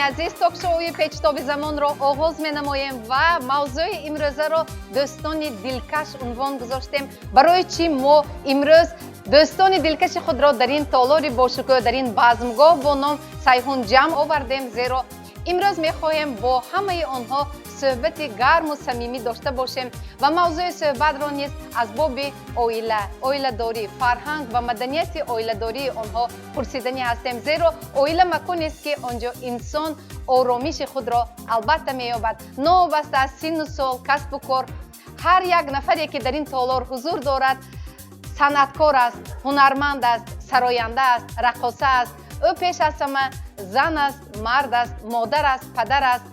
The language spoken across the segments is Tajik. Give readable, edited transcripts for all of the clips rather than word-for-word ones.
Азиз, ток-шоуи Печтоби замонро оғоз менамоем ва мавзӯи имрӯзаро дӯстони дилкаш унвон гузоштем. Барои чӣ мо имрӯз дӯстони дилкаши худро дар ин толори бошукӯҳ, дар ин базмгоҳ бо ном Сайҳун ҷамъ овардем? Зеро имрӯз мехоҳем бо ҳамаи онҳо суҳбати гарму самимӣ дошта бошем ва мавзӯи суҳбатро низ аз боби оила, оиладорӣ, фарҳанг ва маданияти оиладории онҳо пурсиданӣ ҳастем. Зеро оила маконест, ки он ҷо инсон оромиши худро албатта меёбад. Новобаста аз синну сол, касбу кор, ҳар як нафаре, ки дар ин толор ҳузур дорад, санъаткор аст, ҳунарманд аст, сароянда аст, раққоса аст, ӯ пеш аз ҳама зан аст, мард аст, модар аст, падар аст,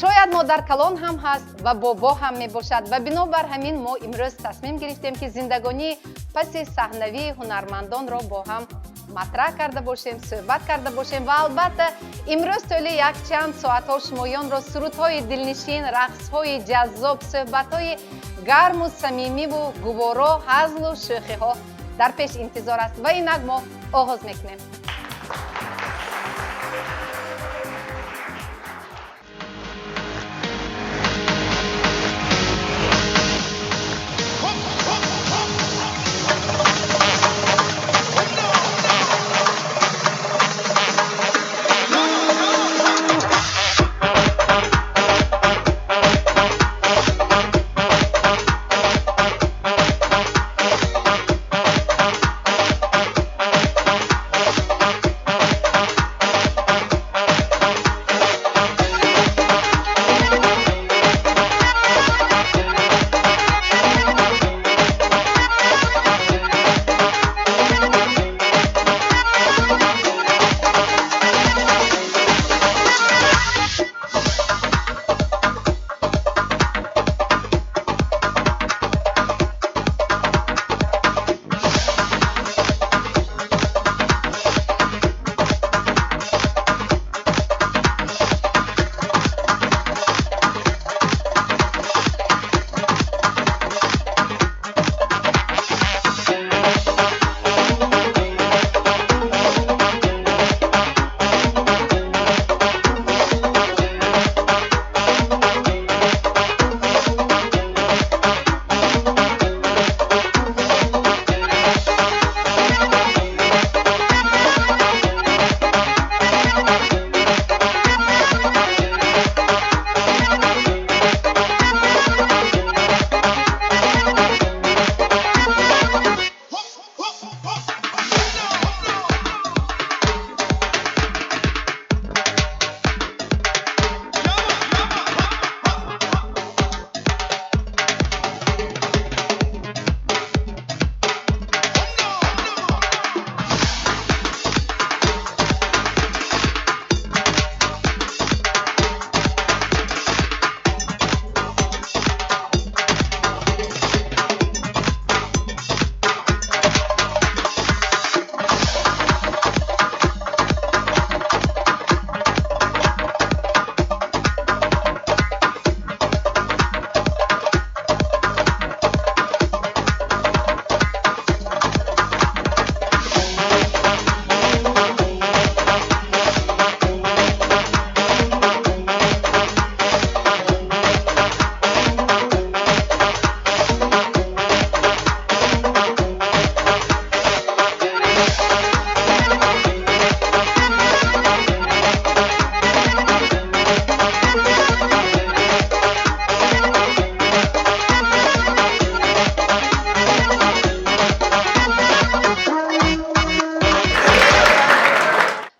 шояд модаркалон ҳам ҳаст ва бобо ҳам мебошад. Ва бинобар ҳамин мо имрӯз тасмим гирифтем, ки зиндагонии паси саҳнавии ҳунармандонро бо ҳам матраҳ карда бошем, суҳбат карда бошем. Ва албатта, имрӯз тӯли якчанд соатҳо шумоёнро сурудҳои дилнишин, рақсҳои ҷаззоб, суҳбатҳои гарму самимиву гуворо, ҳазлу шӯхиҳо дар пеш интизор аст. Ва инак мо оғоз мекунем.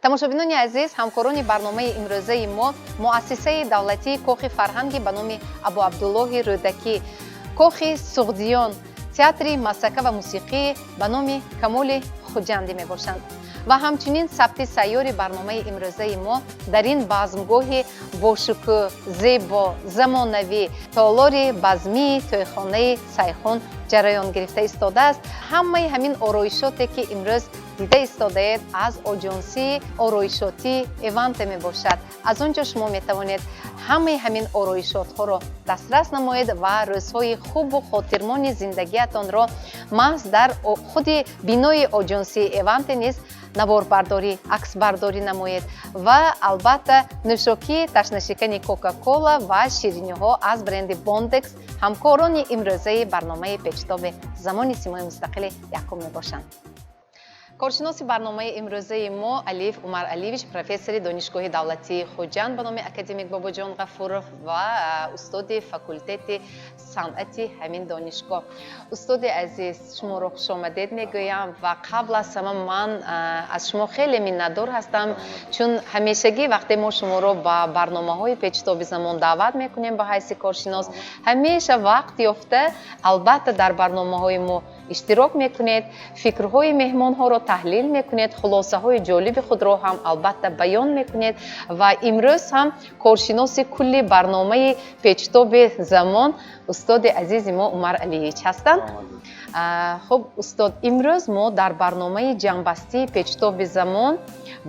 Тамошобинони азиз, ҳамкорони барномаи имрӯзаи мо муассисаи давлатии Кохи фарҳанги ба номи Абуабдуллоҳи Рӯдакӣ, Кохи Суғдиён, Театри масака ва мусиқӣ ба номи Камоли Хуҷандӣ мебошанд. Ва ҳамчунин сабти сайёри барномаи имрӯзаи мо дар ин базмгоҳи бошукӯҳ, зебо, замонавӣ, толори базмии тӯйхонаи Сайхун ҷараён гирифта истодааст. Ҳамаи ҳамин ороишоте, ки имрӯз дида истодаед, аз оҷонсии ороишотии Эванте мебошад. Аз он ҷо шумо метавонед ҳамаи ҳамин ороишотҳоро дастрас намоед ва рӯзҳои хубу хотирмони зиндагиатонро маҳз дар худи бинои оҷонсии Эванте низ Наворбардорӣ, аксбардорӣ намоед ва, албатта, нӯшокии ташнашикани Кока-Кола ва шириниҳо аз бренди Бондекс ҳамкорони имрӯзаи барномаи Печтоби замони Симои мустақили якум мебошанд. Коршиноси барномаи имрӯзаи мо Алиев Умар Алиевич, профессори Донишгоҳи давлатии Хуҷанд ба номи академик Бобоҷон Ғафуров ва устоди факултети санъати ҳамин донишгоҳ. Устоди азиз, шуморо хушомадед мегӯям ва қабл аз ҳама ман аз шумо хеле миннатдор ҳастам, чун ҳамешагӣ вақте мо шуморо ба барномаҳои Печтоби замон даъват мекунем ба ҳайси коршинос, ҳамеша вақт ёфта, албатта, дар барномаҳои мо иштирок мекунед, фикрҳои меҳмонҳоро таҳлил мекунед, хулосаҳои ҷолиби худро ҳам, албатта, баён мекунед. Ва имрӯз ҳам коршиноси кулли барномаи Печтоби замон устоди азизи мо Умар Алиевич ҳастанд. Хуб, устод, имрӯз мо дар барномаи ҷамъбастии Печтоби замон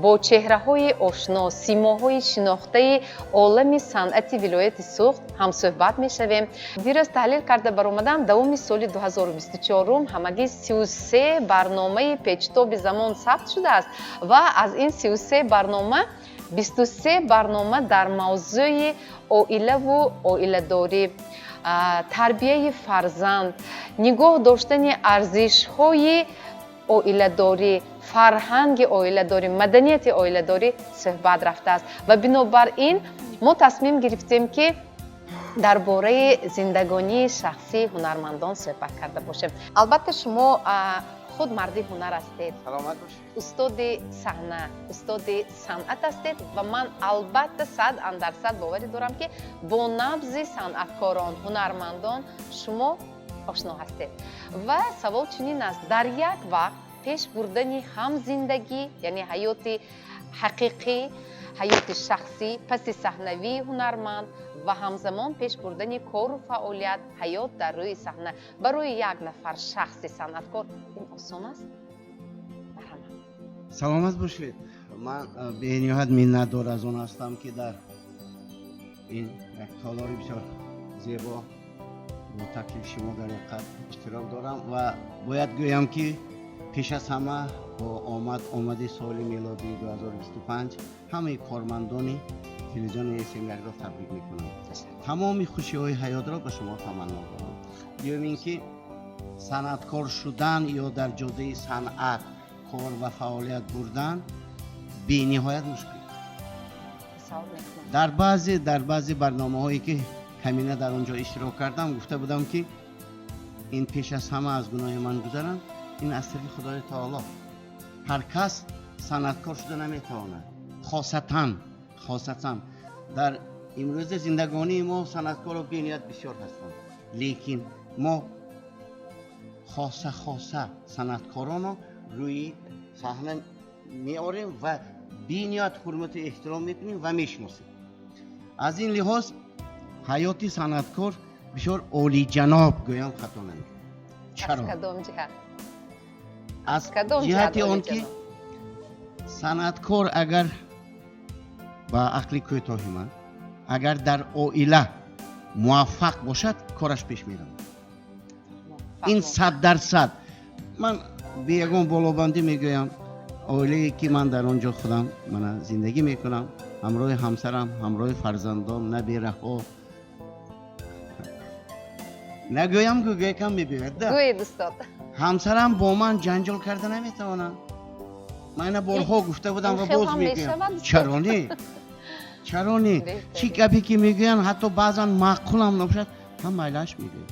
бо чеҳраҳои ошно, симоҳои шинохтаи олами санъати вилояти Суғд ҳамсӯҳбат мешавем. Дирӯз таҳлил карда баромадам, давоми соли 2024 ҳамагӣ 33 барномаи Печтоби замон сабт шудааст ва аз ин 33 барнома 23 барнома дар мавзӯи оилаву оиладорӣ, тарбияи фарзанд, нигоҳ доштани арзишҳои оиладорӣ, фарҳанги оиладорӣ, маданияти оиладорӣ суҳбат рафтааст. Ва бинобар ин мо тасмим гирифтем, ки дар бораи зиндагонии шахсии ҳунармандон суҳбат карда бошем. Албатта, шумо худ марди ҳунар ҳастед, устоди саҳна, устоди санъат ҳастед ва ман, албатта, сад андар сад боварӣ дорам, ки бо набзи санъаткорон, ҳунармандон шумо ошно ҳастед. Ва савол чунин аст: дар як вақт пеш бурдани ҳам зиндагӣ, яъне ҳаёти ҳақиқӣ, ҳаёти шахсӣ, паси саҳнавии ҳунарманд ва ҳамзамон пеш бурдани кору фаъолият, ҳаёт дар рӯи саҳна барои як нафар шахси санъаткор ин осон аст? Марҳамат. Саломат бошед. Ман бениҳоят миннатдор аз он ҳастам, ки дар ин як толори бисёр зебо бо таклифи шумо дар ҳақиқат иштирок дорам ва бояд гӯям, ки пеш аз ҳама бо омад омади соли мелодии 2025 ҳамаи кормандони телевизиони СМ1-ро табрик мекунам, тамоми хушиҳои ҳаётро ба шумо таманно дорам. Дуюм ин ки санъаткор шудан ё дар ҷодаи санъат кор ва фаъолият бурдан бениҳоят мушкил. Дар баъзе барномаҳое, ки камина дар он ҷо иштирок кардам, гуфта будам, ки ин пеш аз ҳама аз гуноҳи ман гузаранд, ин аз тарафи Худои таоло. Ҳар кас санъаткор шуда наметавонад, хосатан дар имрӯза зиндагонии мо санъаткоро бениҳоят бисёр ҳастанд, лекин мо хоса хоса санъаткороно рӯи саҳна меорем ва бениҳоят ҳурмату эҳтиром мекунем ва мешиносем. Аз ин лиҳоз ҳаёти санъаткор бисёр олиҷаноб гӯям, хато намекунам. Чаро? Аз ҷиҳати он ки санъаткор, агар ба ақли кӯтоҳи ман, агар дар оила муваффақ бошад, кораш пеш меравад. Ин 100%. Ман бе ягон болобандӣ мегӯям: оилае ки ман дар он ҷо худам мана зиндагӣ мекунам, ҳамроҳи ҳамсарам, ҳамроҳи фарзандон, набераҳо, нагӯям, гӯякам мебиёяд да. Гӯед, устод. Ҳамсарам бо ман ҷанҷол карда наметавонад. Ман ина борҳо гуфта будам ва боз мегӯям. Чаро не? Чаро не? Чӣ гапе ки мегӯянд, ҳатто баъзан маъқулам набошад ҳам, майлаш мегӯяд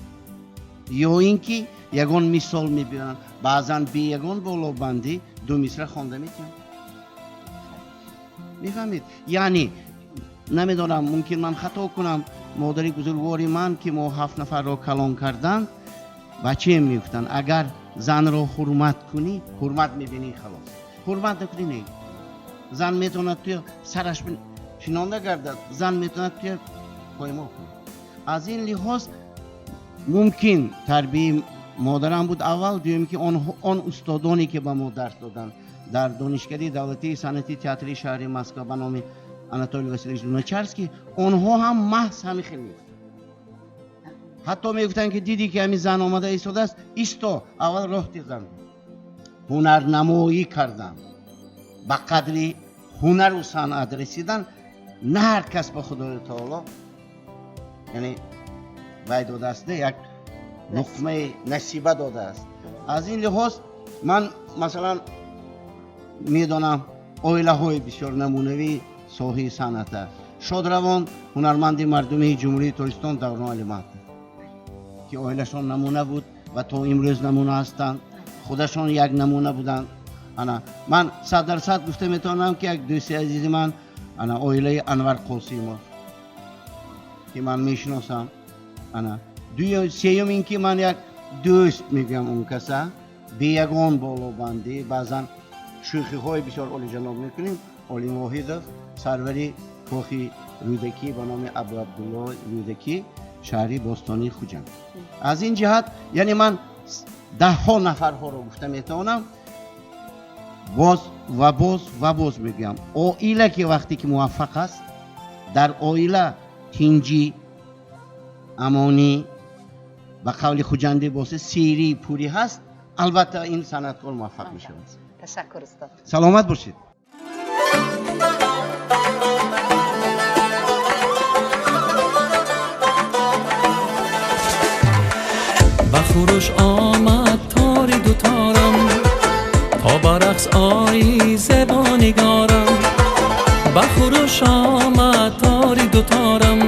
ё ин ки ягон мисол мебиёранд. Баъзан бе ягон болобандӣ ду мисра хонда метиҳанд. Мефаҳмед? Яъне намедонам, мумкин ман хато кунам, модари бузургвори ман, ки мо ҳафт нафарро калон карданд, бачаем мегуфтанд: агар занро ҳурмат кунӣ, ҳурмат мебинӣ, халос, ҳурмат накунӣ, не. Зан метавонад туя сараш шинонда гардад, зан метавонад туя поймол кунад. Аз ин лиҳоз мумкин тарбияи модарам буд аввал, дуюм ки он устодоне, ки ба мо дарс доданд дар Донишкадаи давлатии санъати театри шаҳри Москва ба номи Анатолий Васильевич Луначарский, онҳо ҳам маҳз ҳамин хел мегуфтанд. Ҳатто мегуфтанд, ки дидӣ, ки ҳамин зан омада истодааст, исто, аввал роҳ ти зан. Ҳунарнамоӣ кардам. Ба қадри ҳунару санъат расидан на ҳар кас ба Худои Таоло, яъне вай додааст, як луқмаи насиба додааст. Аз ин лиҳоз ман, масалан, медонам оилаҳои бисёр намунавии соҳаи санъата. Шодравон, ҳунарманди мардумии Ҷумҳурии Тоҷикистон Даврон Алиматов, ки оилашон намуна буд ва то имрӯз намуна ҳастанд, худашон як намуна буданд. Ана ман 100% гуфта метавонам, ки як дӯсти азизи ман, ана оилаи Анвар Қосимов, ки ман мешиносам. Ана сеюм ин ки ман як дӯст мегӯям, он каса беягон болобандӣ, баъзан шӯхиҳои бисёр олиҷаноб мекунем, Олим Воҳидов, сарвари кохи Рӯдакӣ ба номи Абу Абдулло Рӯдакӣ, шаҳри бостонии Хуҷанд. Аз ин ҷиҳат, яъне ман даҳҳо нафарҳоро гуфта метавонам. Боз ва боз ва боз мегӯям, оила ки вақте ки муваффақ аст, дар оила тинҷӣ, амонӣ, ба қавли хуҷандӣ босе, сирӣ пурӣ ҳаст, албатта ин санъаткор муваффақ мешавад. Ташаккур, устод. Саломат бошед. Ба хуруш омад тори дуторам, то ба рақс ои зебо нигорам. Ба хуруш омад тори дуторам,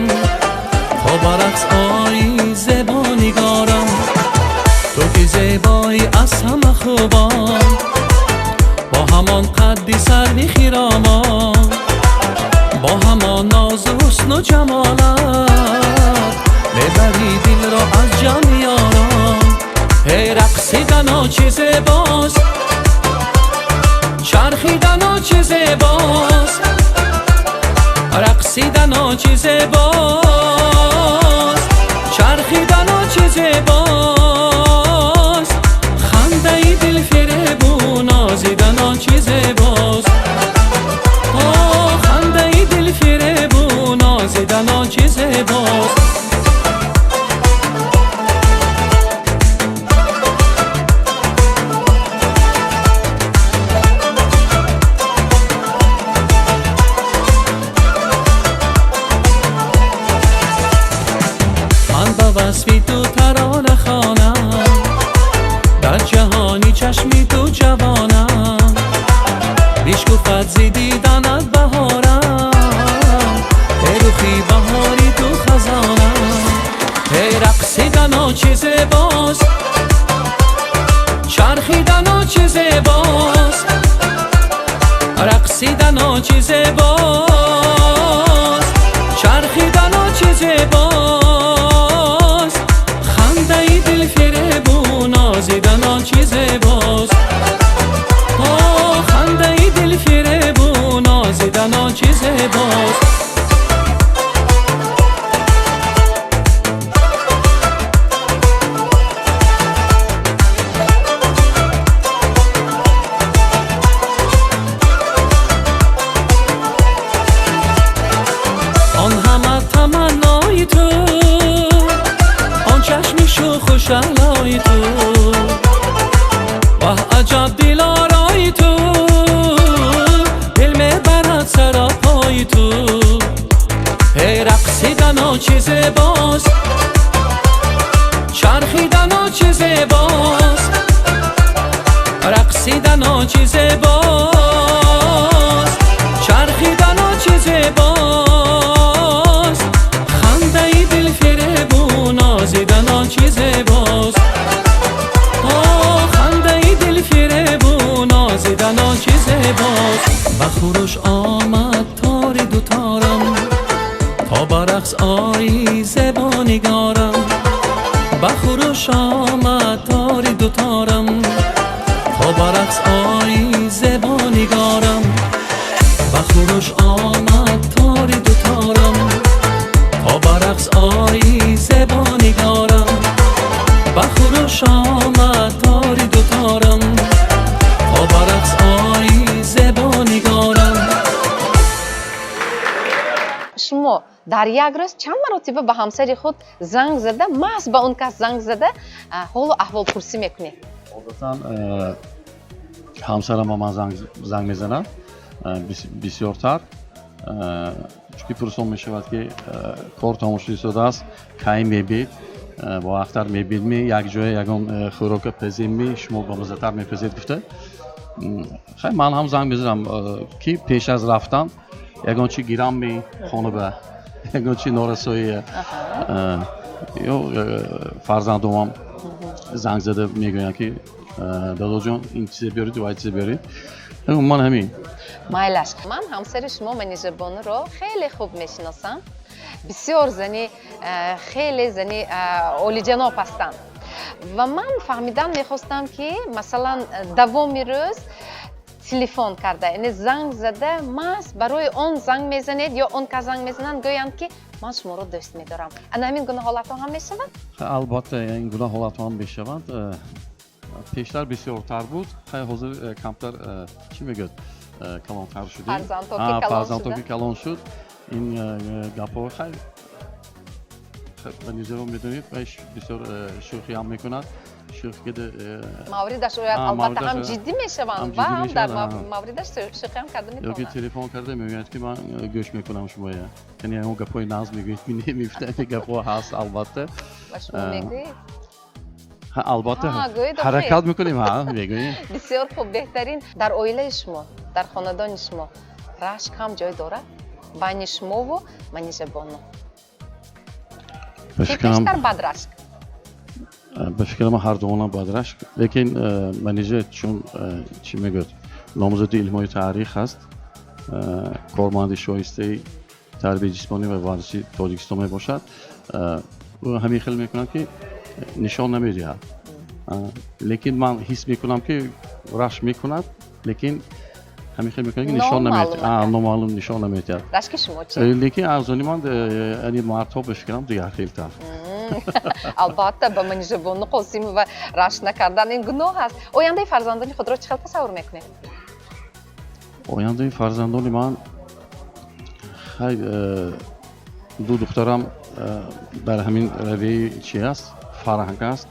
то ба рақс ои зебо нигорам. Ту ки зебоӣ аз ҳама хубон, бо ҳамон қадди сарви хиромон, бо ҳамон нозу ҳусну ҷамолат, мебарӣ дилро аз ҷамъи ёрон. Ҳей, рақсидано чӣ зебост, чархидано чӣ зебост, рақсидано чӣ зебост, чархидано чӣ зебост, хандаи дилфиребу нозидано чӣ зебост. О, хандаи дилфиребу нозидано чӣ зебост. Ман ба васфи ту тарона хонам, дар ҷаҳони чашми ту ҷавонам, бишкуфад зи диданат баҳорам, эй рухи баҳори ту хазонам. Эй, рақсидано чӣ зебост, чархидано чӣ зебост, рақсидано чӣ зебост, чархидано чӣ зебост, хандаи дилфиребу нозидано чӣ зебост. О, хандаи дилфиребу нозидано чӣ зебост. Он ҳама таманнои ту, он чашми шӯху шаҳлои ту, ваҳ, аҷаб дилорои ту, дил мебарад саропои ту. Эй, рақсидано чӣ зебост, чархидано чӣ зебост, рақсидано чӣ зебост, чархидано чӣ зебост, хандаи дилфиребу нозидано чӣ зебост. О, хандаи дилфиребу нозидано чӣ зебост. Ба хуруш омад тори дуторам, то ба рақс ои зебо нигорам. Ба хуруш омад тори дуторам, то ба рақс ои зебо нигорам. Ба хуруш омад тори дуторам, то ба рақс ои зебо нигорам. Ба хуруш омад тори дуторам, то ба рақс ои зебо нигорам. Шумо дар як рӯз чанд маротиба ба ҳамсари худ занг зада, маҳз ба он кас занг зада, ҳолу аҳволпурсӣ мекунед? Одатан ҳамсарам ба ман занг мезанад. Бисёртар, чунки пурсон мешавад, ки кор тамом шуда истодааст, кай мебид, бо ахтар мебидми, як ҷоя ягон хӯрока паземми, шумо бамаззатар мепазед, гуфта. Хай, ман ҳам занг мезанам, ки пеш аз рафтан ягон чи гирамми, хона ба ягон чи норасоия, ё фарзандомам занг зада мегӯянд, ки дадоҷон, ин чизе биёред, вай чизе биёред. Ман ҳамин. Майлаш, ман ҳамсари шумо Манижабонуро хеле хуб мешиносам. Бисёр зани хеле зани олиҷаноб ҳастанд ва ман фаҳмидан мехостам, ки масалан, давоми рӯз телефон карда, яъне занг зада, маҳз барои он занг мезанед ё он кас занг мезананд, гӯянд, ки ман шуморо дӯст медорам. Ана ҳамин гуна ҳолатҳо ҳам мешавад? Албатта, ин гуна ҳолатҳо ҳам мешаванд. Пештар бисёртар буд. Хай, ҳозир камтар, чӣ мегӯяд, калонтар шудем. Фарзандҳо. Ки калон шуд, ин гапҳо, хай, Манижаро медонед, бисёр шӯхиам мекунад, шӯхи. Мавридаш ояд, албатта, ҳам ҷиддӣ мешаванд ва ҳам дар мавридаш шӯхиам карда метавонанд. Ёки телефон карда мегӯяд, ки ман гӯш мекунам шумоя, яъне ягон гапҳои нағз мегӯед, мефтани гапҳо ҳаст, албатта. Ва шумо мегӯед? Албатта, ҳаракат мекунем, ҳа, мегӯем. Бисёр хуб, беҳтарин. Дар оилаи шумо, дар хонадони шумо рашк ҳам ҷой дорад байни шумову Манижабону? Ки бештар бадрашк? Ба фикрам, ҳар дуонам бадрашк, лекин Манижа чун, чӣ мегӯяд, номзади илмҳои таърих аст, корманди шоистаи тарбияи ҷисмонӣ ва варзиши Тоҷикистон мебошад, ӯ ҳамин хел мекунад, ки нишон намедиҳад, лекин ман ҳис мекунам, ки рашк мекунад, лекин ҳамин хел мекунад, ки нишон намедиҳад, номаълум нишон намедиҳад. Рашки шумо чи? Лекин аз они ман, яъне мардҳо, ба фикрам, дигар хелтар. Албатта, ба Манижабону Қосимова рашк накардан ин гуноҳ аст. Ояндаи фарзандони худро чӣ хел тасаввур мекунед? Ояндаи фарзандони ман, хай, ду духтарам дар ҳамин равияи чи аст, фарҳанг аст.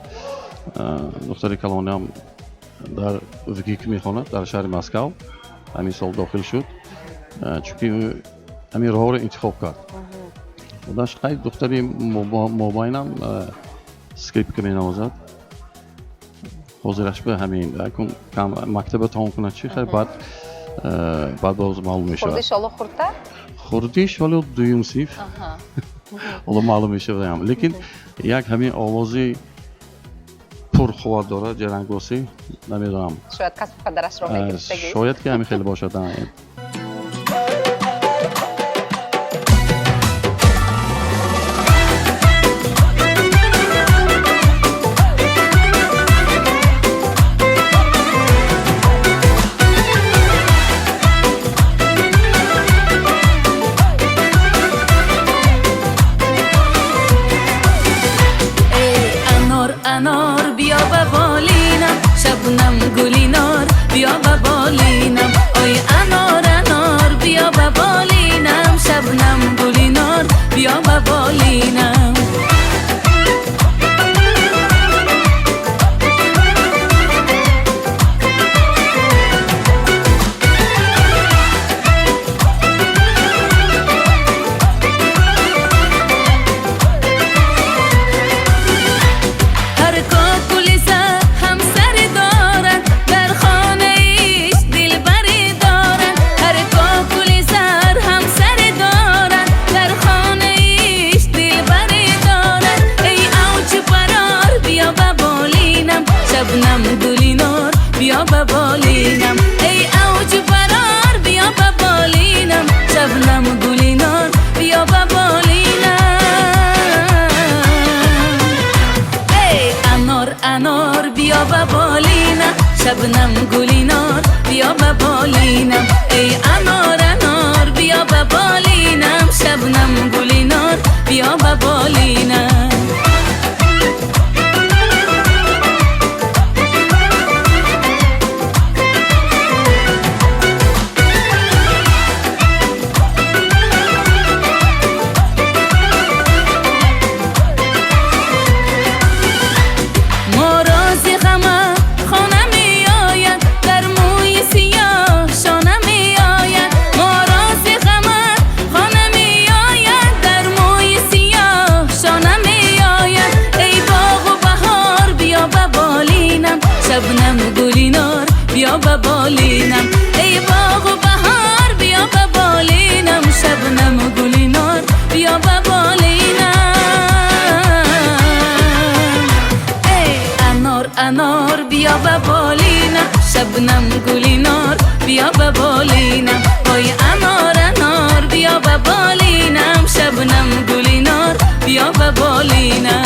Духтари калониам дар ВГИК мехонад, дар шаҳри Москав ҳамин сол дохил шуд, чунки ҳамин роҳро интихоб кард худаш. Хай, духтари мобайнам скрипка менавозад. Ҳозираш ба ҳамин мактаба тамом кунад чи, хай, баъд боз маълум мешавад. Хурдиш ҳоло хурдтар? Хурдиш ҳоло дуюм синф, ҳоло маълум мешавад, лекин як ҳамин овози пурқувват дорад, ҷарангосӣ, намедонам. Шояд касби падарашро мегирифтагӣ. Шояд, ки ҳамин хеле бошад. Анор, биё ба болинам, шабнам гулинор, биё ба болинам. Ой, анор, анор, биё ба болинам, шабнам гулинор, биё ба болинам. Ҳар кокули сар ҳамсаре дорад, дар хонаиш дилбаре дорад. Ҳар кокули сар ҳамсаре дорад, дар хонаиш дилбаре дорад. Эй авҷи парор, биё ба болинам, шабнам гулинор, биё ба болинам. Эй авҷи парор, биё ба болинам, шабнам гулинор, биё ба болинам. Эй анор, анор, биё ба болинам, шабнам гулинор, биё ба болинам. Эй анор, анор, биё ба болинам, шабнам гулинор, биё ба болинам. Морози ғама хона меояд, дар мӯи сиёҳ шона меояд. Шабнам гулинор биё ба болинам, эй боғу баҳор биё ба болинам, Шабнам гулинор биё ба болинам. Эй анор анор биё ба болинам, Шабнам гулинор биё ба болинам, ой анор анор биё ба болинам, Шабнам гулинор биё ба болинам.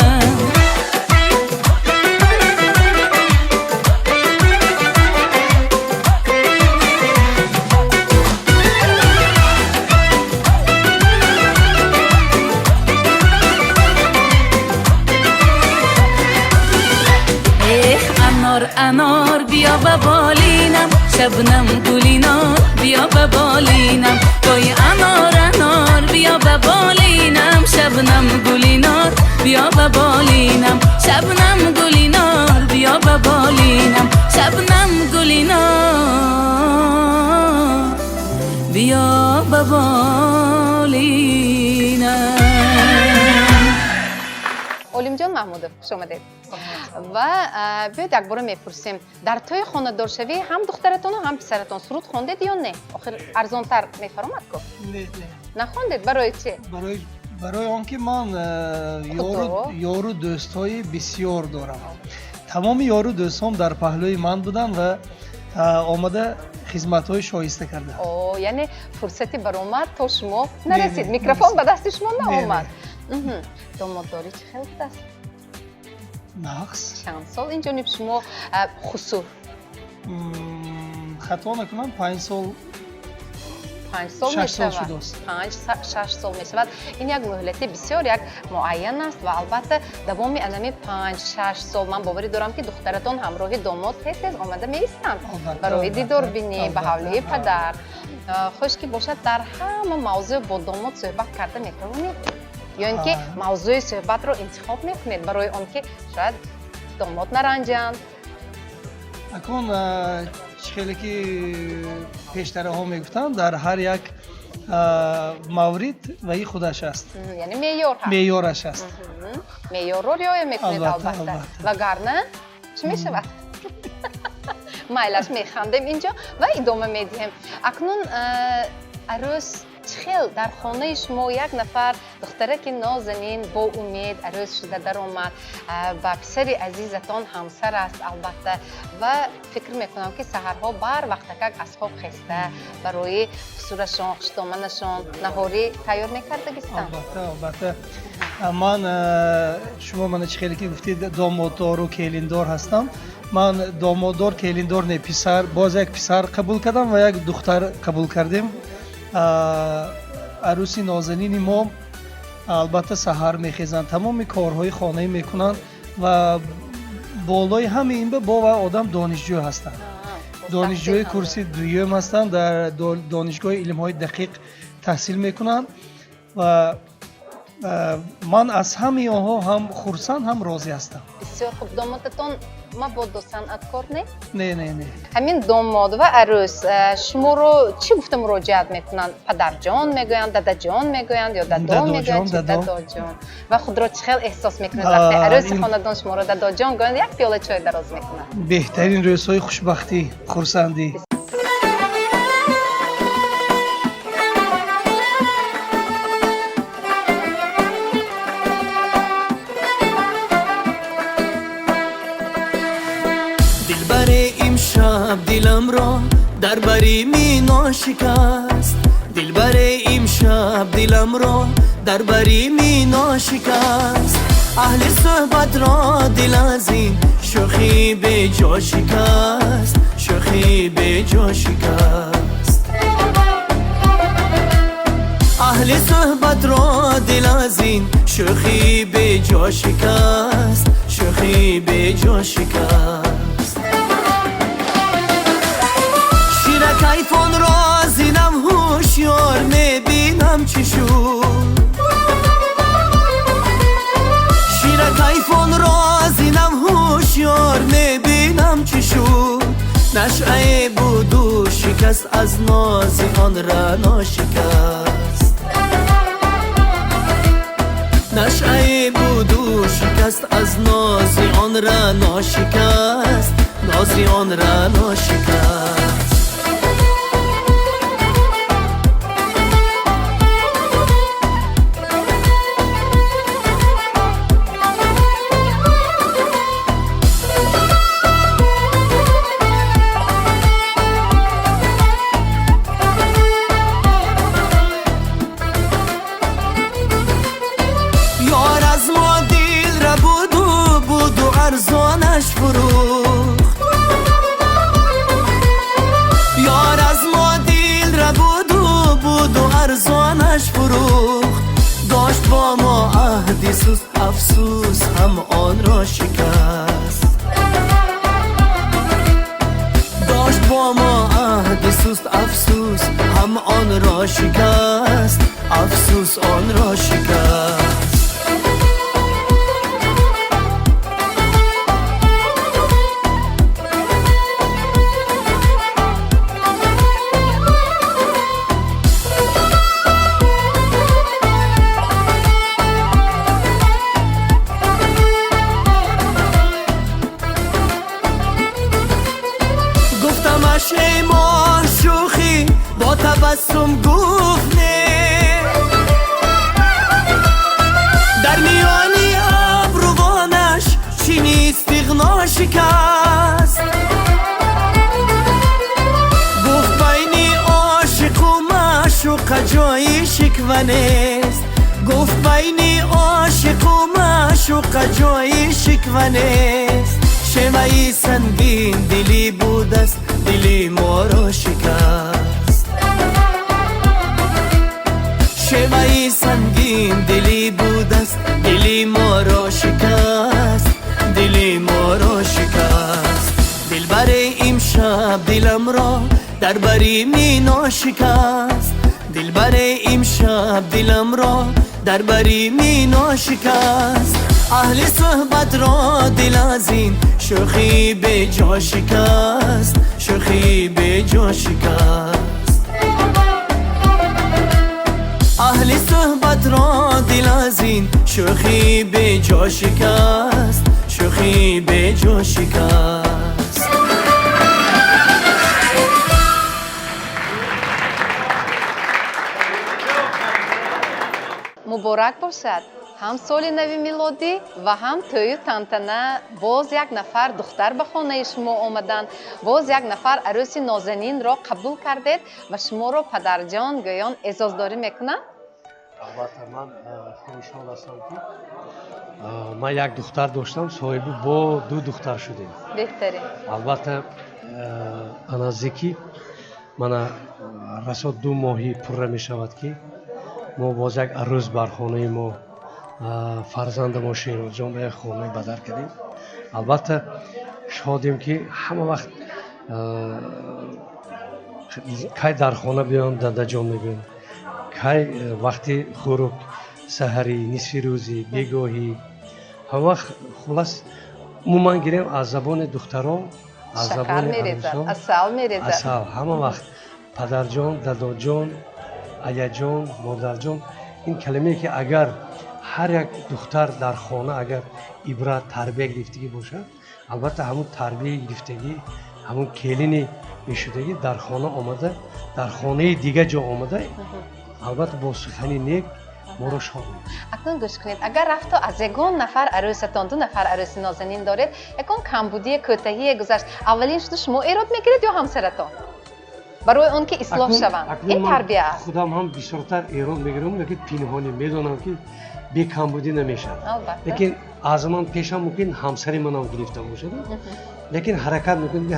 Эх анор анор биё ба болинам, Шабнам гулинор биё ба болинам, ой анор анор биё ба болинам, Шабнам гулинор биё ба болинам, Шабнам гулинор биё ба болинам, Шабнам гулинор биё ба болинам. Олимҷон Маҳмудов, хуш омадед. Ва биёед якбора мепурсем, дар тӯи хонадоршавӣ ҳам духтаратону ҳам писаратон суруд хондед ё не? Охир арзонтар мефаромад ку. Не, не. Нахондед, барои чӣ? Барои он ки ман Худо. Ёру дӯстҳои бисёр дорам. Тамоми ёру дӯстҳом дар паҳлӯи ман буданд ва омада хизматҳои шоиста карданд. О, яъне фурсати баромад то шумо нарасид, Не, микрофон нарасид. ба дасти шумо Не, наомад. Домоддорӣ чӣ хел будааст? Нақс. Чанд сол инҷониб шумо хусур? Хато накунам, 5 сол. 5 сол 6 сол мешавад. Шудааст. 5-6 сол мешавад. Ин як муҳлати бисёр як муайян аст ва албатта давоми анами 5-6 сол ман боварӣ дорам, ки духтаратон ҳамроҳи домод тез тез омада меистанд Албатта, барои албатта, дидорбинӣ ба албатта, ҳавлии падар. Хуш ки бошад, дар ҳама мавзӯъ бо домод суҳбат карда метавонед ё ин ки мавзӯи суҳбатро интихоб мекунед барои он ки шояд домод наранҷанд? Акун чӣ хеле ки пештараҳо мегуфтанд, дар ҳар як маврид ваи худаш аст. Яъне меъёр ҳаст. Меъёраш аст. Меъёрро риоя мекунед. Албатта, албатта. Албатта. Вагарна чӣ мешавад? Майлаш, механдем инҷо ва идома медиҳем. Акнун арӯс чӣ хел дар хонаи шумо як нафар духтараки нозанин бо умед арӯс шуда даромад, ба писари азизатон ҳамсар аст, албатта, ва фикр мекунам, ки саҳарҳо бар вақтакак аз хоб хеста барои хусурашон, хуштоманашон наҳорӣ тайёр мекардагистанд. Албатта, албатта. Ман шумо мана чӣ хеле ки гуфтед, домоддору келиндор ҳастам. Ман домоддор, келиндор не, писар, боз як писар қабул кардам ва як духтар қабул кардем. Арӯси нозанини мо албатта саҳар мехезанд, тамоми корҳои хонаӣ мекунанд ва болои ҳамаи ин бо ва одам донишҷӯ ҳастанд. Донишҷӯи курси дуюм ҳастанд, дар Донишгоҳи илмҳои дақиқ таҳсил мекунанд ва ман аз ҳамаи онҳо ҳам хурсанд, ҳам розӣ ҳастам. Бисёр хуб. Домодатон мабодо санъаткор не? Не, не, не. Ҳамин домод ва арӯс шуморо чӣ гуфта муроҷиат мекунанд? Падарҷон мегӯянд, дадаҷон мегӯянд ё дадо Дадоҷон, мегӯянд? Чӣ? Дадо. Дадоҷон. Ва худро чӣ хел эҳсос мекунед, вақте арӯси хонадон шуморо дадоҷон гӯянд, як пиёла чой дароз мекунад? Беҳтарин рӯзҳои хушбахтӣ, хурсандӣ. Дилбари, имшаб диламро дар бари мино шикаст. Дилбари, имшаб диламро дар бари мино шикаст. Аҳли суҳбатро дил аз ин шӯхӣ беҷо шикаст, шӯхӣ беҷо шикаст. Аҳли суҳбатро дил аз ин шӯхӣ беҷо шикаст, шӯхӣ беҷо шикаст. Ширакайфонро зинам ҳушёр мебинам, чӣ шуд? Ширакайфонро зинам ҳушёр мебинам, чӣ шуд? Нашъае буду шикаст, аз нози он рано шикаст. Нашъае буду шикаст, аз нози он рано шикаст. Нози рози он раъно шикаст. Ёр аз мо дил рабуду буду арзонаш фурӯхт, ёр аз мо дил рабуду буду арзонаш фурӯхт. Дошт бо мо аҳди суст, афсӯс ҳам онро шикаст. Дошт бо мо аҳди суст, афсӯс ҳам онро шикаст, афсӯс онро шикаст. Гуфтамаш эй моҳ шӯхӣ, бо табассум гуфт не. Дар миёни абрувонаш чини истиғно шикаст. Гуфт байни ошиқу маъшуқа ҷои шиква нест, гуфт байни ошиқу маъшуқа ҷои шиква нест. Шеваи сангин дилӣ будаст, дили моро шикаст. Шеваи сангин дилӣ будаст, дили моро шикаст, дили моро шикаст. Дилбари имшаб диламро дар бари мино шикаст. Дилбари имшаб диламро дар бари мино шикаст. Аҳли суҳбатро дил аз ин шӯхӣ беҷо шикаст, шӯхӣ беҷо шикаст. Аҳли суҳбатро дил аз ин шӯхӣ беҷо шикаст, шӯхӣ беҷо шикаст. Муборак бошад ҳам соли нави милодӣ ва ҳам тӯю тантана. Боз як нафар духтар ба хонаи шумо омаданд, боз як нафар арӯси нозанинро қабул кардед ва шуморо падарҷон гӯён эъзоздорӣ мекунанд. Албатта, ман хурсанд ҳастам, ки ман як духтар доштам, соҳиби бо ду духтар шудем. Беҳтарин. Албатта, ба наздикӣ мана расо 2 моҳи пурра мешавад, ки мо боз як арӯс бар хонаи мо, фарзандамо Шерозҷон ба як хонаи бадар кардем. Албатта, шодем, ки ҳама вақт кай дар хона биём, дадаҷон мегӯям, кай вақти хӯрок, саҳарӣ, нисфи рӯзӣ, бегоҳӣ, ҳама вақт. Хулас, умуман гирем, аз забони духтаро, аз шакар забони мерезад, арӯсон асал мерезад. Асал ҳама вақт падарҷон, дадоҷон, аяҷон, модарҷон. Ин калимае, ки агар ҳар як духтар дар хона агар ибрат, тарбия гирифтагӣ бошад, албатта ҳамун тарбияи гирифтагӣ, ҳамун келини мешудагӣ дар хона омада, дар хонаи дига ҷо омада, албатта бо сухани нек моро шод мекунад. Акнун гӯш кунед, агар рафто аз ягон нафар арӯсатон, 2 нафар арӯси нозанин доред, ягон камбудие, кӯтаҳие гузашт, аввалин шуду шумо эрод мегиред ё ҳамсаратон? Барои он ки ислоҳ шаванд. Акнун ин ман тарбия аст. Худам ҳам бисёртар эрод мегирам, лекин пинҳонӣ медонам, ки бекамбудӣ намешавад. Албатта. Лекин аз ман пешам мумкин ҳамсари манам гирифта бошад, лекин ҳаракат мекунем, ки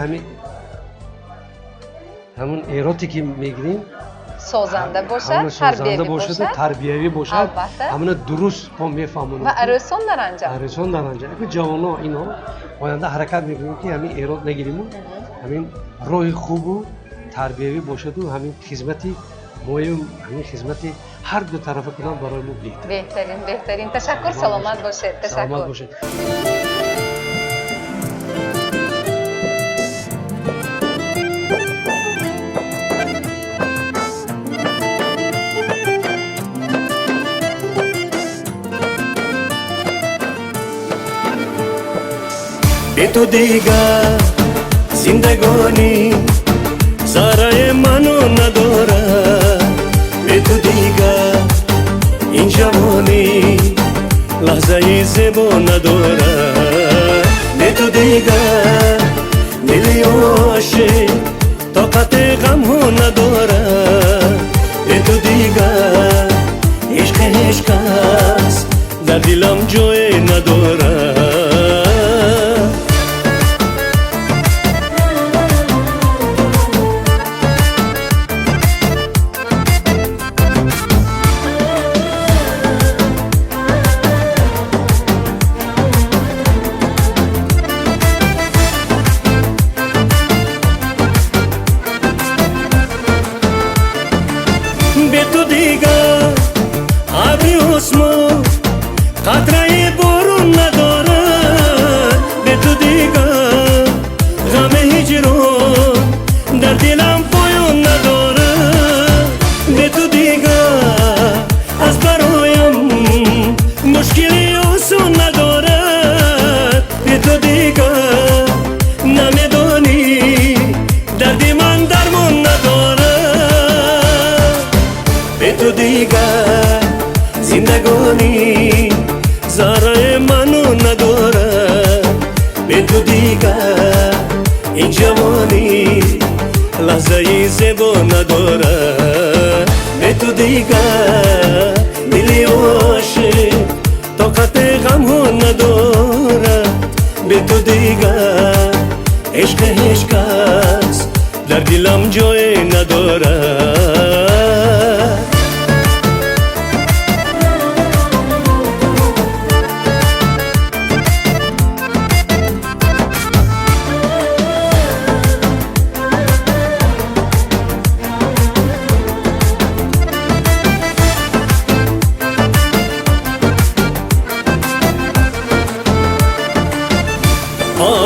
ҳамун эроте, ки мегирем, созанда бошад, ҳамуна созанда тарбиявӣ бошаду бошад. Тарбиявӣ бошад. Албатта. Ҳамуна дуруст мо мефаҳмонем. Ва арӯсон наранҷанд. Арӯсон наранҷанд. Аку ҷавоно инҳо оянда ҳаракат мекунем, ки ҳамин эрод нагириму ҳамин роҳи хубу тарбиявӣ бошаду ҳамин хизмати мою ҳамин хизмати ҳар ду тарафа кунам барои мо беҳтар. Беҳтарин, беҳтарин. Ташаккур, саломат бошед. Саломат Ташаккур. бошед. Бе ту дигар Зиндагонӣ зарраи ману надорад, бе ту дигар ин ҷавонӣ лаҳзаи зебо надорад. Бе ту дигар дили ошиқ тоқати ғамҳо надорад, бе ту дигар ишқи ҳеҷ кас дар дилам ҷое надорад. Бе ту дигар абри осмон қатраи борон надорад, бе ту дигар ғами ҳиҷрон дар дилам поён надорад, бе ту дигар аз бароям мушкили осон надорад, бе ту дигар намедонӣ дарди ман дармон надорад. Бе ту дигар зиндагонӣ зарраи ману надорад, бе ту дигар ин ҷавонӣ лаҳзаи зебо надорад, бе ту дигар дили ошиқ тоқати ғамҳо надорад, бе ту дигар ишқи ҳеҷ кас дар дилам ҷое надорад.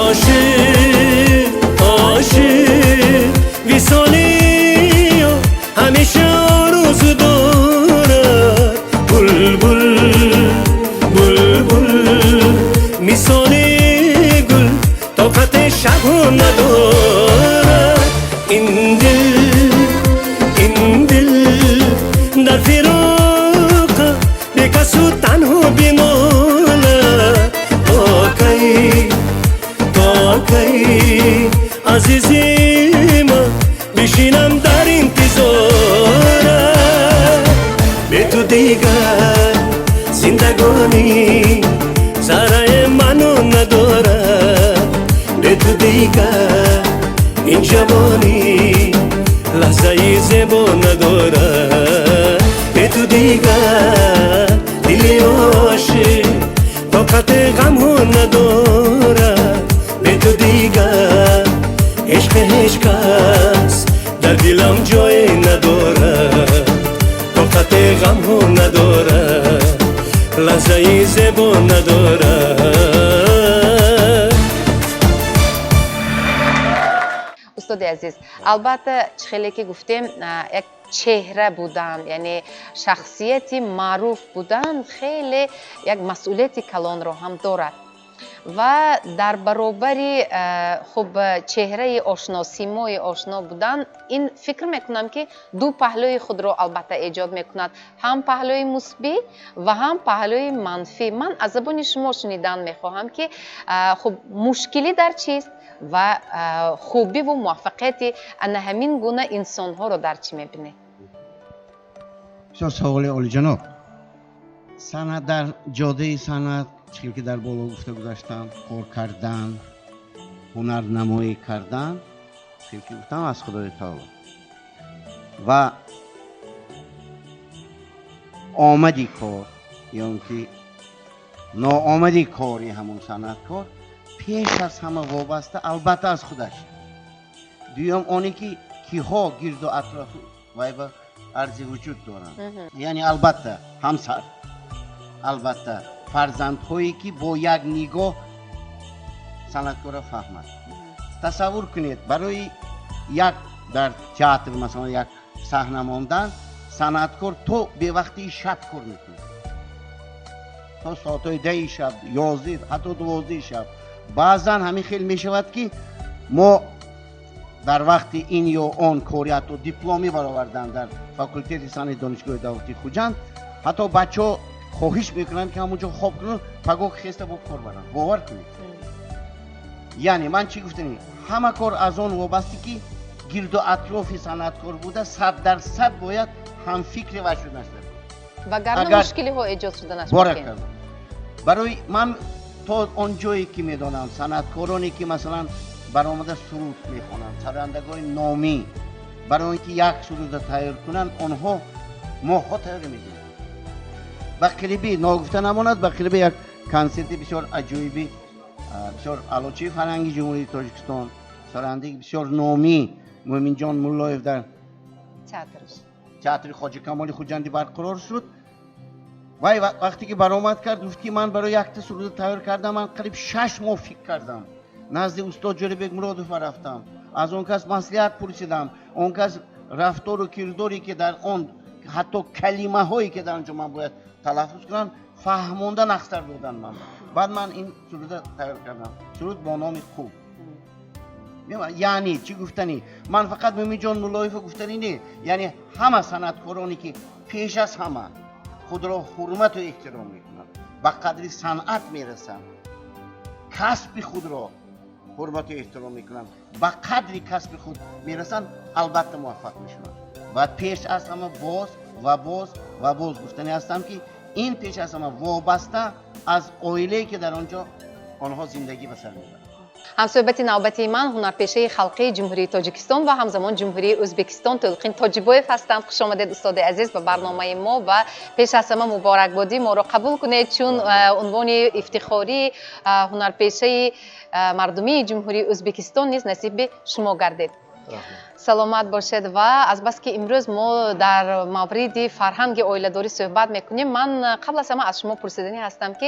Ошиқ, ошиқ висолиё ҳамеша орзу дорад, булбул, булбул мисоли гул тоқати шабҳо надорад. Ин дил, ин дил дар фироқа бекасу танҳо бимонад. То кай, то кай азизима бишинам дар интизорат, бе ту дигар зиндагонӣ зарраи ману надорад, бе ту дигар ин ҷавонӣ лаҳзаи зебо надорад, бе ту дигар дили ошиқ тоқати ғамҳо надорад, бе ту дигар ишқи ҳеҷ кас дар дилам ҷое надорад, тоқати ғамҳо надорад, лаҳзаи зебо надорад. Устоди азиз, албатта чӣ хеле ки гуфтем, як чеҳра будан, яъне шахсияти маъруф будан хеле як масъулияти калонро ҳам дорад ва дар баробари хуб чеҳраи ошно, симои ошно будан, ин фикр мекунам ки ду паҳлӯи худро албатта эҷод мекунад, ҳам паҳлӯи мусбӣ ва ҳам паҳлӯи манфӣ. Ман аз забони шумо шунидан мехоҳам ки хуб мушкилӣ дар чист ва хубиву муваффақияти ана ҳамин гуна инсонҳоро дар чӣ мебинед? Бисёр саволи олиҷаноб. Санъат дар ҷодаи санъат чӣ ки дар боло гуфта гузаштам, кор кардан, ҳунарнамоӣ кардан, чӣ ки гуфтам аз Худои таоло ва омади кор ё ин ки ноомади кори ҳамон санъаткор пеш аз ҳама вобаста албатта аз худаш. Дуюм оне ки киҳо гирду атрофи вай ба арзи вуҷуд доранд, яъне албатта ҳамсар, албатта фарзандҳое ки бо як нигоҳ санъаткорро фаҳмад. Тасаввур кунед, барои як дар театр масалан як саҳна мондан санъаткор то бевақтии шаб кор мекунад, то соатҳои 10 шаб, 11, ҳатто 12 шаб. Баъзан ҳамин хел мешавад ки мо Дар вақти ин ё он кори, ҳатто дипломӣ баровардан дар факултети санъати Донишгоҳи давлатии Хуҷанд, ҳатто бачаҳо хоҳиш мекунанд, ки ҳамон ҷо хоб кунанд, пагоҳ хеста бо кор баранд. Бовар кунед, яъне ман чӣ гуфтанӣ, ҳама кор аз он вобаста, ки гирду атрофи санъаткор буда, 100% бояд ҳамфикри вай шуданаш. Вагарна мушкилиҳо эҷод шуданаш. Мумкин. Барои ман то он ҷое ки медонам, санъаткороне ки, масалан, баромада суруд мехонанд, сарояндагони номӣ, барои он ки як суруда тайёр кунанд, онҳо моҳҳо тайёрӣ медиҳанд. Ба қарибӣ, ногуфта намонад, ба қарибӣ як консерти бисёр аҷоибӣ, бисёр аълочии фарҳанги Ҷумҳурии Тоҷикистон, сарояндаи бисёр номӣ Муъминҷон Муллоев дар театри Хоҷа Камоли Хуҷандӣ барқарор шуд. Вай вақте ки баромад кард, гуфт, ки ман барои якта суруда тайёр кардам, ман қариб 6 моҳ фикр кардам, назди устод Ҷӯрабек Муродов рафтам, аз он кас маслиҳат пурсидам, он кас рафтору кирдоре ки дар он, ҳатто калимаҳое ки дар он ҷо ман бояд талаффуз кунам, фаҳмонда нақстар додан ман, баъд ман ин суруда тайёр кардам, суруд бо номи «Хуб». Яъне чӣ гуфтанӣ, ман фақат Муъминҷон Муллоевро гуфтанӣ не, яъне ҳама санъаткороне ки пеш аз ҳама худро ҳурмату эҳтиром мекунанд, ба қадри санъат мерасанд, касби худро ҳурмату эҳтиром мекунанд, ба қадри касби худ мерасанд, албатта муваффақ мешаванд. Ва пеш аз ҳама боз ва боз ва боз гуфтанӣ ҳастам, ки ин пеш аз ҳама вобаста аз оилае ки дар он ҷо онҳо зиндагӣ ба сар мебаранд. Ҳамсӯҳбати навбатии ман ҳунарпешаи халқии Ҷумҳурии Тоҷикистон ва ҳамзамон Ҷумҳурии Ӯзбекистон Тӯлқин Тоҷибоев ҳастанд. Хуш омадед, устоди азиз, ба барномаи мо ва пеш аз ҳама муборакбодӣ моро қабул кунед, чун унвони ифтихории ҳунарпешаи мардумии Ҷумҳурии Ӯзбекистон низ насиби шумо гардид. Саломат бошед. Ва азбаски имрӯз мо дар мавриди фарҳанги оиладорӣ суҳбат мекунем, ман қабл аз ҳама аз шумо пурсиданӣ ҳастам, ки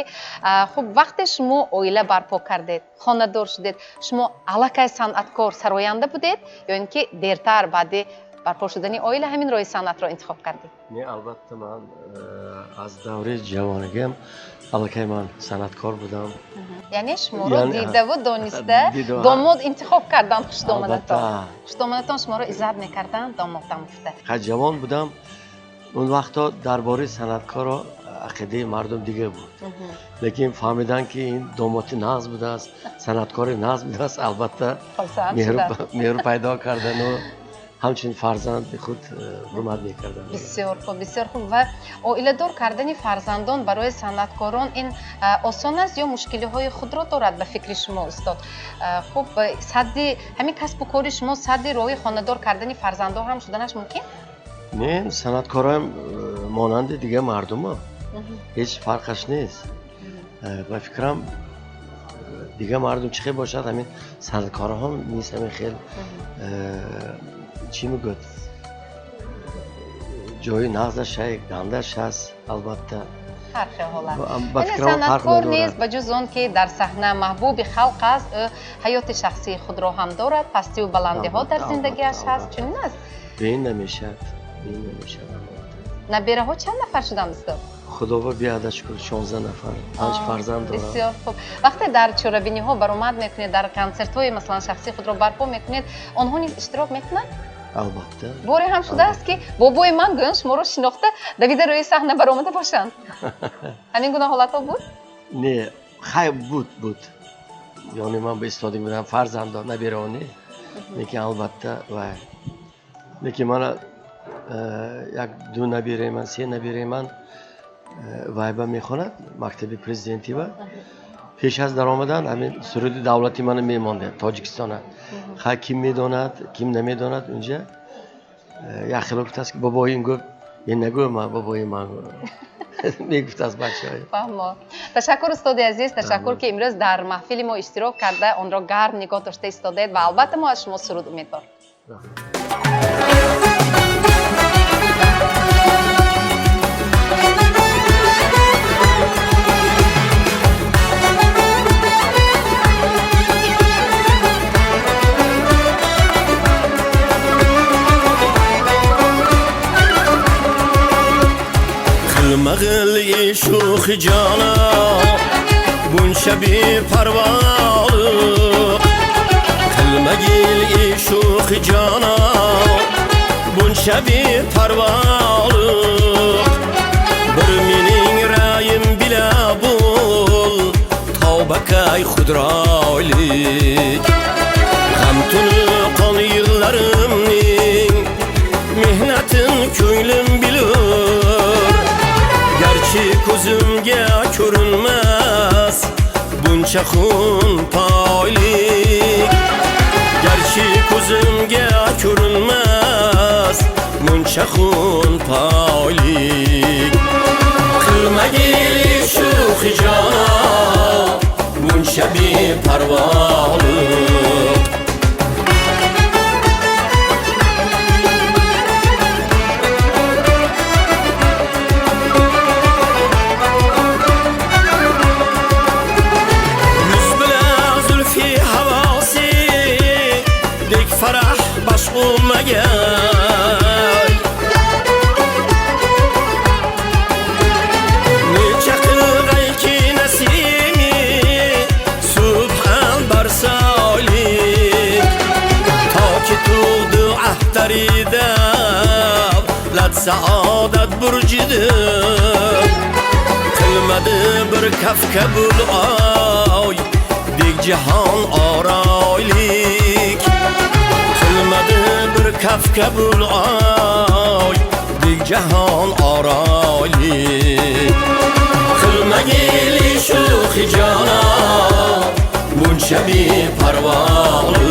хуб, вақте шумо оила барпо кардед, хонадор шудед, шумо аллакай санъаткор, сароянда будед ё ин ки дертар, баъди барпо шудани оила, ҳамин роҳи санъатро интихоб кардед? Не, албатта, ман аз давраи ҷавонигиам аллакай ман санъаткор будам. Яъне шуморо дидаву дониста домод интихоб карданд, хушдоманатон. Хушдоманатон шуморо иззат мекарданд, домодам гуфта? Ха, ҷавон будам. Он вақто дар бораи санъаткоро ақидаи мардум дигар буд, лекин фаҳмидан, ки ин домоди нағз будааст, санъаткори нағз будааст, албатта, меҳру пайдо кардану ҳамчун фарзанди худ ҳурмат мекардам. Бисёр хуб, бисёр хуб. Ва оиладор кардани фарзандон барои санъаткорон ин осон аст ё мушкилиҳои худро дорад, ба фикри шумо, устод? Хуб, садди ҳамин касбу кори шумо садди роҳи хонадор кардани фарзандон ҳам шуданаш мумкин? Не, санъаткорам монанди дигар мардума, ҳеҷ фарқаш нест. Ба фикрам, дигар мардум чӣ хел бошад, ҳамин санъаткорҳо низ ҳамин хел, чӣ мегӯяд, ҷои нағзаш ҳай, гандаш ҳаст, албатта. Ҳар хел ҳолат. Яъне санъаткор низ, ба ҷуз он ки дар саҳна маҳбуби халқ аст, ӯ ҳаёти шахсии худро ҳам дорад, пастиву баландиҳо дар зиндагиаш ҳаст, чунин аст? Беин намешавад, беин намешавад, албатта. Набераҳо чанд нафар шуданд, устод? Худоба биҳада шукр, 16 нафар, панҷ фарзанд дорам. Бисёр хуб. Вақте дар чорабиниҳо баромад мекунед, дар консертҳои, масалан, шахсии худро барпо мекунед, онҳо низ иштирок мекунанд? Албатта. Боре ҳам шудааст, ки бобои ман гӯён шуморо шинохта, давида рӯи саҳна баромада бошанд? Ҳамин гуна ҳолатҳо буд? Не, хай, буд, буд. Ёни ман ба истода будам, фарзандо, набераоне, лекин албатта вай, лекин мана як ду набераи ман, се набераи ман вайба мехонад, мактаби президентива. Пеш аз даромадан ҳамин суруди давлати мана мемондем, Тоҷикистона. Хай, ким медонад, ким намедонад, унҷа як хело гуфтааст, ки бобои ин гуфт, е нагӯ, ман бобои ман мегуфтааст бачаҳо. Фаҳмо. Ташаккур, устоди азиз, ташаккур, ки имрӯз дар маҳфили мо иштирок карда, онро гарм нигоҳ дошта истодаед. Ва албатта мо аз шумо суруд умедвор. Xilma-xil шӯхи ҷона, buncha beparvolik qilmagil. Шӯхи ҷонон buncha beparvolik bir mening ra'yim bila bo'l tavbakay xudroylik g'am tuni qon yig'larimning mehnatin ko'nglim bilur garchi ko'zimga ko'rinmas buncha xun poylik garchi ko'zimga ko'rinmas muncha xun poylik qilmagil shuxi jonon buncha beparvolik farah bosh bo'lmagay necha qilg'ayki nasimi subhan barsolik toki tug'di ahtari davlat saodat burjidir qilmadi bir kafka bul oy dek jahon oroylik qilmadi bir kafka bul oy dek jahon oroylik qilmagil shuxi jonon buncha beparvolik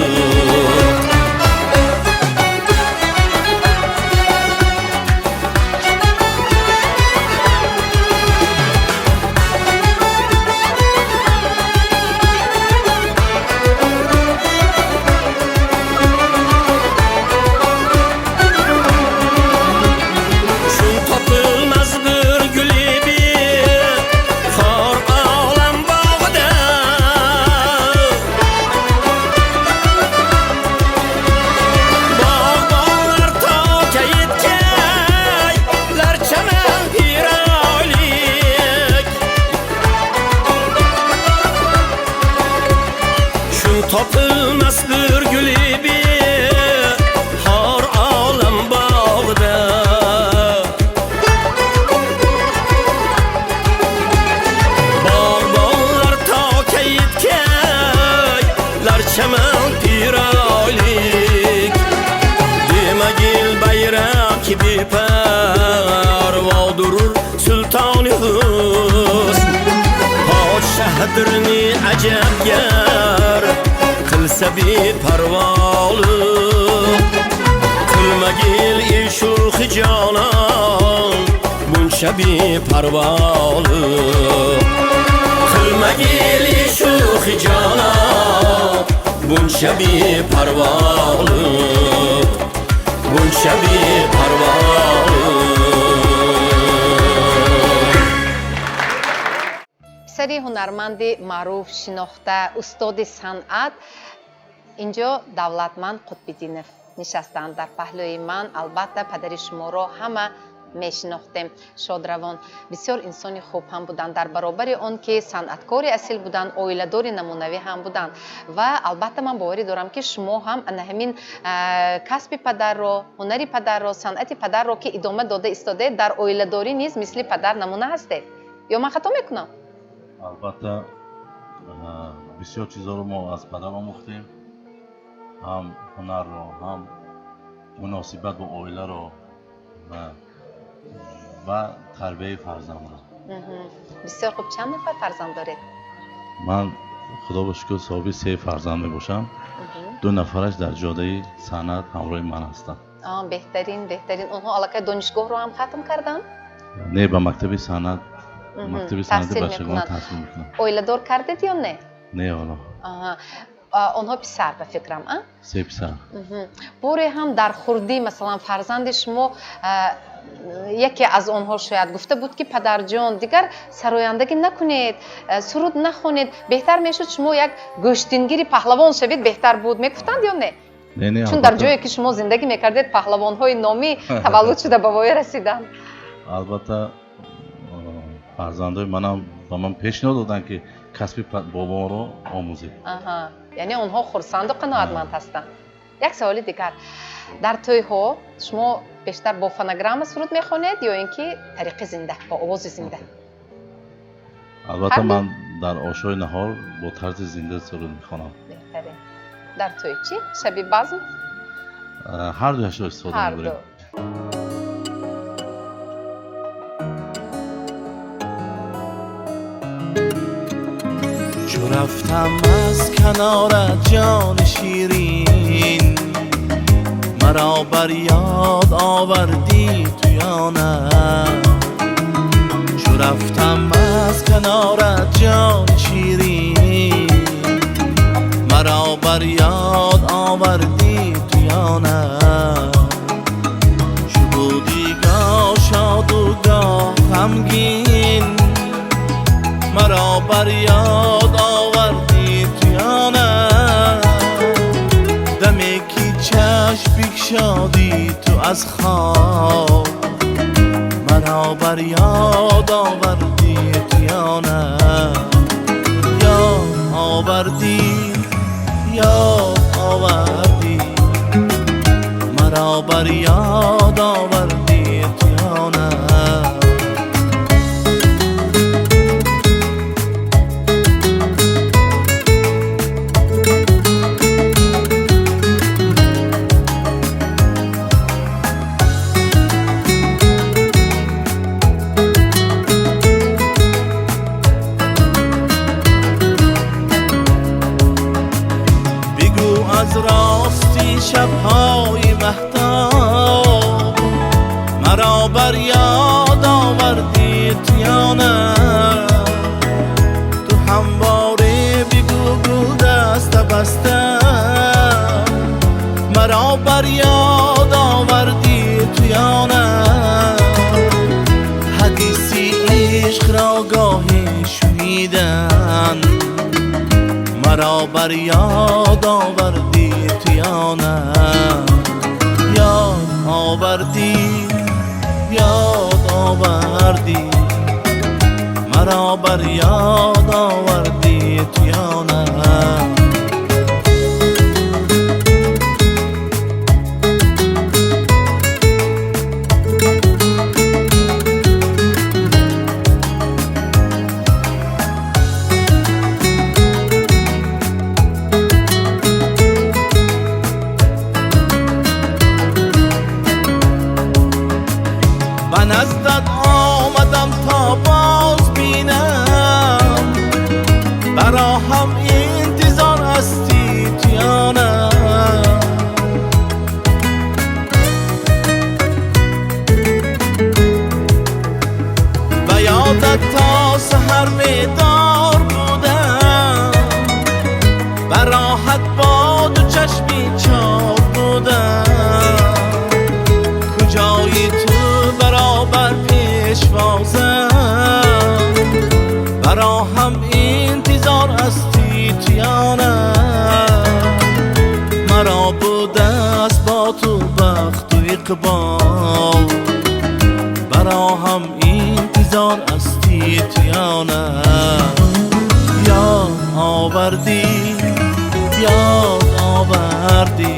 topilmas bir guli behor olam bog'ida bog'bonlar toka yetgaylar chaman piroylik demagil bayram ki beparvo durur sultoni husn podshohdirni ajabgar qilsa beparvolik qilmagil ey shuxi jonon buncha beparvolik qilmagil ey shuxi jonon buncha beparvolik buncha beparvolik писари ҳунарманди маъруф шинохта устоди санъат инҷо Давлатманд Қутбиддинов нишастанд дар паҳлӯи ман. Албатта падари шуморо ҳама мешинохтем. Шодравон бисёр инсони хуб ҳам буданд, дар баробари он ки санъаткори асил буданд, оиладори намунавӣ ҳам буданд. Ва албатта ман боварӣ дорам ки шумо ҳам ана ҳамин касби падарро, ҳунари падарро, санъати падарро ки идома дода истодаед, дар оиладорӣ низ мисли падар намуна ҳастед. Ё ман хато мекунам? Албатта бисёр чизҳоро мо аз падар омӯхтем, ҳам ҳунарро, ҳам муносибат бо оиларо ва тарбияи фарзандро. Бисёр хуб. Чанд нафар фарзанд доред? Ман худо ба шукр соҳиби 3 фарзанд мебошам. 2 нафараш дар ҷодаи санъат ҳамроҳи ман ҳастанд. Беҳтарин, беҳтарин. Онҳо аллакай донишгоҳро ҳам хатм карданд? Не, ба мактаби санъат, мактаби санъати бачагон таҳсил мекунанд. Оиладор кардед ё не? Не, ҳоло. Онҳо писар ба фикрам, а? 3 писар. Боре ҳам дар хурдӣ, масалан, фарзанди шумо яке аз онҳо шояд гуфта буд ки падарҷон, дигар сарояндагӣ накунед, суруд нахонед, беҳтар мешуд шумо як гӯштингири паҳлавон шавед, беҳтар буд, мегуфтанд ё не? Чун дар ҷое ки шумо зиндагӣ мекардед, паҳлавонҳои номӣ таваллуд шуда ба воя расиданд. Албатта фарзандои манам ба ман пешниҳод доданд ки касби боборо омӯзед. Яъне онҳо хурсанду қаноатманд ҳастанд. Як саволи дигар: дар тӯйҳо шумо бештар бо фонограмма суруд мехонед ё ин ки тариқи зинда, бо овози зинда? Албатта, ман дар ошои наҳор бо тарзи зинда суруд мехонам. Беҳтарин. Дар тӯй чӣ, шаби базм? Ҳар дуяшро истифода мебарем. Чу рафтам аз канорат, ҷони ширин, маро бар ёд овардӣ ту ё на? Чу рафтам аз канорат, ҷони ширин, маро бар ёд овардӣ ту ё на? Чу будӣ гоҳ шоду гоҳ ғамгин, маро бар ёд овардӣ ту ё на? Даме ки чашм бикшодӣ ту аз хоб, маро бар ёд овардӣ ту ё на? Ёд овардӣ, ёд овардӣ, маро бар ёд овардӣ ту ё на? Бигӯ, аз рости шабҳои маҳтоб маро бар ёд овардӣ ту ё на? Ту ҳамворе бигӯ, гул даста баста маро бар ёд овардӣ ту ё на? Ҳадиси ишқро гоҳе шунидан, маро бар ёд овардӣ ту ё на? Ёд овардӣ, ёд овардӣ, маро бар ёд овардӣ ту ё на? Ба наздат омадам то боз бинам, бароҳам интизор ҳастӣ ту ё на? Ба ёдат то саҳар бедор будам, ба роҳат бо ду чашми чор будам. Куҷои ту баробар пешвозам, бароҳам интизор ҳастӣ ту ё на? Маро будааст бо ту бахту иқбол, бароҳам интизор ҳастӣ ту ё на? Ёд овардӣ, ёд овардӣ,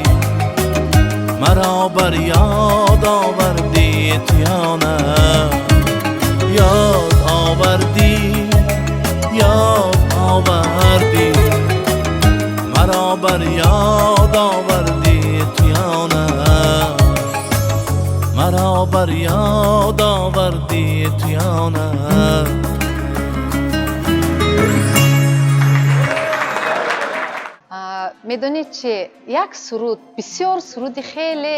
маро бар ёд овардӣ ту ё на? Ёд овардӣ, ёд овардӣ, маро бар ёд овардӣ ту ё на? Маро бар ёд овардӣ ту ё на? Медонед чи, як суруд, бисёр суруди хеле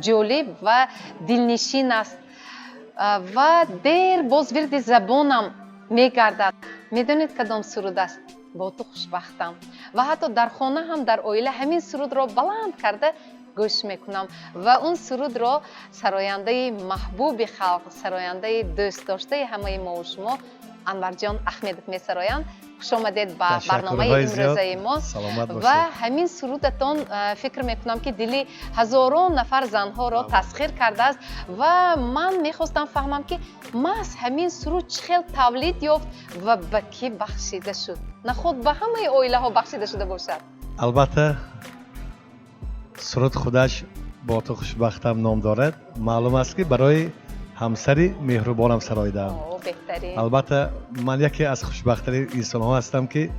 ҷолиб ва дилнишин аст ва дер боз вирди забонам мегардад. Медонед, кадом суруд аст? «Бо ту хушбахтам». Ва ҳатто дар хона ҳам, дар оила ҳамин сурудро баланд карда гӯш мекунам. Ва он сурудро сарояндаи маҳбуби халқ, сарояндаи дӯстдоштаи ҳамаи мову шумо Анварҷон Аҳмедов месароянд. Хушомадед ба барномаи имрӯзаи мо. Ва ҳамин сурудатон, фикр мекунам, ки дили ҳазорон нафар занҳоро тасхир кардааст. Ва ман мехостам фаҳмам, ки маҳз ҳамин суруд чӣ хел тавлид ёфт ва ба кӣ бахшида шуд. Наход ба ҳамаи оилаҳо бахшида шуда бошад. Албатта. Суруд худаш «Бо ту хушбахтам» ном дорад. Маълум аст, ки барои ҳамсари меҳрубонам сароидаам. О, беҳтарин. Албатта, ман яке аз хушбахттарин инсонҳо ҳастам, ки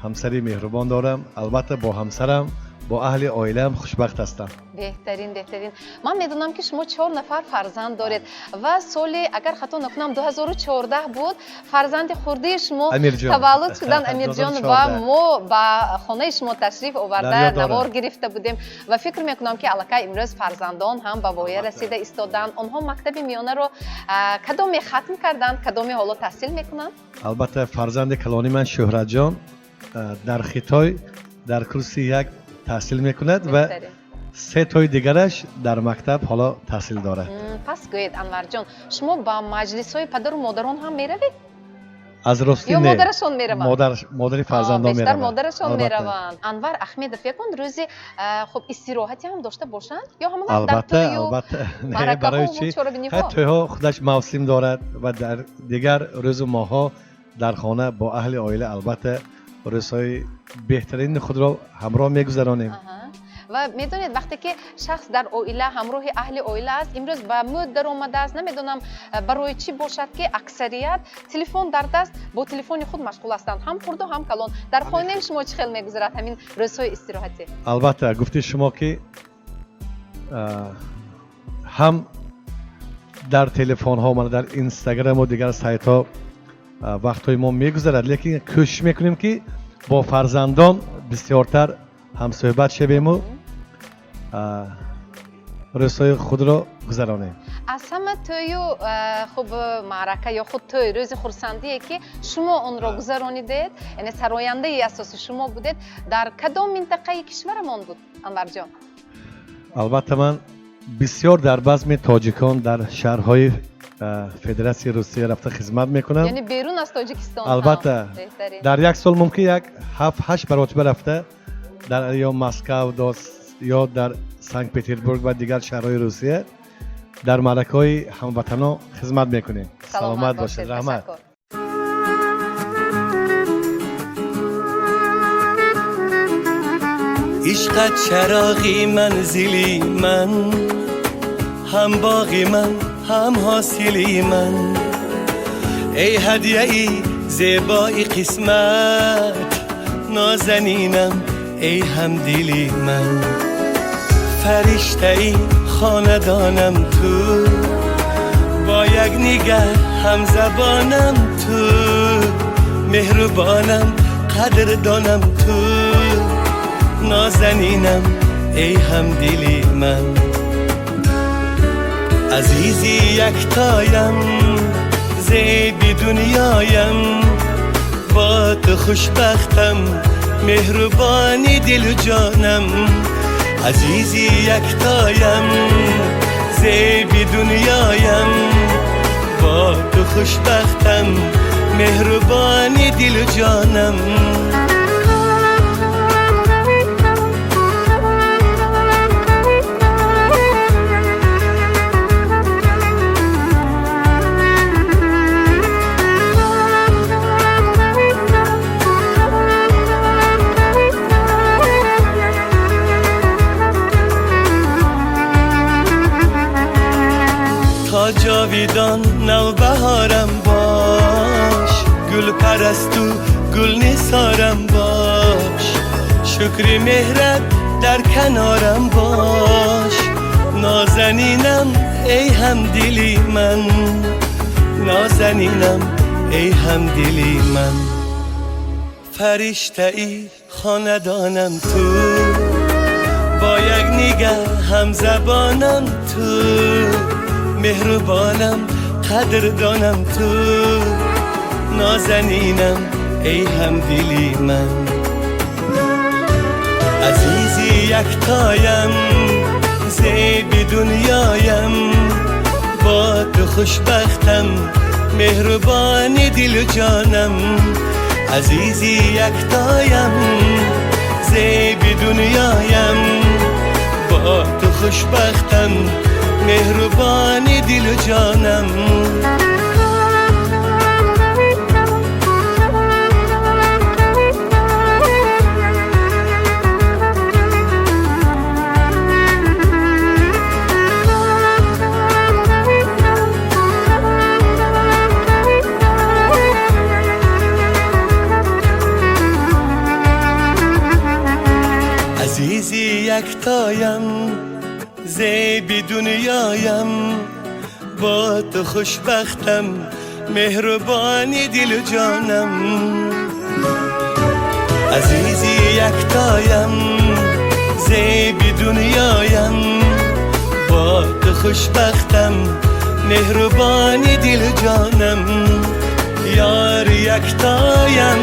ҳамсари меҳрубон дорам. Албатта, бо ҳамсарам, бо аҳли оилаам хушбахт ҳастам. Беҳтарин, беҳтарин. Ман медонам, ки шумо чор нафар фарзанд доред ва соли, агар хато накунам, 2014 буд, фарзанди хурдии шумо Амирҷон. таваллуд шуданд, Амирҷон, ва 2014. мо ба хонаи шумо ташриф оварда, Дар ёд дорам. навор гирифта будем ва фикр мекунам, ки аллакай имрӯз фарзандон ҳам ба воя расида истоданд. Онҳо мактаби миёнаро кадоме хатм карданд, кадоме ҳоло таҳсил мекунанд? Албатта, фарзанди калони ман Шӯҳратҷон дар Хитой дар курси як таҳсил мекунад ва се тои дигараш дар мактаб ҳоло таҳсил дорад. Пас гӯед, Анварҷон, шумо ба маҷлисҳои падару модарон ҳам меравед? Аз ростӣ, ё не. модарашон мераванд? Модари фарзандон бештар мераванд. Модарашон Албатта. мераванд. Анвар Ахмедов ягон рӯзи хуб истироҳате ҳам дошта бошанд ё ҳама вақт дар Албатта, тӯю албатта, не, маъракаҳо барои ва чӣ? чорабиниҳо? Ҳай, тӯйҳо худаш мавсим дорад ва дар дигар рӯзу моҳҳо дар хона бо аҳли оила, албатта, рӯзҳои беҳтарини худро ҳамроҳ мегузаронем. Ва медонед, вақте ки шахс дар оила, ҳамроҳи аҳли оила аст, имрӯз ба мӯд даромадааст, намедонам барои чӣ бошад, ки аксарият телефон дар даст, бо телефони худ машғул ҳастанд, ҳам хурду ҳам калон. Дар хонаи шумо чӣ хел мегузарад ҳамин рӯзҳои истироҳатӣ? Албатта, гуфти шумо, ки ҳам дар телефонҳо, мана дар Инстаграму дигар сайтҳо вақтҳои мо мегузарад, лекин кӯшиш мекунем, ки бо фарзандон бисёртар ҳамсӯҳбат шавему рӯзҳои худро гузаронем. Аз ҳама тӯю хуб маърака ё худ тӯй, рӯзи хурсандие, ки шумо онро гузаронидед, яъне сарояндаи асоси шумо будед, дар кадом минтақаи кишварамон буд, Анварҷон? Албатта, ман бисёр дар базми тоҷикон дар шаҳрҳои Федератсияи Русия рафта хизмат мекунам. Яъне берун аз Тоҷикистон? Албатта. Ҳам. Беҳтарин. Дар як сол мумкин як ҳафт ҳашт маротиба рафта дар ё Москав ё дар Санкт Петербург ва дигар шаҳрҳои Русия дар маъракаҳои ҳамватанон хизмат мекунем. Саломат бошед, раҳмат. Ташаккур. Ишқат чароғи манзили ман, ҳам боғи ман, ҳам ҳосили ман. Эй ҳадияи зебои қисмат, нозанинам, эй ҳамдили ман. Фариштаи хонадонам ту, бо як нигаҳ ҳамзабонам ту, меҳрубонам, қадрдонам ту, нозанинам, эй ҳамдили ман. Азизи яктоям, зеби дунёям, бо ту хушбахтам, меҳрубони дилу ҷонам. Азизи яктоям, зеби дунёям, бо ту хушбахтам, меҳрубони дилу ҷонам. Та ҷовидон навбаҳорам бош, гулпарасту гулнисорам бош, шукри меҳрат дар канорам бош, нозанинам, эй ҳамдили ман. Нозанинам, эй ҳамдили ман. Фариштаи хонадонам ту, бо як нигаҳ ҳамзабонам ту, меҳрубонам, қадрдонам ту, нозанинам, эй ҳамдили ман. Азизи яктоям, зеби дунёям, бо ту хушбахтам, меҳрубони дилу ҷонам. Азизи яктоям, зеби дунёям, бо ту хушбахтам, меҳрубони дилу ҷонам. Яктоям, зеби дунёям, бо ту хушбахтам, меҳрубони дилу ҷонам. Азизи яктоям, зеби дунёям, бо ту хушбахтам, меҳрубони дилу ҷонам. Ёри яктоям,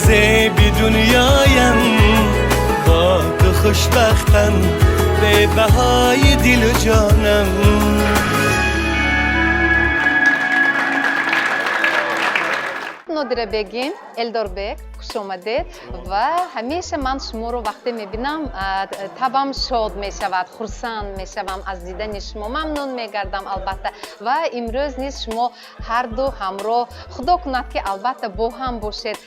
зеби дунёям, бо ту хушбахтам, бебаҳои дилу ҷонам. Нодира бегим, Элдорбек, хуш омадед. Ва ҳамеша ман шуморо вақте мебинам, табам шод мешавад, хурсанд мешавам аз дидани шумо, мамнун мегардам албатта. Ва имрӯз низ шумо ҳарду ҳамроҳ, худо кунад ки албатта бо ҳам бошед,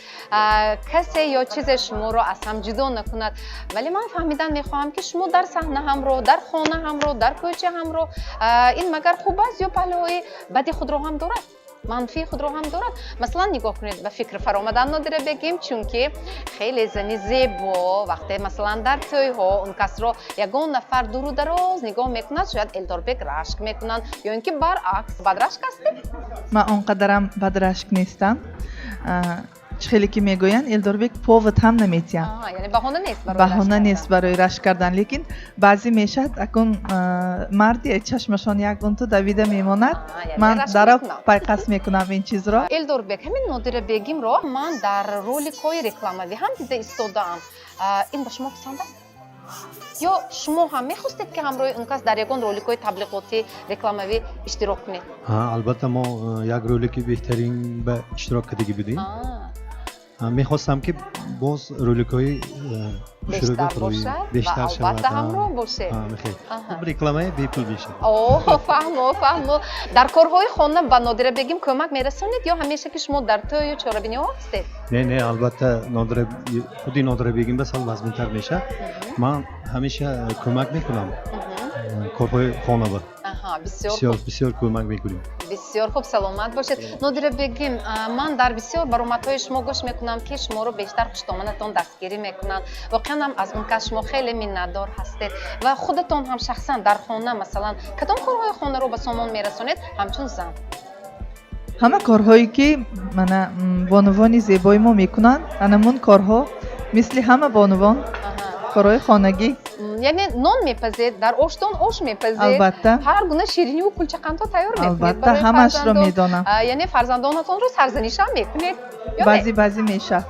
касе ё чизе шуморо аз ҳам ҷудо накунад. Вале ман фаҳмидан мехоҳам ки шумо дар саҳна ҳамроҳ, дар хона ҳамроҳ, дар кӯча ҳамроҳ, ин магар хуб аст ё паҳлӯҳои бади худро ҳам дорад, манфии худро ҳам дорад? Масалан, нигоҳ кунед, ба фикр фаромадан Нодира бегим, чунки хеле зани зебо вақте масалан дар тӯйҳо он касро ягон нафар дуру дароз нигоҳ мекунад, шояд Элдорбек рашк мекунанд ё ин ки баръакс. Бадрашк ҳастед? Ман он қадарам бадрашк нестам. Чӣ хеле ки мегӯянд, Элдорбек повод ҳам наметиҳанд. Яъне баҳона нест барои баҳона нест барои рашк кардан, лекин баъзе мешавад, акун марди чашмашон як унту давида мемонад, ман дарав пайқас мекунам ин чизро. Элдорбек, ҳамин Нодира бегимро ман дар роликҳои рекламавӣ ҳам дида истодаам. Ин ба шумо писанд аст? Ё шумо ҳам мехостед ки ҳамроҳи он кас дар ягон роликҳои таблиғотӣ рекламавӣ иштирок кунед? Албатта, мо як ролики беҳтарин ба иштирок кардагӣ будем. Мехостам ки боз роликҳои бештар бошад ва албатта ҳамроҳ бошед. Рекламаи бепул мешавад. О, фаҳмо, фаҳмо. Дар корҳои хона ба Нодира бегим кӯмак мерасонед ё ҳамеша ки шумо дар тӯю чорабиниҳо ҳастед? Не, не, албатта, худи Нодира бегим ба сал вазминтар мешавад. Ман ҳамеша кӯмак мекунам корҳои хона ба. Бисёр бисёр кӯмак мекунем. Бисёр хуб, саломат бошед. Нодира бегим, ман дар бисёр баромадҳои шумо гӯш мекунам ки шуморо бештар хуштоманатон дастгирӣ мекунанд. Воқеан ҳам аз он кас шумо хеле миннатдор ҳастед. Ва худатон ҳам шахсан дар хона масалан кадом корҳои хонаро ба сомон мерасонед ҳамчун зан? Ҳама корҳое ки мана бонувони зебои мо мекунанд, анамун корҳо, мисли ҳама бонувон, корҳои хонагӣ. Яъне нон мепазед, дар оштон ош мепазед, албатта, ҳар гуна шириниву кулчақандҳо тайёр мекунед. Албатта, ҳамашро медонам. Яъне фарзандонатонро сарзанишам мекунед? Баъзе баъзе мешавад.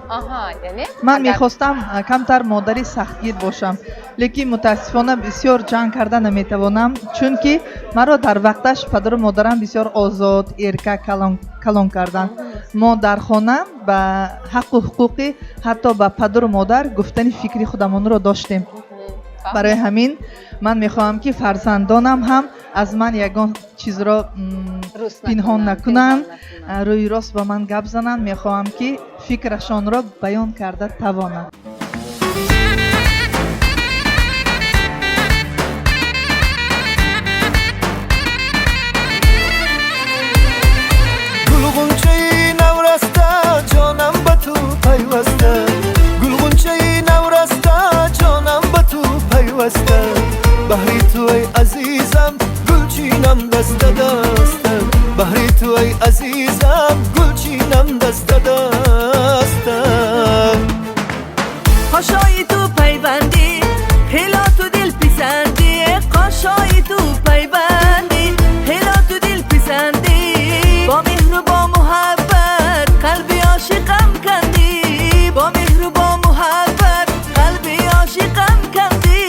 Яъне ман мехостам камтар модари сахтгир бошам, лекин мутаассифона бисёр ҷанг карда наметавонам, чунки маро дар вақташ падару модарам бисёр озод, эрка калон карданд. Мо дар хона ба ҳаққу ҳуқуқи ҳатто ба падару модар гуфтани фикри худамонро доштем. Барои ҳамин ман мехоҳам ки фарзандонам ҳам аз ман ягон чизро пинҳон накунанд, рӯи рост ба ман гап зананд. Мехоҳам ки фикрашонро баён карда тавонанд. Гулғунчаи навраста, ҷонам ба ту пайваста, гулғунчаи навраста, ҷонам ба ту пайваста, баҳри ту эй азизам гулчинам даста даста, баҳри ту эй азизам гулчинам даста даста. Қошои ту пайвандӣ, хело ту дилписандӣ, қошои ту пайвандӣ, хело ту дилписандӣ, бо меҳру бо муҳаббат қалби ошиқам кандӣ, бо меҳру бо муҳаббат қалби ошиқам кандӣ.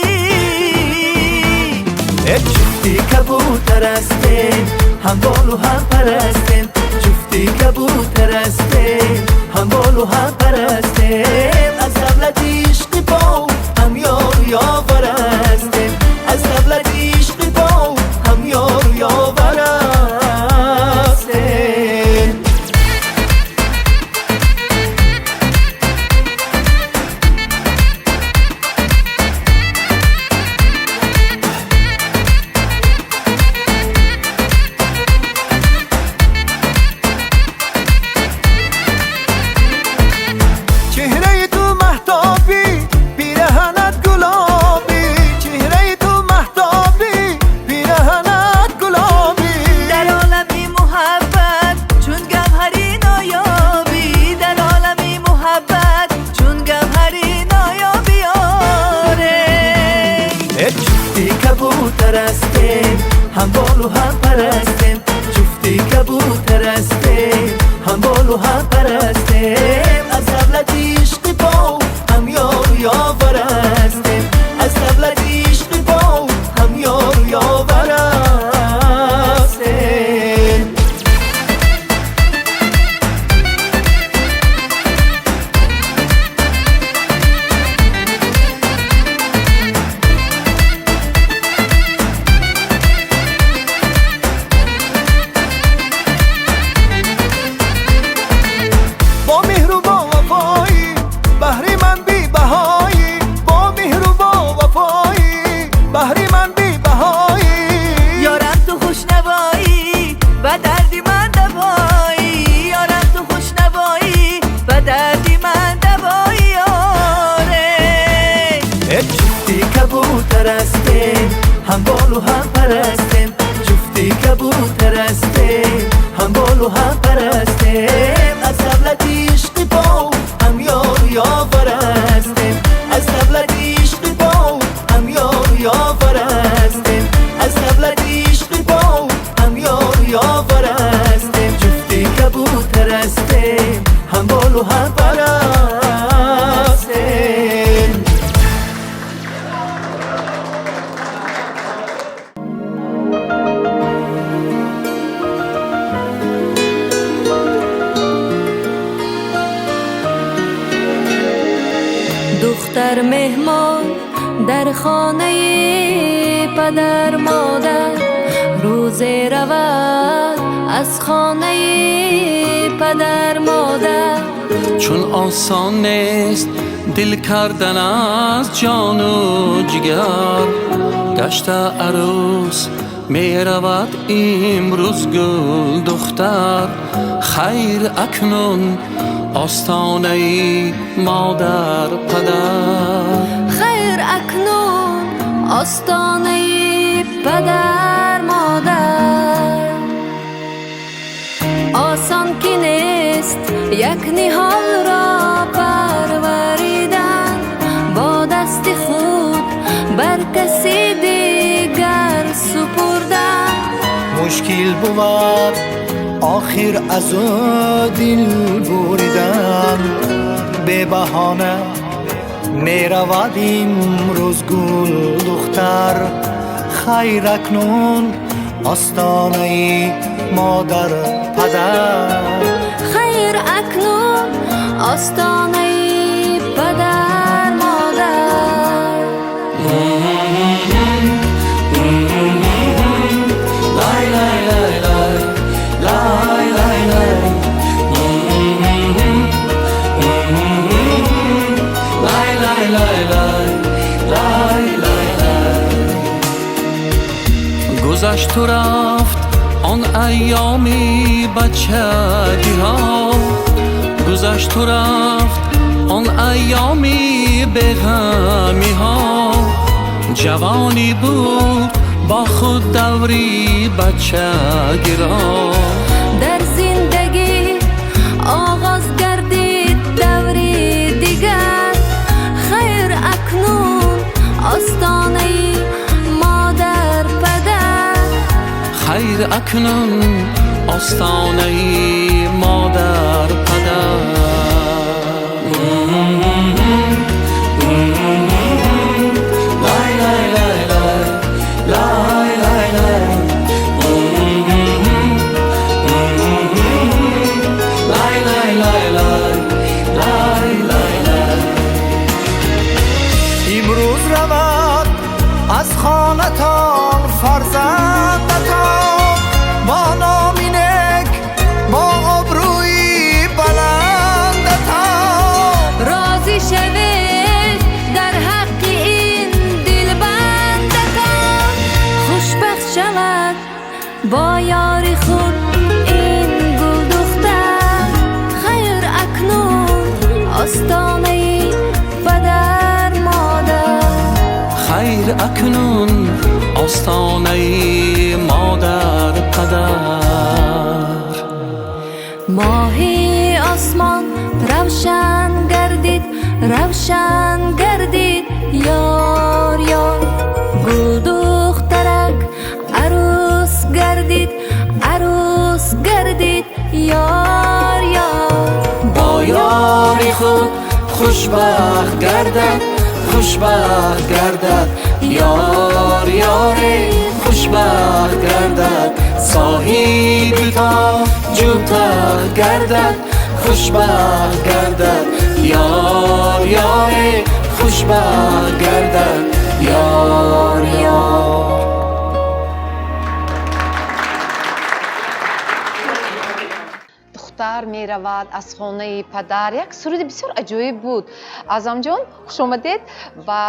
Як ҷуфти кабутар ҳастем, ҳам болу ҳам пар ҳастем, ҷуфти кабутар ҳастем, ҳам болу ҳам пар ҳастем, аз давлати ишқи пок ҳам ёру ёвар ҳастем, аз давлати ишқи пок ҳам ёру ёвар ҳастем. Чеҳраи ту маҳтобӣ, пираҳанат гулобӣ, Ҷуфти кабутар ҳастем, ҳам болу ҳам пар ҳастем. Ҷуфти кабутар ҳастем, ҳам болу ҳам пар ҳастем. Аз давлати ишқи пок ҳам ёру ёвар ҳастем. Аз давлати ишқи пок ҳам ёру ёвар ҳастем. Бо меҳру бо вафоӣ баҳри ман бебаҳоӣ, бо меҳру бо вафоӣ баҳри ман бебаҳоӣ. Ёрам ту хушнавоӣ, ба дарди ман давоӣ. Ёрам ту хушнавоӣ, ба дарди ман давоӣ. Ёре Ҷуфти кабутар ҳастем, ҳам болу ҳам пар ҳастем. Ҷуфти кабутар ҳастем, ҳам болу ҳам пар ҳастем. Аз давлати ишқи пок ҳам ёру ёвар ҳастем. Аз давлати ишқи пок ҳам ёру ёвар ҳастем. Аз давлати ишқи пок ҳам ёру ёвар ҳастем. Ҷуфти кабутар ҳастем, ҳам болу ҳам пар ҳастем. Духтар меҳмон дар хонаи падар модар, рӯзе равад аз хонаи падар модар. Чун осон нест дил кардан аз ҷону ҷигар, гашта арӯс меравад имрӯз гул духтар. Хайр акнун остонаи модар падар. Хайр акнун остонаи падар модар. Осон ки нест як ниҳолро парваридан, бо дасти худ бар каси дигар супурдан. Мушкил бувад охир аз ӯ дил буридан, бебаҳона меравад имрӯз гул духтар. Хайр акнун остонаи модар падар. Хайр акнун остонаи падар модар. Лай лай лай лай лай лай лай, лай лай лай лай лай лай лай. Гузашту рафт он айёми бачагиҳо, гузашту рафт он айёми беғамиҳо. Ҷавонӣ буд бо худ даври бачагиро. Дар зиндагӣ оғоз гардид даври дигар. Хайр акнун остонаи модар падар. Хайр акнун остонаи модар падар. Лай лай лай лай лай лай лай, лай лай лай лай лай лай лай. Имрӯз равад аз хонатон фарзандатон, бо номи нек, бо обрӯи баландатон. Розӣ шавед дар ҳаққи ин дилбандатон, хушбахт шавад бо ёри худ ин гулдухтар. Хайр акнун остонаи падар модар. Хайр акнун остонаи модар падар. Моҳи осмон равшан гардид, равшан гардид, ёр ёр гул. худ хушбахт гардад, хушбахт гардад. Ёр ёре хушбахт гардад, соҳиби тоҷу тахт гардад, хушбахт гардад. Ёр ёре хушбахт гардад, ёр ёр. Духтар меравад аз хонаи падар. Як суруди бисёр аҷоиб буд. Аъзамҷон, хуш омадед ба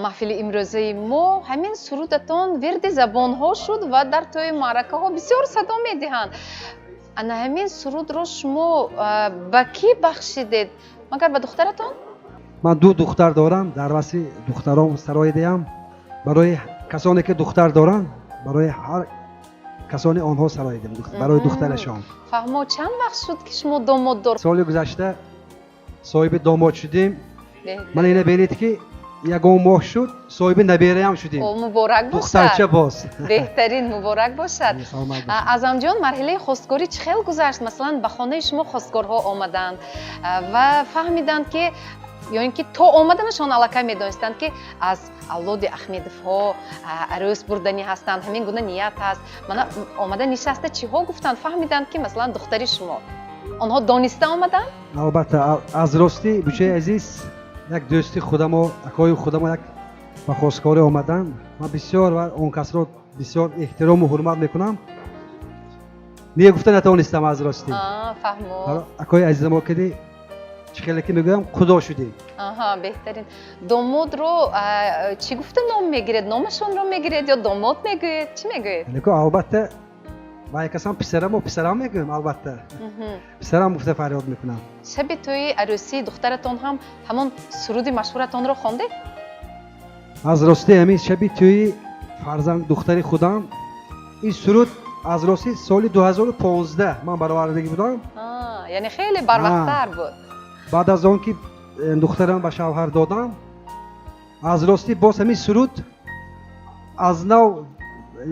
маҳфили имрӯзаи мо. Ҳамин сурудатон вирди забонҳо шуд ва дар тӯи маъракаҳо бисёр садо медиҳанд. Ана ҳамин сурудро шумо ба кӣ бахшидед? Магар ба духтаратон? Ман ду духтар дорам, дар васфи духтаром сароидаям. Барои касоне ки духтар доранд, барои ҳар касоне онҳо сароидем, барои духтарашон. Фаҳмо, чанд вақт шуд ки шумо домод дор? Соли гузашта соҳиби домод шудем. Ман ина бинед ки ягон моҳ шуд, соҳиби набераям шудем. О, муборак бошад. Духтарча боз. Беҳтарин, муборак бошад. Саломат бошед. Аъзамҷон, марҳилаи хостгорӣ чӣ хел гузашт? Масалан, ба хонаи шумо хостгорҳо омаданд ва фаҳмиданд ки ё ин ки то омаданашон аллакай медонистанд ки аз авлоди Ахмедовҳо арӯс бурданӣ ҳастанд, ҳамин гуна ният ҳаст. Мана омада нишаста чиҳо гуфтанд, фаҳмиданд ки масалан духтари шумо. Онҳо дониста омаданд? Албатта, аз ростӣ, бучаи азиз, як дӯсти худамо, акои худамо як ба хостгорӣ омаданд. Ман бисёр ва он касро бисёр эҳтирому ҳурмат мекунам. Не гуфта натавонистам аз ростӣ. Фаҳмо. Акои азизамо киди чӣ хеле ки мегӯям, худо шудем. Аҳа, беҳтарин. Домодро чӣ гуфта ном мегиред? Номашонро мегиред ё домод мегӯед? Чӣ мегӯед? Лекин албатта ман касам писарамо писарам мегӯям, албатта. Писарам гуфта фарёд мекунам. Шаби тӯи арӯсии духтаратон ҳам ҳамон суруди машҳуратонро хондед? Аз ростӣ ҳамин шаби тӯи фарзанд духтари худам ин суруд аз ростӣ соли 2015 ман баровардагӣ будам. Яъне хеле барвақттар буд. Баъд аз он ки духтарам ба шавҳар додам, аз ростӣ боз ҳамин суруд аз нав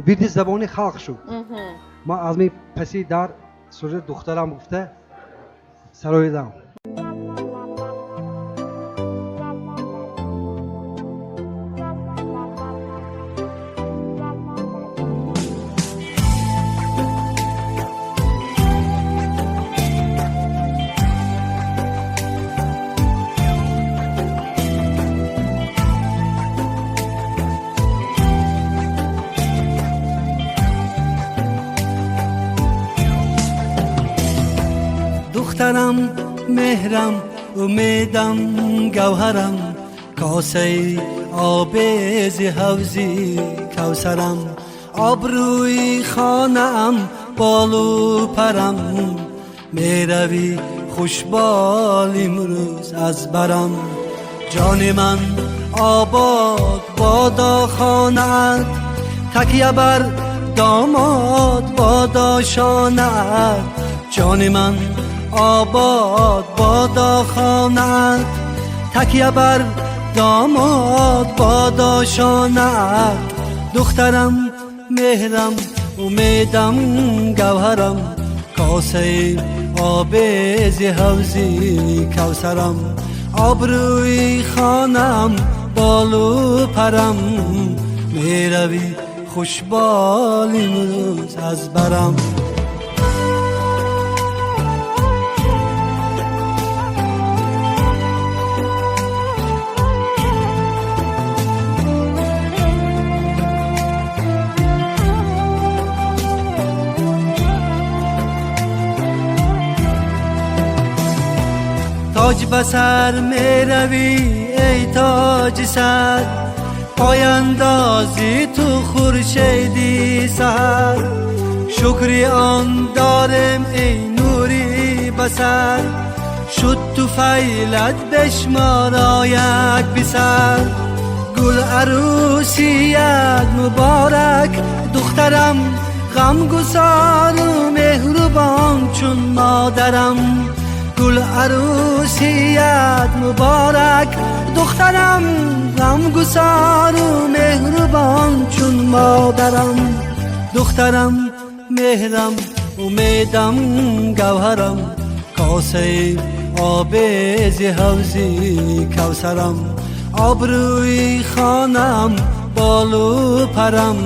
вирди забони халқ шуд. Ман аз ми паси дар суруди духтарам гуфта сароидам. دخترم مهرم امیدم گوهرم، کاسه آب ز حوضی کوثرم، آبروی خانه‌ام بالو پرم، میروی خوشبال امروز از برم. جان من آباد بادا خانه‌ات، تکیه بر داماد بادا شانه‌ات. جان من آباد بادا خانه‌ات، تکیه بر داماد بادا شانه‌ات. دخترم مهرم امیدم گوهرم، کاسه آب ز حوضی کوثرم، آبروی خانم بالو پرم، میروی خوشبال امروز از برم. تاج به سر می روی ای تاج سر، پای اندازی تو خورشیدی سحر، شکری آن دارم ای نوری بصر، شد تو فیلت بشمارا یک پسر. گل عروسیت مبارک دخترم، غمگسار و مهربان چون مادرم. گل عروسیت مبارک دخترم، غمگسار و مهربان چون مادرم. دخترم مهرم امیدم گوهرم، کاسه Оби зи ҳавзи Кавсарам, обрӯи хонам, болу парам,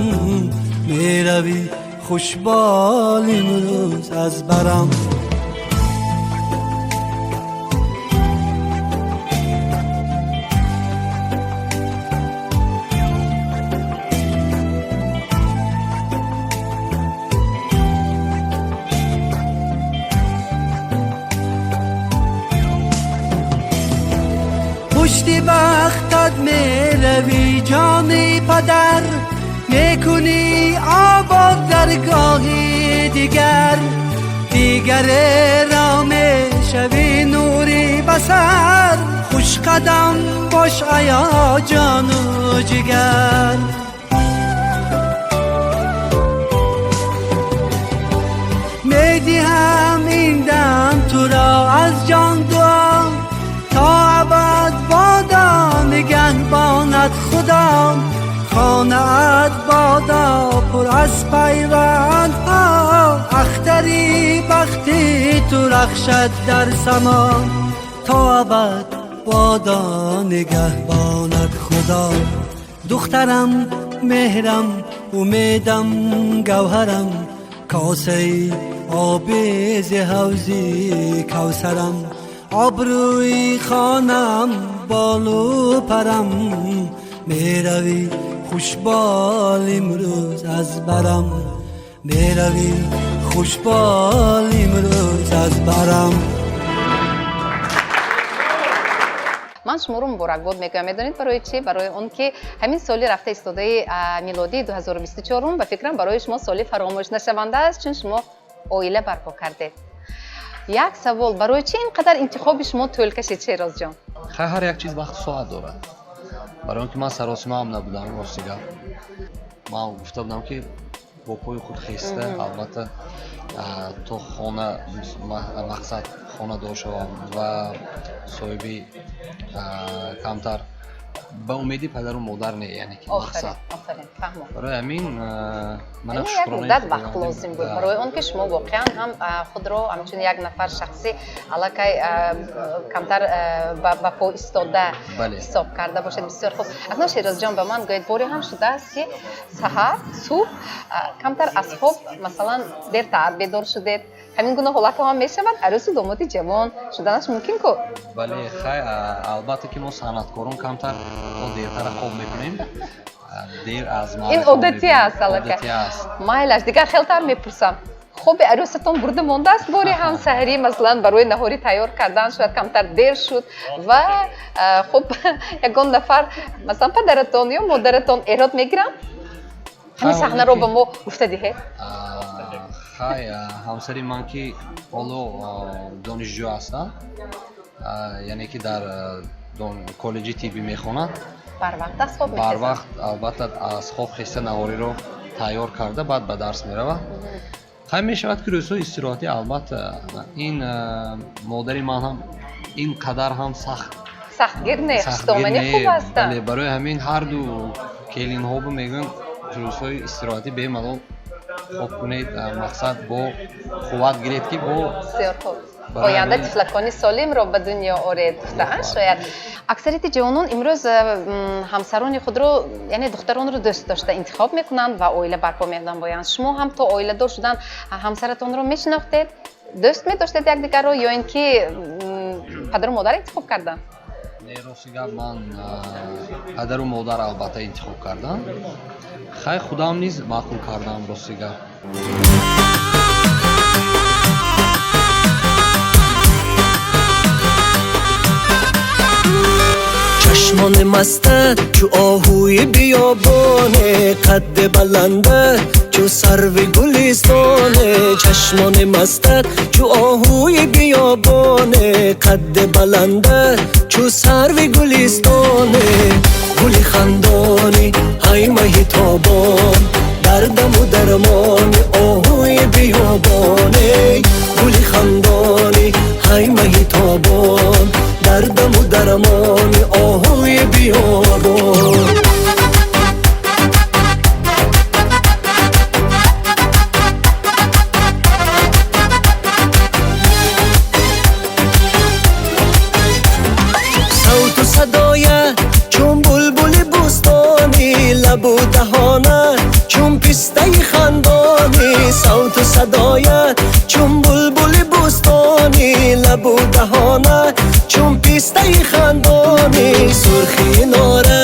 меравӣ хушбол имрӯз аз барам. Пушти бахтат меравӣ, ҷони падар, мекунӣ обод даргоҳи дигар, дигареро мешавӣ нури басар, хушқадам бош аё ҷону ҷигар. Медиҳам ин дам туро аз ҷон дуо, то абад бодо нигаҳбонат Худо, хонаат бодо пур аз пайвандҳо, ахтари бахти ту рахшад дар само, то абад бодо нигаҳбонат Худо. Духтарам, меҳрам, умедам, гавҳарам, косаи оби зи ҳавзи Кавсарам, обрӯи хонам, болу парам, меравӣ хушбол имрӯз аз барам, меравӣ хушбол имрӯз аз барам. Ман шуморо муборакбод мегӯям. Медонед барои чӣ? Барои он ки ҳамин соли рафта истодаи милодии 2024 ба фикрам барои шумо соли фаромӯшнашаванда аст, чун шумо оила барпо кардед. Як савол: барои чӣ ин қадар интихоби шумо тӯл кашид, Шерозҷон? Хай, ҳар як чиз вақту соат дорад. Барои он ки ман саросимаам набудам, рости гап. Ман гуфта будам, ки бо пои худ хеста, албатта, то хона, мақсад хонадор шавам ва соҳиби камтар ба умеди падару модар не, яъне ки мақсад. Барои ҳамин мана як муддат вақт лозим буд барои он ки шумо воқеан ҳам худро ҳамчун як нафар шахси аллакай камтар ба по истода ҳисоб карда бошед. Бисёр хуб. Акнун, Шерозҷон, ба ман гӯед, боре ҳам шудааст, ки саҳар субҳ камтар аз хоб, масалан, дертар бедор шудед? Ҳамин гуна ҳолатҳо ҳам мешавад? Арӯсу домоди ҷавон шуданаш мумкин ку? Бале, хай, албатта ки мо санъаткорон камтар то дертара хоб мекунем, дер аз ин одатӣ аст аллакай. Майлаш, дигар хелтар мепурсам: хоби арӯсатон бурда мондааст бори ҳам саҳарӣ, масалан, барои наҳорӣ тайёр кардан шояд камтар дер шуд ва хуб, ягон нафар, масалан, падаратон ё модаратон эрод мегиранд? Ҳамин саҳнаро ба мо гуфта диҳед. Хай, ҳамсари ман ки ҳоло донишҷӯ ҳастанд, яъне ки дар коллеҷи тиббӣ мехонад. Барвақт аз хоб? Барвақт, албатта, аз хоб хеста, наҳориро тайёр карда, баъд ба дарс меравад. Хай, мешавад ки рӯзҳои истироҳатӣ, албатта, ин модари ман ҳам ин қадар ҳам сахт сахтгир не, хуштоманӣ хуб ҳастанд. Бале, барои ҳамин ҳарду келинҳобу мегӯянд, рӯзҳои истироҳатӣ бемалол хоб кунед, мақсад бо қувват гиред, ки бо Бисёр хуб, оянда тифлакони солимро ба дунё оред, гуфтаанд. Шояд аксарияти ҷавонон имрӯз ҳамсарони худро, яъне духтаронро дӯст дошта интихоб мекунанд ва оила барпо менамоянд. Шумо ҳам то оиладор шудан ҳамсаратонро мешинохтед, дӯст медоштед якдигарро ё ин ки падару модар интихоб карданд? Не, рости гап, ман падару модар, албатта, интихоб кардам. Хай, худам низ маъқул кардам, рости гап. Чашмони мастат чу оҳуи биёбоне, қадди баландат чу сарви гулистоне. Чашмони мастат чу оҳуи биёбоне, қадди баландат чу сарви гулистоне. Гули хандонӣ, ҳай маҳи тобон, дардаму дармони оҳуи биёбоне. Гули хандонӣ, ҳай маҳи тобон, дардаму дармони оҳуи биёбон. даҳона чун пистаи хандонӣ, савту садоят чун булбули бӯстонӣ, лабу даҳона чун пистаи хандонӣ, сурхи нора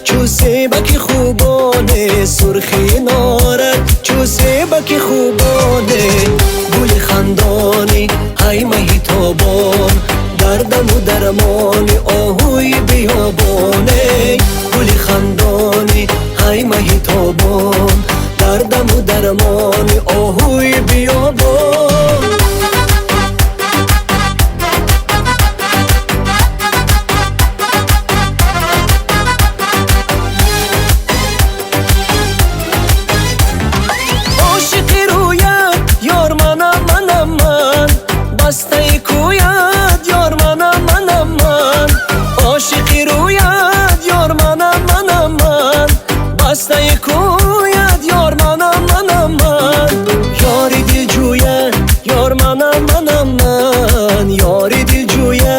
чу себаки хубоне, сурхи нора чу себаки хубоне, гули хандонӣ ҳай маҳи тобон, дардаму дармони оҳуи биёбоне, гули хандонӣ ҳай маҳи тобон, дардаму дармони оҳуи биёбон. Ошиқи рӯят ёр манам, манам ман, бастаи кӯят ёр манам, манам ман, ошиқи рӯят ёр манам, манам ман, бастаи кӯят ёр манам, манам ман, ёри дилҷӯя ёр манам, манам ман, ёри дилҷӯя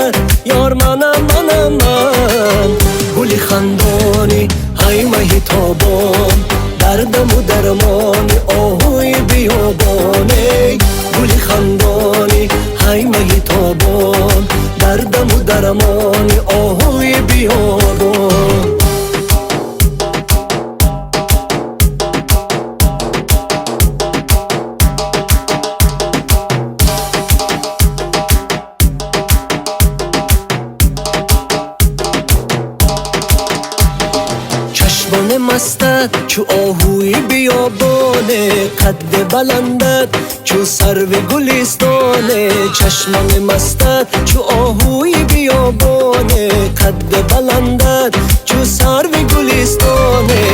ёр манам, манам ман, гули хандонӣ ҳай маҳи тобон, дардаму дармони оҳуи биёбоне, гули хандонӣ ҳай маҳи тобон, дардаму дармони оҳуи биёбон. Чашмони мастат чу оҳуи биёбоне, қадди баландат чу сарви гулистоне, чашмони мастат чу оҳуи биёбоне, қадди баландат чу сарви гулистоне,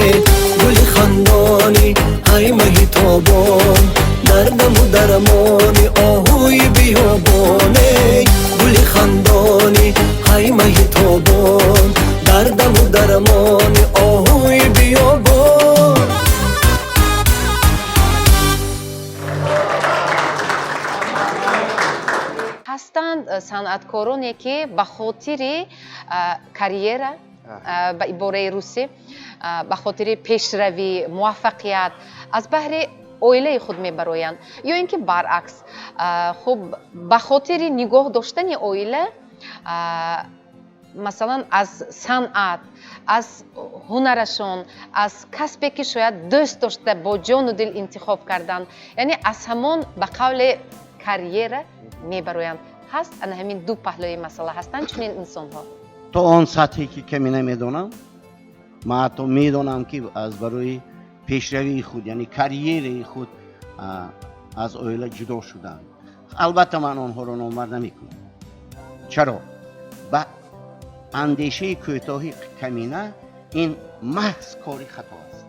гули хандонӣ ҳай маҳи тобон, дардаму дармони оҳуи биёбоне, гули хандонӣ ҳай маҳи тобон, дардаму дармони оҳуи биёбон. Ҳастанд санъаткороне ки ба хотири карьера, ба ибораи русӣ, ба хотири пешравӣ, муваффақият аз баҳри оилаи худ мебароянд, ё ин ки баръакс, хуб, ба хотири нигоҳ доштани оила, масалан, аз санъат, аз ҳунарашон, аз касбе ки шояд дӯст дошта бо ҷону дил интихоб карданд, яъне аз ҳамон ба қавле карьера мебароянд. Ҳаст ана ҳамин ду паҳлӯи масъала, ҳастанд чунин инсонҳо? То он сатҳе ки каме намедонам, ман ҳатто медонам ки аз барои пешравии худ, яъне карьераи худ, аз оила ҷудо шуданд. Албатта ман онҳоро номбар намекунам. Чаро? Ба андешаи кӯтоҳи камина ин маҳз кори хато аст.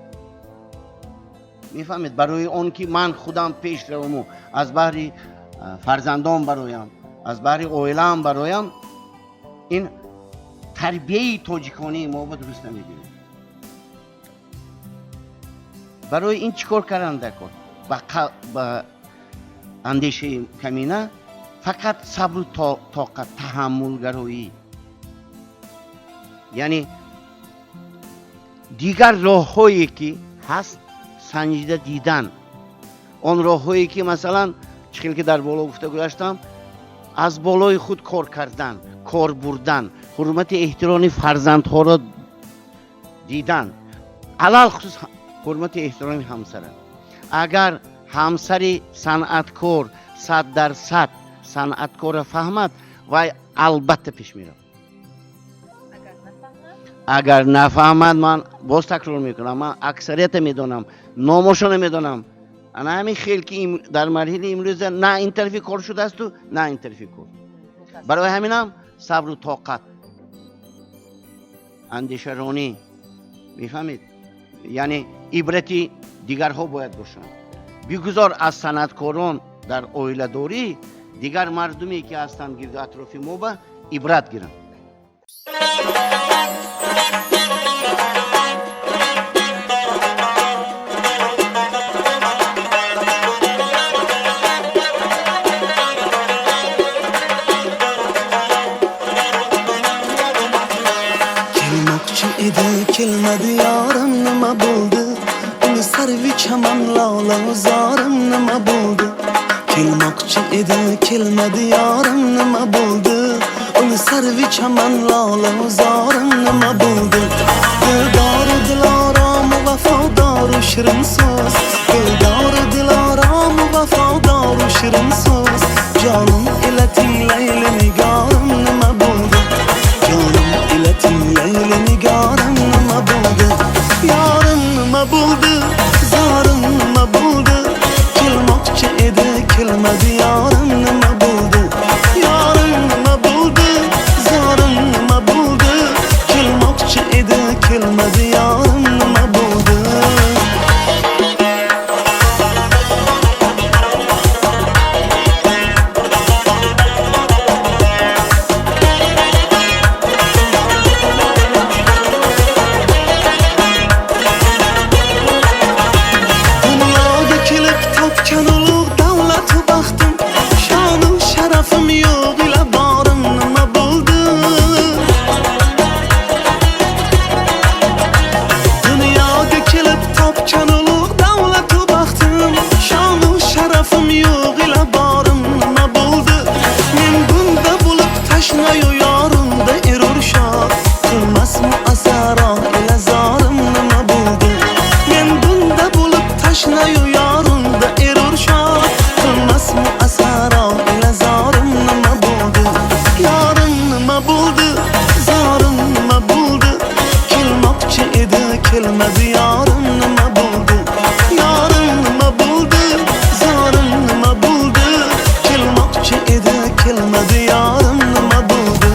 Мефаҳмед, барои он ки ман худам пеш раваму аз баҳри фарзандон бароям, аз баҳри оилаам бароям, ин тарбияи тоҷиконии мо ба дуруст намегирад. Барои ин чӣ кор кардан дар кор? Ба андешаи камина фақат сабру тоқат, таҳаммулгароӣ, яъне дигар роҳҳое ки ҳаст санҷида дидан, он роҳҳое ки масалан чӣ хел ки дар боло гуфта гузаштам, аз болои худ кор кардан, кор бурдан, ҳурмати эҳтироми фарзандҳоро дидан, алалхусус ҳурмати эҳтироми ҳамсара. Агар ҳамсари санъаткор 100% санъаткорро фаҳмад, вай албатта пеш меравад. Агар нафаҳмад, ман боз такрор мекунам, ман аксарията медонам, номошро медонам. Ана ҳамин хел ки дар марҳилаи имрӯза на ин тарафи кор шудаасту на ин тарафи кор. Барои ҳаминам сабру тоқат, андешаронӣ, мефаҳмед, яъне ибрати дигарҳо бояд бошанд. Бигузор аз санъаткорон дар оиладорӣ дигар мардуме ки ҳастанд гирду атрофи мо ба ибрат гиранд. Kelmoqchi edi, kelmadi yorim, nima bo'ldi? Chaman lola zorim nima bo'ldi? Kelmoqchi edi, kelmadi yorim, nima bo'ldi? Ul sarvi chaman lola zorim nima bo'ldi? Dildor, dilorom, vafodor, shirin so'z. Dildor, dilorom, vafodor, shirin so'z. Jonim ila tinglayli, nigorim, nima bo'ldi? Jonim ila tinglayli, nigorim, nima bo'ldi? Yorim nima bo'ldi? Zorim nima bo'ldi? Kelmoqchi edi, kelmadi yorim, nima bo'ldi? Yorim nima bo'ldi? Zorim nima bo'ldi? Kelmoqchi edi, kelmadi yorim, nima bo'ldi? Dunyoga kelib topgan ulug' davlatu baxtim, shonu sharafim yo'q ila borim nima bo'ldi? Dunyoga kelib topgan ulug' davlatu baxtim, shonu sharafim yo'q ila borim nima bo'ldi? Men bunda bo'lib tashnayu yorimda erur shod, qilmasmi asaro ila zorim nima bo'ldi? Men bunda bo'lib tashnayu yorimda erur shod, qilmasmi asaro ila zorim nima bo'ldi? Yorim nima bo'ldi? Zorim nima bo'ldi? Kelmoqchi edi, kelmadi yorim nima bo'ldi? Yorim nima bo'ldi? Zorim nima bo'ldi? Kelmoqchi edi, kelmadi yorim nima bo'ldi?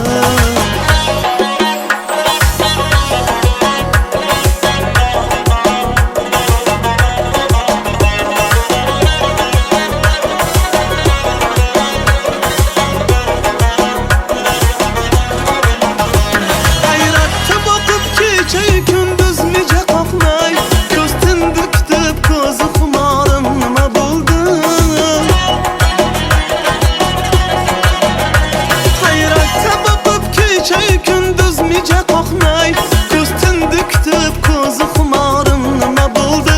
Hayratda boqib kecha kunduz mija qoqmay, ko'z tindi kutib ko'zi xumorim nima bo'ldi? Hayratda boqib kecha kunduz mija qoqmay, ko'z tindi kutib ko'zi xumorim nima bo'ldi?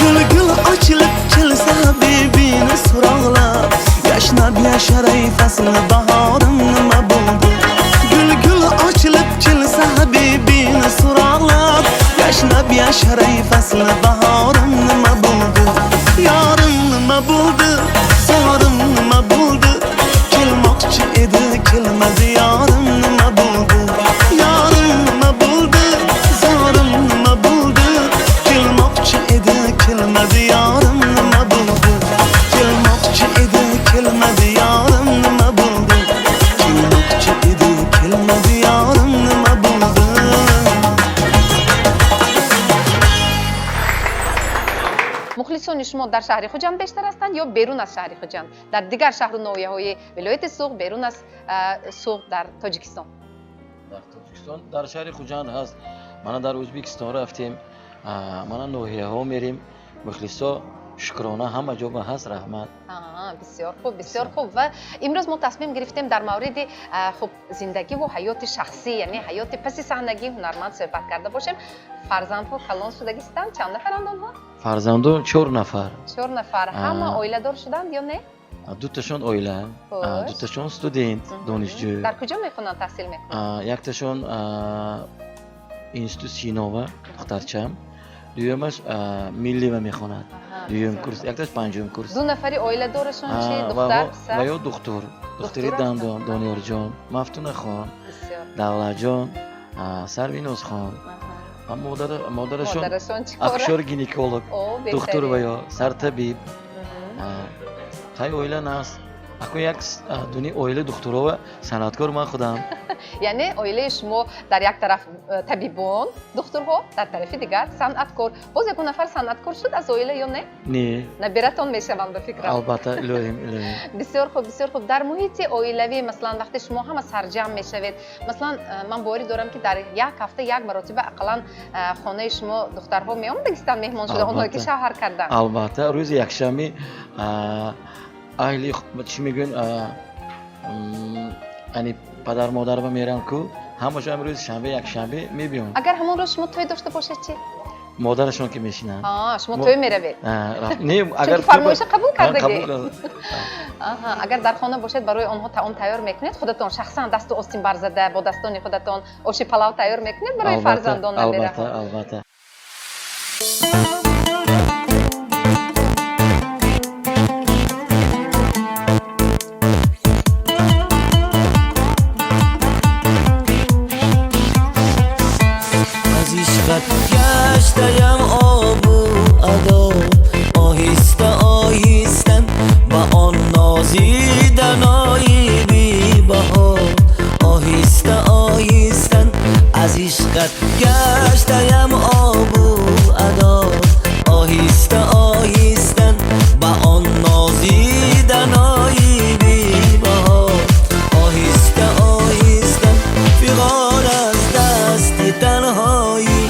Gul gul ochilib kelsa habibini so'roqlab, yashnab yasharay fasli bahorim nima bo'ldi? Gul gul ochilib kelsa habibini so'roqlab, yashnab yasharay fasli bahorim nima bo'ldi? Yorim nima bo'ldi? Zorim nima bo'ldi? Kelmoqchi edi, kelmadi yorim nima bo'ldi? Yorim nima bo'ldi? Zorim nima bo'ldi? Kelmoqchi edi, kelmadi yorim nima bo'ldi? Kelmoqchi edi, kelmadi yorim nima bo'ldi? Kelmoqchi edi, kelmadi yorim nima bo'ldi? Мухлисони шумо дар шаҳри Хуҷанд бештар ҳастанд ё берун аз шаҳри Хуҷанд, дар дигар шаҳру ноҳияҳои вилояти Суғд, берун аз Суғд, дар Тоҷикистон? Дар Тоҷикистон, дар шаҳри Хуҷанд ҳаст. Мана дар Ӯзбекистон рафтем, мана ноҳияҳо мерем, мухлисо шукрона ҳама ҷо ба ҳаст, раҳмат. Бисёр хуб, бисёр хуб. Ва имрӯз мо тасмим гирифтем дар мавриди хуб зиндагиву ҳаёти шахсӣ, яъне ҳаёти паси саҳнагии ҳунарманд суҳбат карда бошем. Фарзандҳо калон шудагистанд? Чанд нафаранд онҳо? Фарзандо 4 нафар. 4 нафар. Ҳама оиладор шуданд ё не? Дуташон оила, дуташон студент, донишҷӯ. Дар куҷо мехонанд, таҳсил мекунанд? Якташон институт Синова, духтарчам. Дуюмаш Миллива мехонад. Дуюм курс, якташ панҷум курс. Ду нафари оиладорашон чи? Духтар, писар? Ва ё духтур. Духтари дандон, Дониёрҷон, Мафтунахон, Давлатҷон, Сарвинозхон. Модарашон акушер гинеколог, духтур ва ё сартабиб. Хай оила наст. Ако як дуни оила духтурова санъаткор ман худам. Яъне оилаи шумо дар як тараф табибон, духтурҳо, дар тарафи дигар санъаткор. Боз ягон нафар санъаткор шуд аз оила ё не? Не. Набиратон мешаванд ба фикрам. Албатта, илоҳим, илоҳим. Бисёр хуб, бисёр хуб. Дар муҳити оилавӣ, масалан, вақте шумо ҳама сарҷамъ мешавед, масалан, ман боварӣ дорам, ки дар як ҳафта як маротиба ақаллан хонаи шумо духтарҳо меомадагистанд меҳмон шуда, онҳое ки шавҳар карданд. Албатта, рӯзи якшанбе аҳли чӣ мегӯянд, яъне падар модарба мерам ку, ҳамашон рӯзи шанбе якшанбе мебиёнд. Агар ҳамон рӯз шумо тӯй дошта бошед чӣ? Модарашон ки мешинанд. Шумо тӯй меравед? Не, агар фармоиша қабул кардагӣ. Агар дар хона бошед, барои онҳо таом тайёр мекунед, худатон шахсан дасту остин барзада бо дастони худатон оши палав тайёр мекунед барои фарзандон? Албатта, албатта. Аз ишқат гаштаям обу адо, оҳиста оҳиста ба он нозиданои бебаҳо, оҳиста оҳиста аз ишқат гаштаям обу адо, оҳиста оҳиста ба он нозиданои бебаҳо, оҳиста оҳиста фиғон аз дасти танҳоӣ,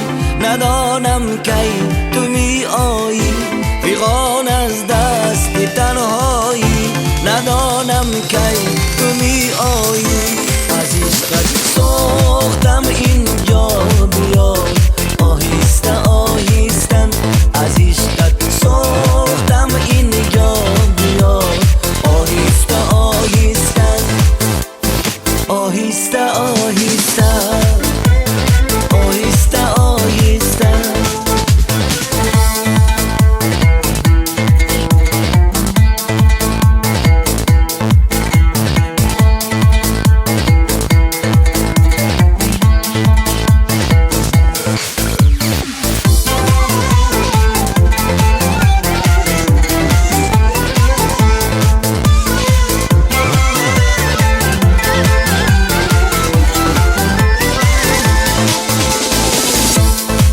надонам кай ту меоӣ, фиғон аз дасти танҳоӣ, надонам кай ту меоӣ. Аз ишқат сохтам инҷо биё, оҳиста оҳиста аз ишқат сохтам инҷо биё, оҳиста оҳиста, оҳиста оҳиста, оҳиста оҳиста.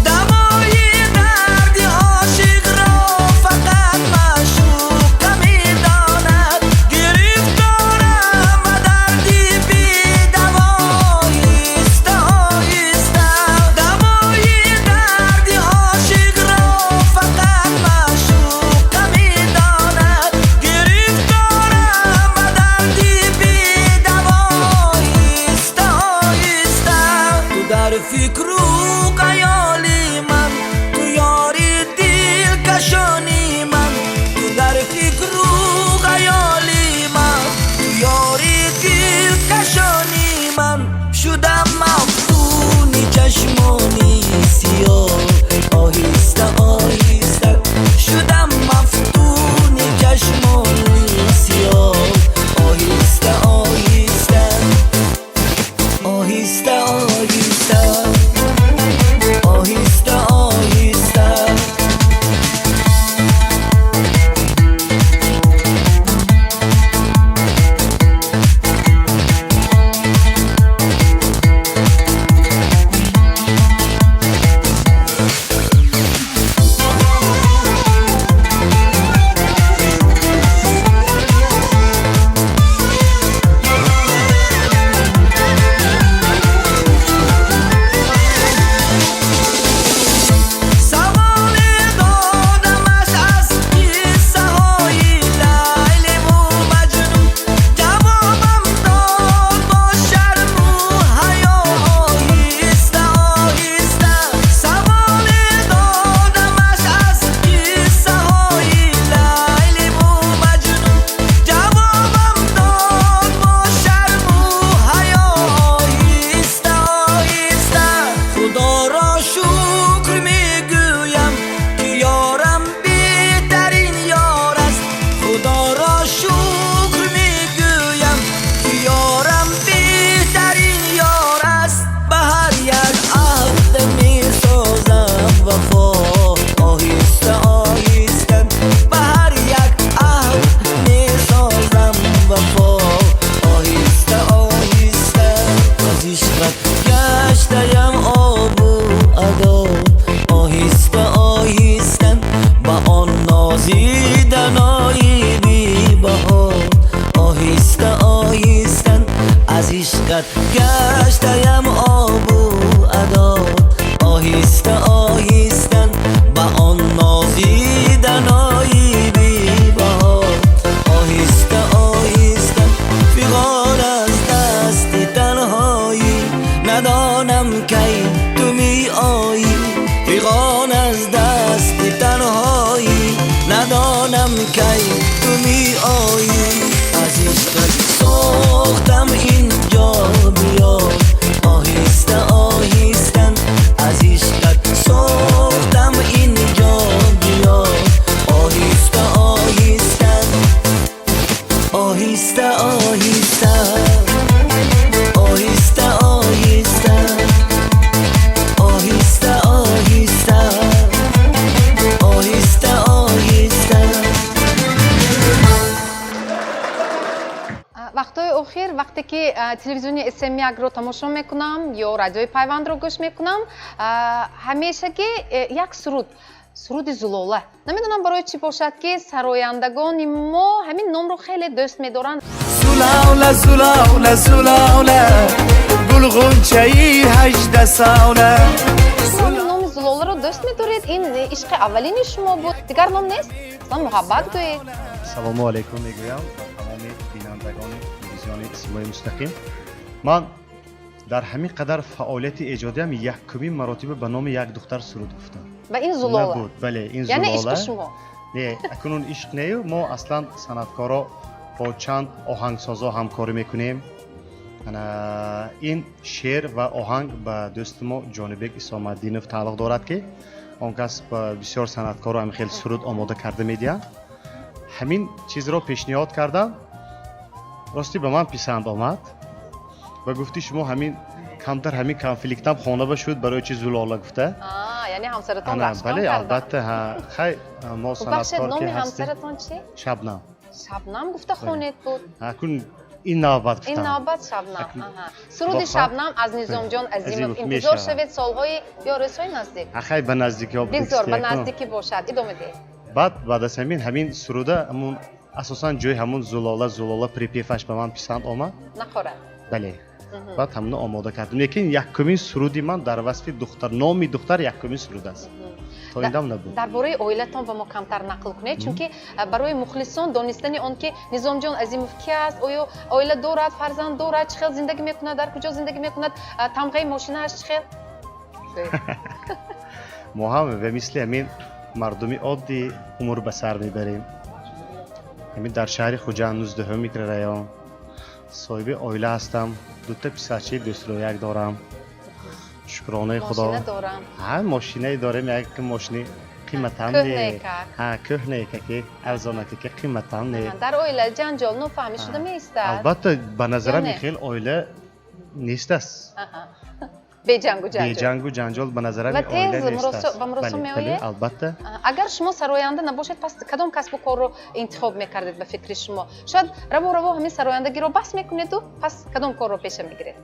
Давои дарди ошиқро фақат маъшуқа медонад, гирифторам ба дарди бедаво, оҳиста оҳиста. Давои дарди ошиқро фақат маъшуқа медонад, гирифторам ба дарди бедаво, оҳиста оҳиста. Ту дар фикру хаёли ман, ту ёри дилкашони ман, ту дар фикру хаёли ман, ту ёри дилкашони ман. Шудам мафтуни чашмони сиёҳ, оҳиста оҳиста шудам мафтуни чашмони сиёҳ, оҳиста оҳиста, оҳиста оҳиста, оҳиста оҳиста. Саволе додамаш аз қиссаҳои Лайливу Маҷнун, ҷавобам дод бо шарму ҳаё, оҳиста оҳиста. Саволе додамаш аз қиссаҳои Лайливу Маҷнун, ҷавобам дод бо шарму ҳаё, оҳиста оҳиста. Худоро шукр мегӯям, ки ёрам беҳтарин ёр аст. Худоро шукр мегӯям, ки ёрам беҳтарин ёр аст. Ба ҳар як аҳд месозам вафо, оҳиста оҳиста. Ба ҳар як аҳд месозам вафо, оҳиста оҳиста. Аз ишқат гаштаям обу адо, оҳиста оҳиста ба он нозиданои бебаҳо, оҳиста оҳиста аз ишқат гаштаям обу адо, оҳиста оҳиста ба он нозиданои бебаҳо, оҳиста оҳиста. Фиғон аз дасти танҳоӣ, надонам кай ту меоӣ, фиғон аз Кай ту меоӣ? Аз ишқат сохтам инҷо, биё оҳиста оҳиста. Аз ишқат сохтам инҷо, биё оҳиста оҳиста, оҳиста оҳиста, оҳиста оҳиста, оҳиста оҳиста, оҳиста оҳиста. Вақтҳои охир, вақте ки телевизиони СМ1-ро тамошо мекунам ё радиои Пайвандро гӯш мекунам, ҳамешагӣ як суруд, суруди Зулола. Намедонам, барои чӣ бошад, ки сарояндагони мо ҳамин номро хеле дӯст медоранд. Зулола, Зулола, Зулола, гулғунчаи 18сола. Шумо ҳамин номи Зулоларо дӯст медоред? Ин ишқи аввалини шумо буд, дигар ном нест? Масалан, Муҳаббат гӯед. Салому алайкум мегӯям ба тамоми бинандагони телевизиони Симои Мустақим. Ман дар ҳамин қадар фаъолияти эҷодиам якумин маротиба ба номи як духтар суруд гуфтам. Ва ин Зулола? Набуд, бале, ин Яъне Зулола. ишқи шумо? Не, акнун ишқ нею. Мо аслан санъаткоро бо чанд оҳангсозо ҳамкорӣ мекунем. Ана ин шеър ва оҳанг ба дӯсти мо Ҷонибек Исомаддинов тааллуқ дорад, ки он кас ба бисёр санъаткоро ҳамин хел суруд омода карда медиҳад. Ҳамин чизро пешниҳод кардам, ростӣ ба ман писанд омад. Ба гуфти шумо, ҳамин камтар ҳамин конфликтам хонаба шуд, барои чи Зулола гуфта. Яъне ҳамсаратон Ана, рашкам бале, карда? Албатта, ҳа. Хай, мо Хуб, бахшед, санъаткор ки номи ҳастем. ҳамсаратон чӣ? Шабнам. Шабнам гуфта хонед буд. Акун ин навбат Ин гуфтам. навбат Шабнам. Суруди Бо Шабнам аз Низомҷон Азимов. Азимов Интизор мешавад. шавед солҳои ё рӯзҳои наздик. Хай, ба наздикиҳо. Бигзор ба наздикӣ бошад. Идома диҳед. Баъд аз ҳамин суруда, ҳамун асосан ҷои ҳамун Зулола, Зулола, припев аш ба ман писанд омад. Нахорад. Бале. Баъд ҳамуно омода кардем, лекин якумин суруди ман дар васфи духтар, номи духтар якумин суруд аст, то ин дам набуд. Дар бораи оилатон ба мо камтар нақл кунед, чунки барои мухлисон донистани он ки Низомҷон Азимов ки аст, оё оила дорад, фарзанд дорад, чӣ хел зиндагӣ мекунад, дар куҷо зиндагӣ мекунад, тамғаи мошинааш чӣ хел. Мо ҳам ба мисли ҳамин мардуми оддӣ умр ба сар мебарем, ҳамин дар шаҳри Хуҷанд, 19-ум микрорайон. Соҳиби оила ҳастам, дута писарчаи дӯстрӯяк дорам, шукронаи Худо. Мошина дорам. Ҳа, мошинае дорем, як мошини қиматам не. Кӯҳнаекак. Ҳа, кӯҳнаекаки, арзонакаки, қиматам не. Дар оила ҷанҷол, нофаҳмӣ шуда меистад? Албатта, ба назарам Ё не? ин хел оила нест аст. Беҷангу ҷанҷол. Беҷангу ҷанҷол, ба назарам, Ва ин оила тез нест аст. ба муросо Бале, меоед? бале, албатта. Агар шумо сароянда набошед, пас кадом касбу корро интихоб мекардед, ба фикри шумо? Шояд раво раво ҳамин сарояндагиро бас мекунеду пас кадом корро пеша мегиред?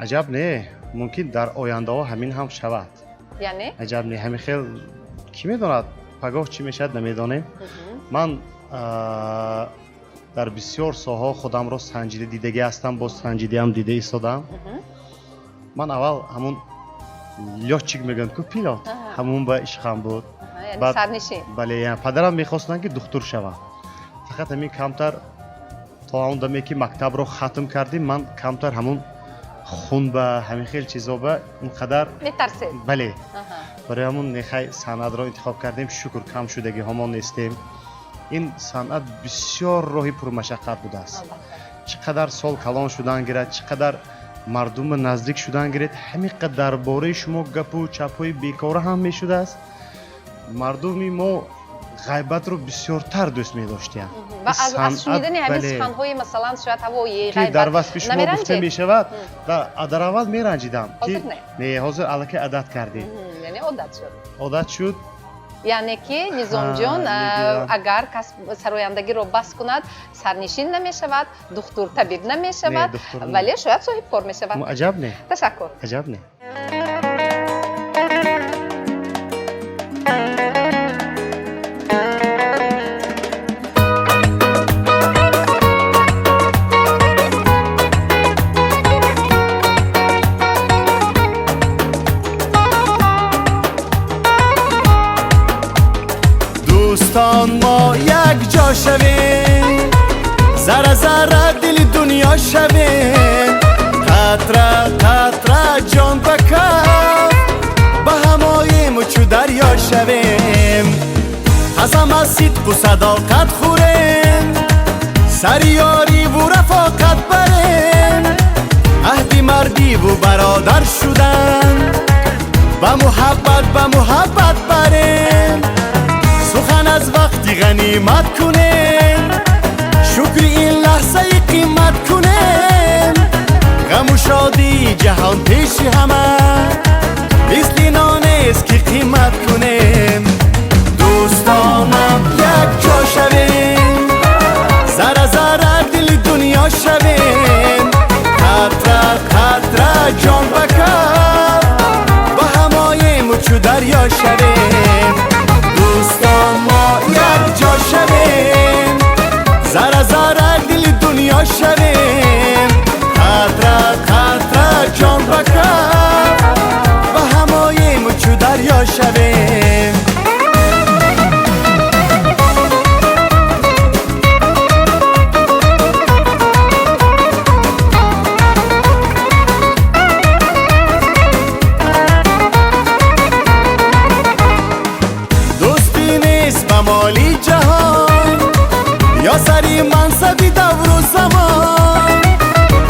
Аҷаб не, мумкин дар ояндаҳо ҳамин ҳам шавад. Яъне? Аҷаб не, ҳамин хел, кӣ медонад, пагоҳ чӣ мешавад, намедонем. Ман дар бисёр соҳаҳо худамро санҷида дидагӣ ҳастам, боз санҷидаам дида истодам. Ман аввал ҳамун лётчик мегӯянд ку, пилот, ҳамун ба ишқам буд. Яъне Баъд- сарнишин. Бале, падарам мехостанд, ки духтур шавам. Фақат ҳамин камтар то он даме ки мактабро хатм кардем, ман камтар ҳамун хун ба ҳамин хел чизо ба ин қадар Метарсед? Бале. Барои ҳамун нехай санъатро интихоб кардем, шукр, кам шудагиҳомон нестем. Ин санъат бисёр роҳи пурмашаққат будааст. Чӣ қадар сол калон шудан гирад, чӣ қадар мардума наздик шудан гирад, ҳамин қадар дар бораи шумо гапу чапҳои бекора ҳам мешудааст. Мардуми мо ғайбатро бисёртар дӯст медоштиянд. Ва аз Санъат, шунидани ҳамин бале. суханҳои, масалан, шояд ҳавоӣ, Ки дар ғайбат васфи шумо гуфта намеранҷед? мешавад, дар аввал меранҷидам, ки Ҳозир не? Не, ҳозир аллакай одат кардем. Яъне одат шуд. Одат шуд. Яъне ки Низомҷон, мегӯям. агар кас сарояндагиро бас кунад, сарнишин намешавад, духтур, табиб намешавад, Не, духтур не. вале шояд соҳибкор мешавад. Аҷаб не. Ташаккур. Аҷаб не. Дӯстон, мо якҷо шавем, зарра зарра дили дунё шавем, қатра қатра ҷон ба каф ба ҳамоему чу дарё шавем. Қасам. Сидқу садоқат хӯрем, сари ёриву рафоқат барем, аҳди мардиву бародар шудан, ба муҳаббат, ба муҳаббат барем, сухан аз вақти ғанимат кунем, шукри ин лаҳзаи қимат кунем, ғаму шодии ҷаҳон пеши ҳама мисли нонест ки қимат кунем. Дӯстонам, якҷо шавем, зарра зарра дили дунё шавем, қатра қатра ҷон ба каф, ба ҳамоему чу дарё шавем. Дӯстон, мо якҷо шавем, зарра зарра дили дунё шавем, қатра қатра ҷон ба каф, ба ҳамоему чу дарё шавем. Дӯстӣ нест ба моли ҷаҳон ё сари мансаби давру замон,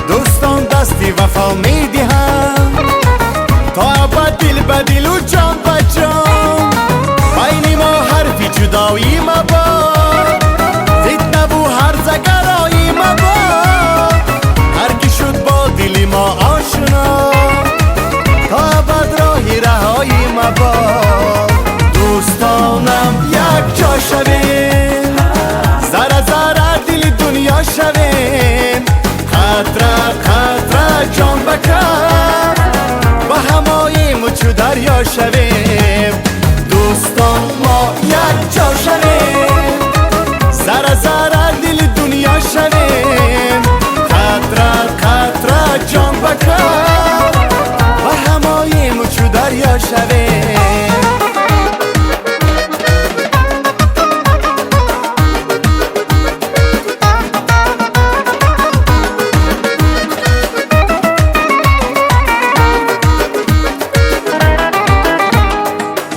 дӯстон дасти вафо медиҳанд то абад дил ба дилу ҷон ба ҷон. Байни мо ҳарфи ҷудоӣ мабод, фитнаву ҳарзагароӣ мабод, ҳар ки шуд бо дили мо ошно, то абад роҳи раҳоӣ мабод. Дӯстонам, якҷо шавем, зарра зарра дили дунё шавем, қатра қатра ҷон ба каф, ба ҳамоему чу дарё шавем. Дӯстон, мо якҷо шавем, зарра зарра дили дунё шавем, қатра қатра ҷон ба каф, ба ҳамоему чу дарё шавем.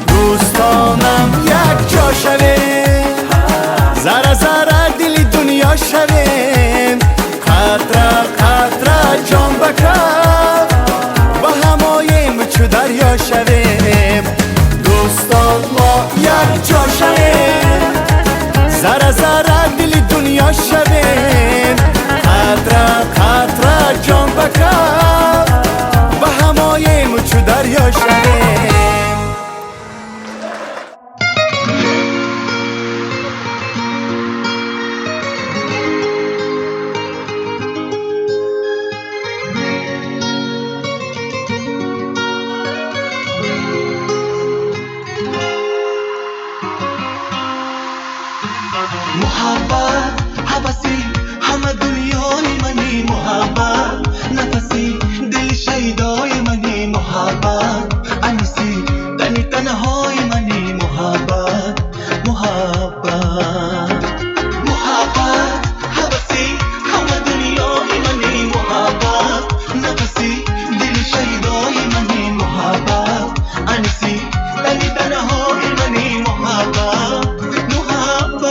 Дӯстонам, якҷо шавем, зарра зарра дили дунё шавем, қатра қатра ҷон ба каф, ба ҳамоему чу дарё шавем. Дӯстон, мо якҷо шавем, зарра зарра дили дунё шавем, қатра қатра ҷон ба каф, ба ҳамоему чу дарё шавем. Муҳаббат ҳаваси ҳама дунёи мани, муҳаббат нафаси дили шайдои мани, муҳаббат аниси тани танҳои мани, муҳаббат, муҳаббат. Муҳаббат ҳаваси ҳама дунёи мани, муҳаббат нафаси дили шайдои мани, муҳаббат аниси тани танҳои мани, муҳаббат, муҳаббат.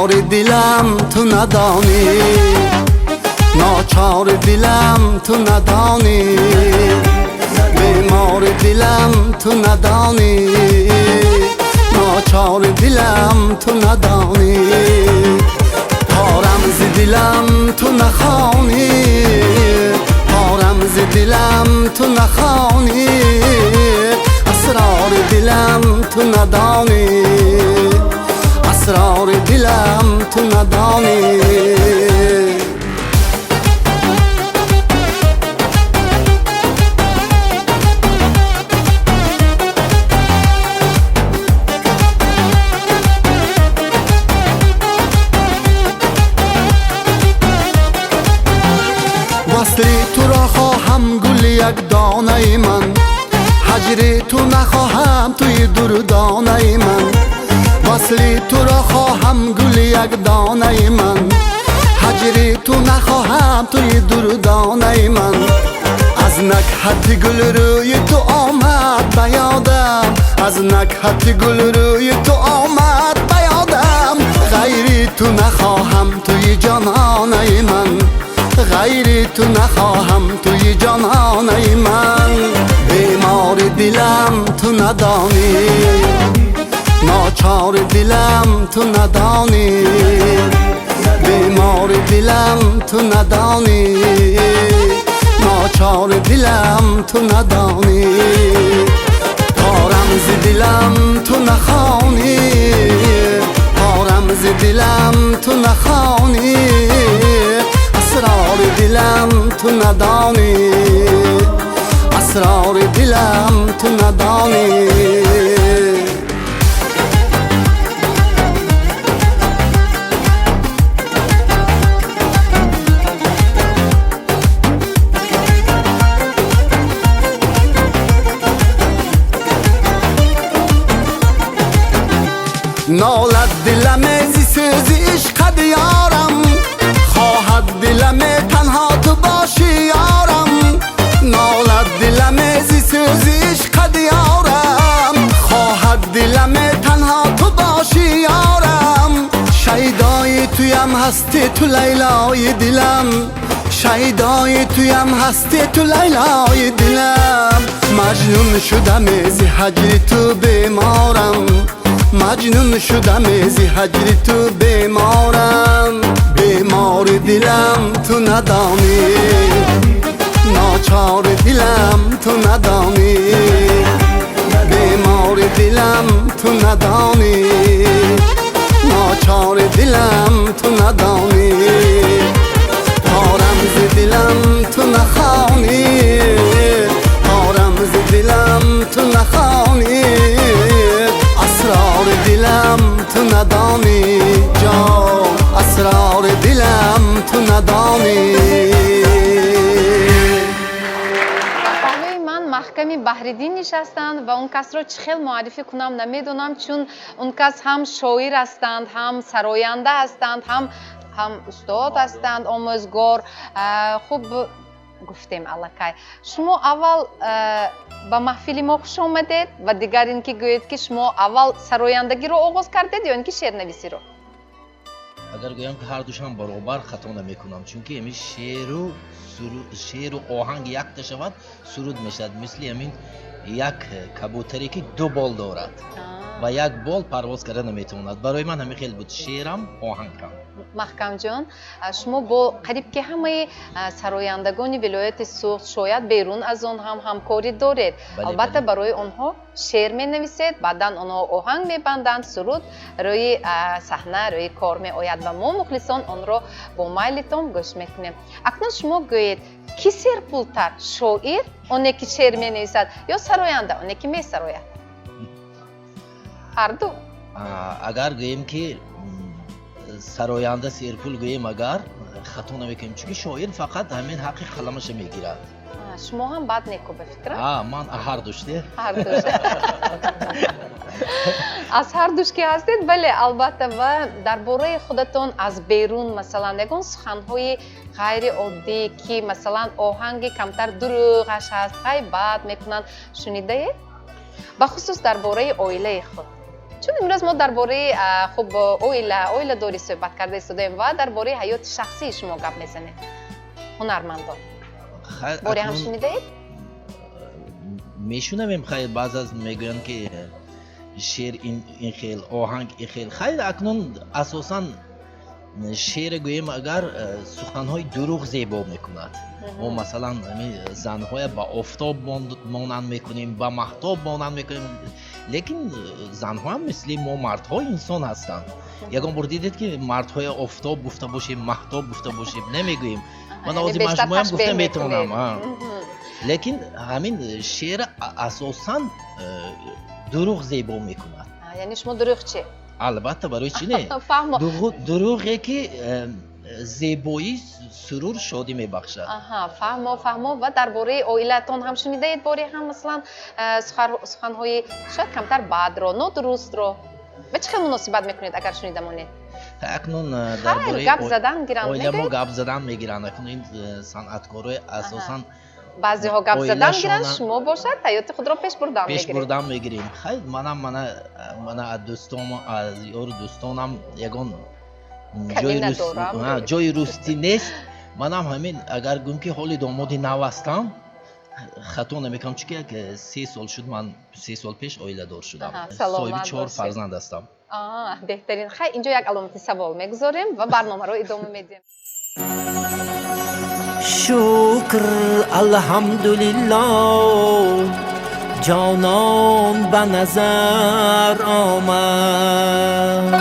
Бемори дилам ту надонӣ, ночори дилам ту надонӣ, бемори дилам ту надонӣ, ночори дилам ту надонӣ. То рамзи дилам ту нахонӣ, то рамзи дилам ту нахонӣ, асрори дилам ту надонӣ, асрори дилам ту надонӣ. Васли туро хоҳам гули якдонаи ман, ҳаҷри ту нахоҳам туи дурдонаи ман. Васли туро хоҳам гули якдонаи ман, ҳаҷри ту нахоҳам туи дурдонаи ман. Аз накҳати гулрӯи ту омад ба ёдам, аз накҳати гулрӯи ту омад ба ёдам. Ғайри ту нахоҳам туи ҷононаи ман, ғайри ту нахоҳам туи ҷононаи ман. Бемори дилам ту надонӣ, ночори дилам ту надонӣ, бемори дилам ту надонӣ, ночори дилам ту надонӣ. То рамзи дилам ту нахонӣ, то рамзи дилам ту нахонӣ, асрори дилам ту надонӣ, асрори дилам ту надонӣ. Нолад дилам зи сӯзи ишқа диёрам, хоҳад дилам танҳо ту бошӣ ёрам. Нолад дилам зи сӯзи ишқа диёрам, хоҳад дилам танҳо ту бошӣ ёрам. Шайдои туям ҳастӣ ту лайлои дилам, шайдои туям ҳастӣ ту лайлои дилам. Маҷнун шудам зи ҳаҷри ту беморам, маҷнун шудам зи ҳаҷри ту беморам. Бемори дилам ту надонӣ, ночори дилам ту надонӣ, бемори дилам ту надонӣ, ночори дилам ту надонӣ. То рамзи дилам ту нахонӣ, то рамзи дилам ту нахонӣ, асрори дилам ту надонӣ, ҷон асрори дилам ту надонӣ. Паҳлӯи ман Маҳками Баҳриддин нишастанд ва он касро чӣ хел муаррифӣ кунам намедонам, чун он кас ҳам шоир ҳастанд, ҳам сароянда ҳастанд, ҳам устод ҳастанд, омӯзгор. Хуб гуфтем аллакай. Шумо аввал ба маҳфили мо хуш омадед ва дигар ин ки гӯед ки шумо аввал сарояндагиро оғоз кардед ё ин ки шеърнависиро? Агар гӯям ки ҳардушам баробар хато намекунам, чунки ҳамин шеъру оҳанг якта шавад, суруд мешавад. Мисли ҳамин як кабутаре ки ду бол дорад ва як бол парвоз карда наметавонад. Барои ман ҳамин хел буд, шеърам, оҳангам. Маҳкамҷон, шумо бо қариб ки ҳамаи сарояндагони вилояти Суғд, шояд берун аз он ҳам ҳамкорӣ доред. Албатта барои онҳо шеър менависед, баъдан онҳо оҳанг мебанданд, суруд рӯи саҳна, рӯи кор меояд ва мо мухлисон онро бо майлитон гӯш мекунем. Акнун шумо гӯед, ки серпултар, шоир, оне ки шеър менависад, ё сароянда, оне ки месарояд? Ҳарду. Агар гӯем ки сароянда серпул гӯем, агар хато намекунем, чунки шоир фақат ҳамин ҳаққи қаламаша мегирад. Шумо ҳам бад неку ба фикрам? Ман ҳардуш не? Ҳардуш. Аз ҳардуш ки ҳастед, бале, албатта. Ва дар бораи худатон аз берун, масалан, ягон суханҳои ғайриоддӣ, ки масалан оҳанги камтар дурӯғаш ҳаст, ғайбат мекунанд, шунидаед? Бахусус дар бораи оилаи худ. Чун имрӯз мо дар бораи хуб оила, оиладорӣ суҳбат карда истодаем ва дар бораи ҳаёти шахсии шумо гап мезанем. Ҳунармандон боре ҳам шунидаед? Мешунавем, хайр, баъзе аз мегӯянд, ки шеър ин хел, оҳанг ин хел. Хайр, акнун асосан шеъре гӯем, агар суханҳои дурӯғ зебо мекунад. Мо, масалан, занҳоя ба офтоб монанд мекунем, ба маҳтоб монанд мекунем, лекин занҳоам мисли мо мардҳо инсон ҳастанд. Ягон бор дидед, ки мардҳоя офтоб гуфта бошем, маҳтоб гуфта бошем? Намегӯем. Ман ози ман шумоям гуфта метавонам, лекин ҳамин шеър асосан дурӯғ зебо мекунад. Яъне шумо дурӯғчи? Албатта, барои чӣ не? Фаҳмо. Дурӯғе, ки зебоӣ, сурур, шодӣ мебахшад. Аҳа, фаҳмо, фаҳмо. Ва дар бораи оилаатон ҳам шунидаед боре ҳам, масалан, суханҳои шояд камтар бадро, нодурустро? Ба чӣ хел муносибат мекунед, агар шунида монед? Акнун дар бораи гап задан гиранд? Оила мо гап задан мегиранд. Акнун ин санъаткорои асосан баъзеҳо гап задан гиранд, шумо бошад ҳаёти худро пеш бурдан. Пеш бурдан мегирем. Хайр, манам мана аз дӯстон, аз ёру дӯстонам ягон ҷои рӯстӣ нест. Манам ҳамин, агар гӯем, ки ҳоли домоди нав ҳастам, хато намекунам, чунки як 3 сол шуд, ман 3 сол пеш оиладор шудам, соҳиби чор фарзанд ҳастам. Беҳтарин. Хайр, инҷо як аломати савол мегузорем ва барномаро идома медиҳем. Шукр, алҳамдулиллоҳ, ҷонон ба назар омад.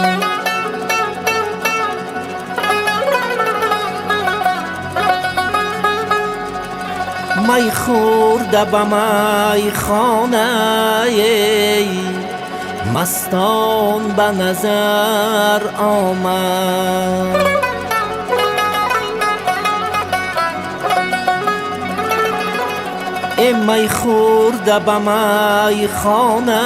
Май хӯрда ба майхонае мастон ба назар омад. Э май хӯрда ба майхонае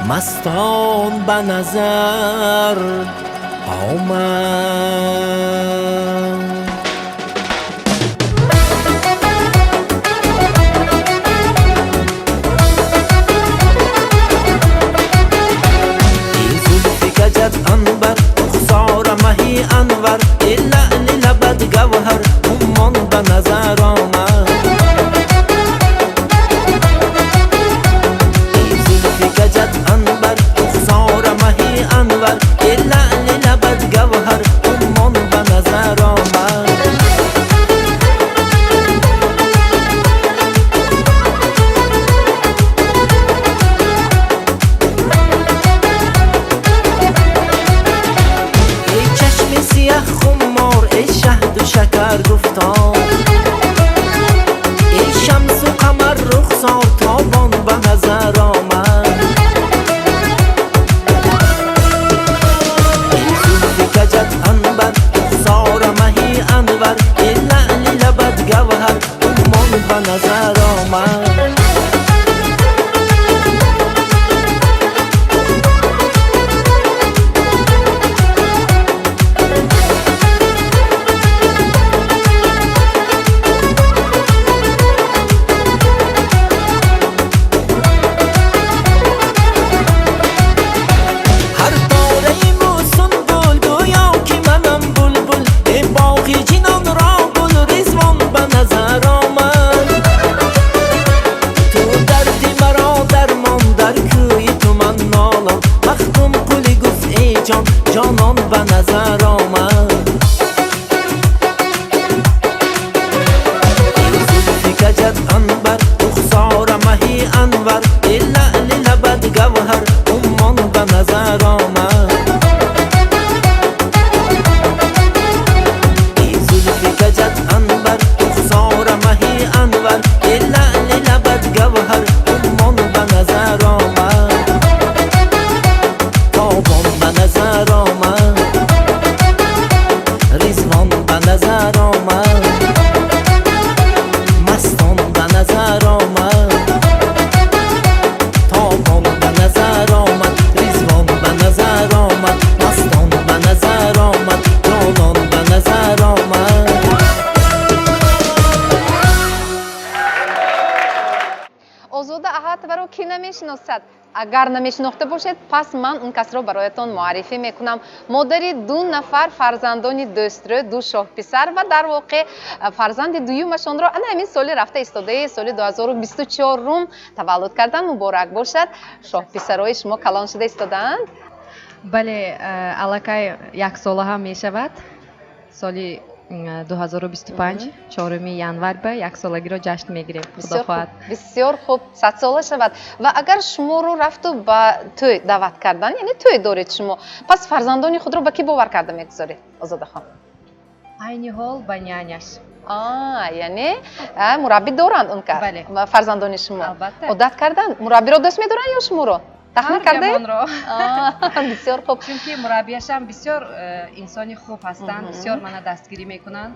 мастон ба назар омад. Каҷат анбар, рухсора маҳи анвар, э лаъли лабат гавҳар, уммон ба назар омад. Э зулфи каҷат анбар, рухсора маҳи анвар, э лаъли лабат гавҳар, уммон ба назар омад. Шакар гуфтон, эй шамсу қамар рухсор, тобон ба назар омад. Эй зулфи каҷат анбар, рухсора маҳи анвар, эй лаъли лабат гавҳар, уммон ба назар омад. Ҷонон ба назар омад. Эй зулфи каҷат анбар, рухсора маҳи анвар, эй лаъли лабат гавҳар, уммон ба назар омад. Эй зулфи каҷат анбар, рухсора маҳи анвар, эй лаъли лабат гавҳар, уммон ба назар омад. Тобон ба назар омад, Ризвон ба назар омад, мастон ба назар омад. Тобон ба назар омад, Ризвон ба назар омад, мастон ба назар омад, ҷонон ба назар омад. Озода Аҳатоваро кӣ намешиносад? Агар намешинохта бошед, пас ман он касро бароятон муаррифӣ мекунам. Модари ду нафар фарзандони дӯстрӯ, ду шоҳписар ва дар воқеъ фарзанди дуюмашонро ана ҳамин соли рафта истодаи соли 2024 таваллуд кардан. Муборак бошад! Шоҳписарои шумо калон шуда истодаанд? Бале, аллакай яксола ҳам мешавад. Соли 2025 4 январ ба яксолагиро ҷашн мегирем, худо хоҳад. Бисёр хуб, садсола шавад. Ва агар шуморо рафту ба тӯй даъват кардан, яъне тӯй доред шумо, пас фарзандони худро ба кӣ бовар карда мегузоред, Озодахон? Айни ҳол ба няняш. Яъне мураббӣ доранд он кас, фарзандони шумо? Албатта. Одат карданд? Мураббиро дӯст медоранд ё шуморо? Тахмин кардаед? Бисёр хуб. Чунки мураббияшам бисёр инсони хуб ҳастанд, бисёр мана дастгирӣ мекунанд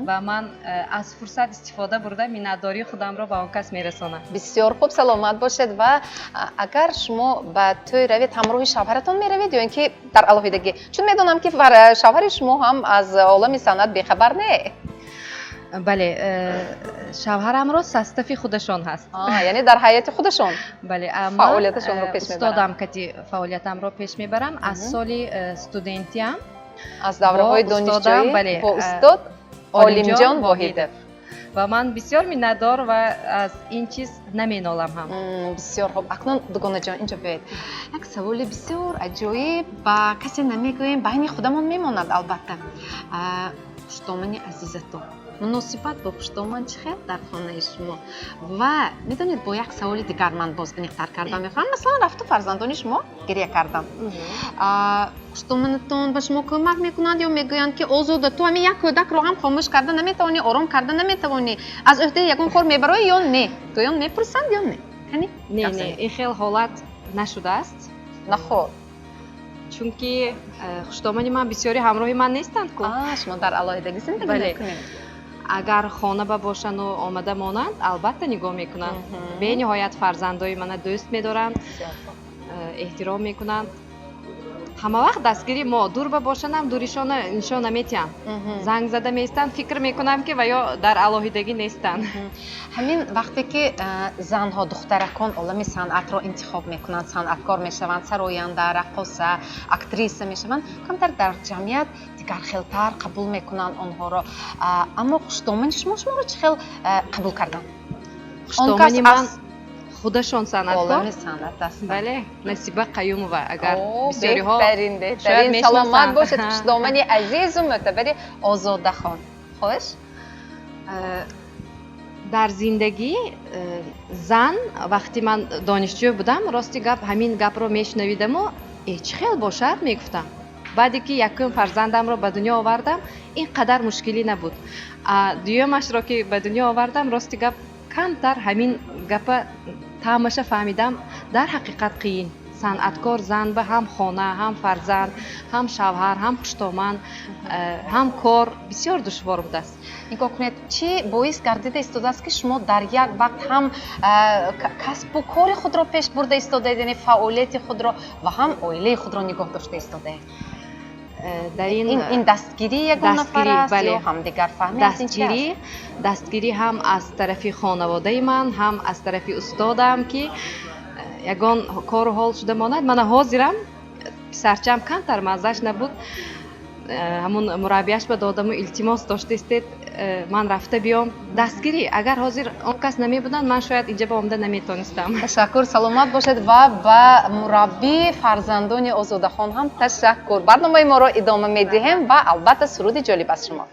ва ман аз фурсат истифода бурда миннатдории худамро ба он кас мерасонам. Бисёр хуб, саломат бошед. Ва агар шумо ба тӯй равед, ҳамроҳи шавҳаратон меравед ё ин ки дар алоҳидагӣ? Чун медонам, ки шавҳари шумо ҳам аз олами санъат бехабар не. Бале, шавҳарамро состави худашон ҳаст. Яъне дар ҳайати худашон бале фаъолияташонро пеш мебаранд. Устодам кати фаъолиятамро пеш мебарам аз соли студентиам. Аз давраҳои донишҷӯӣ бо устод Олимҷон Воҳидов. Ва ман бисёр миннатдор ва аз ин чиз наменолам ҳам. Бисёр хуб. Акнун, дугонаҷон, инҷо биёед. Як саволи бисёр аҷоиб, ба касе намегӯем, байни худамон мемонад албатта. Хуштомани азизатон, муносибат бо хуштоман чӣ хел дар хонаи шумо? Ва медонед, бо як саволи дигар ман боз аниқтар карда мехоҳам. Масалан, рафту фарзандони шумо гиря карданд, хуштоманатон ба шумо кӯмак мекунанд ё мегӯянд, ки Озода, ту ҳамин як кӯдакро ҳам хомӯш карда наметавонӣ, ором карда наметавонӣ, аз ӯҳдаи ягон кор мебароӣ ё не? Гӯён мепурсанд ё не? Не, не, ин хел ҳолат нашудааст. Наход? Чунки хуштомани ман бисёри ҳамроҳи ман нестанд ку. Шумо дар алоҳидагӣ зиндагӣ мекунед? Агар хона ба бошану омада монанд, албатта нигоҳ мекунанд. Бениҳоят фарзандои мана дӯст медоранд, эҳтиром мекунанд. Ҳама вақт дастгири мо. Дур ба бошанам, дуришона нишон наметиҳам, занг зада меистанд, фикр мекунам, ки ва ё дар алоҳидагӣ нестанд. Ҳамин вақте ки занҳо, духтаракон олами санъатро интихоб мекунанд, санъаткор мешаванд, сароянда, раққоса, актриса мешаванд, камтар дар ҷамъият дигархелтар қабул мекунанд онҳоро. Аммо хуштомани шумо шуморо чӣ хел қабул карданд? Хуштомани ман худашон санъаткор. Олами санъат ҳастанд. Бале, Насиба Қаюмова, агар бисёриҳо беҳтарин, беҳтарин. Саломат бошед, хуштомани азизу мӯътабари Озодахон. Хуш. Дар зиндагӣ зан, вақте ман донишҷӯ будам, рости гап, ҳамин гапро мешунавидаму э, чӣ хел бошад, мегуфтам. Баъде ки якум фарзандамро ба дунё овардам, ин қадар мушкилӣ набуд. Дуюмашро ки ба дунё овардам, рости гап, камтар ҳамин гапа таъмаша фаҳмидам. Дар ҳақиқат қиин санъаткор зан ба ҳам хона, ҳам фарзанд, ҳам шавҳар, ҳам хуштоман, ҳам кор бисёр душвор будааст. Нигоҳ кунед, чӣ боис гардида истодааст, ки шумо дар як вақт ҳам касбу кори худро пеш бурда истодаед, яъне фаъолияти худро, ва ҳам оилаи худро нигоҳ дошта истодаед? Дар ин ин дастгирӣ ягон нафар аст ё ҳамдигарфаҳмӣ аст? Ин чи аст? Дастгирӣ ҳам аз тарафи хонаводаи ман, ҳам аз тарафи устодам, ки ягон кору ҳол шуда монад. Мана ҳозирам писарчаам камтар маззаш набуд, ҳамун мураббияш ба додаму илтимос доштаистед, ман рафта биём. Дастгирӣ, агар ҳозир он кас намебуданд, ман шояд инҷа ба омада наметонистам. Ташаккур, саломат бошед ва ба мураббии фарзандони Озодахон ҳам ташаккур. Барномаи моро идома медиҳем ва албатта суруди ҷолиб аз шумо.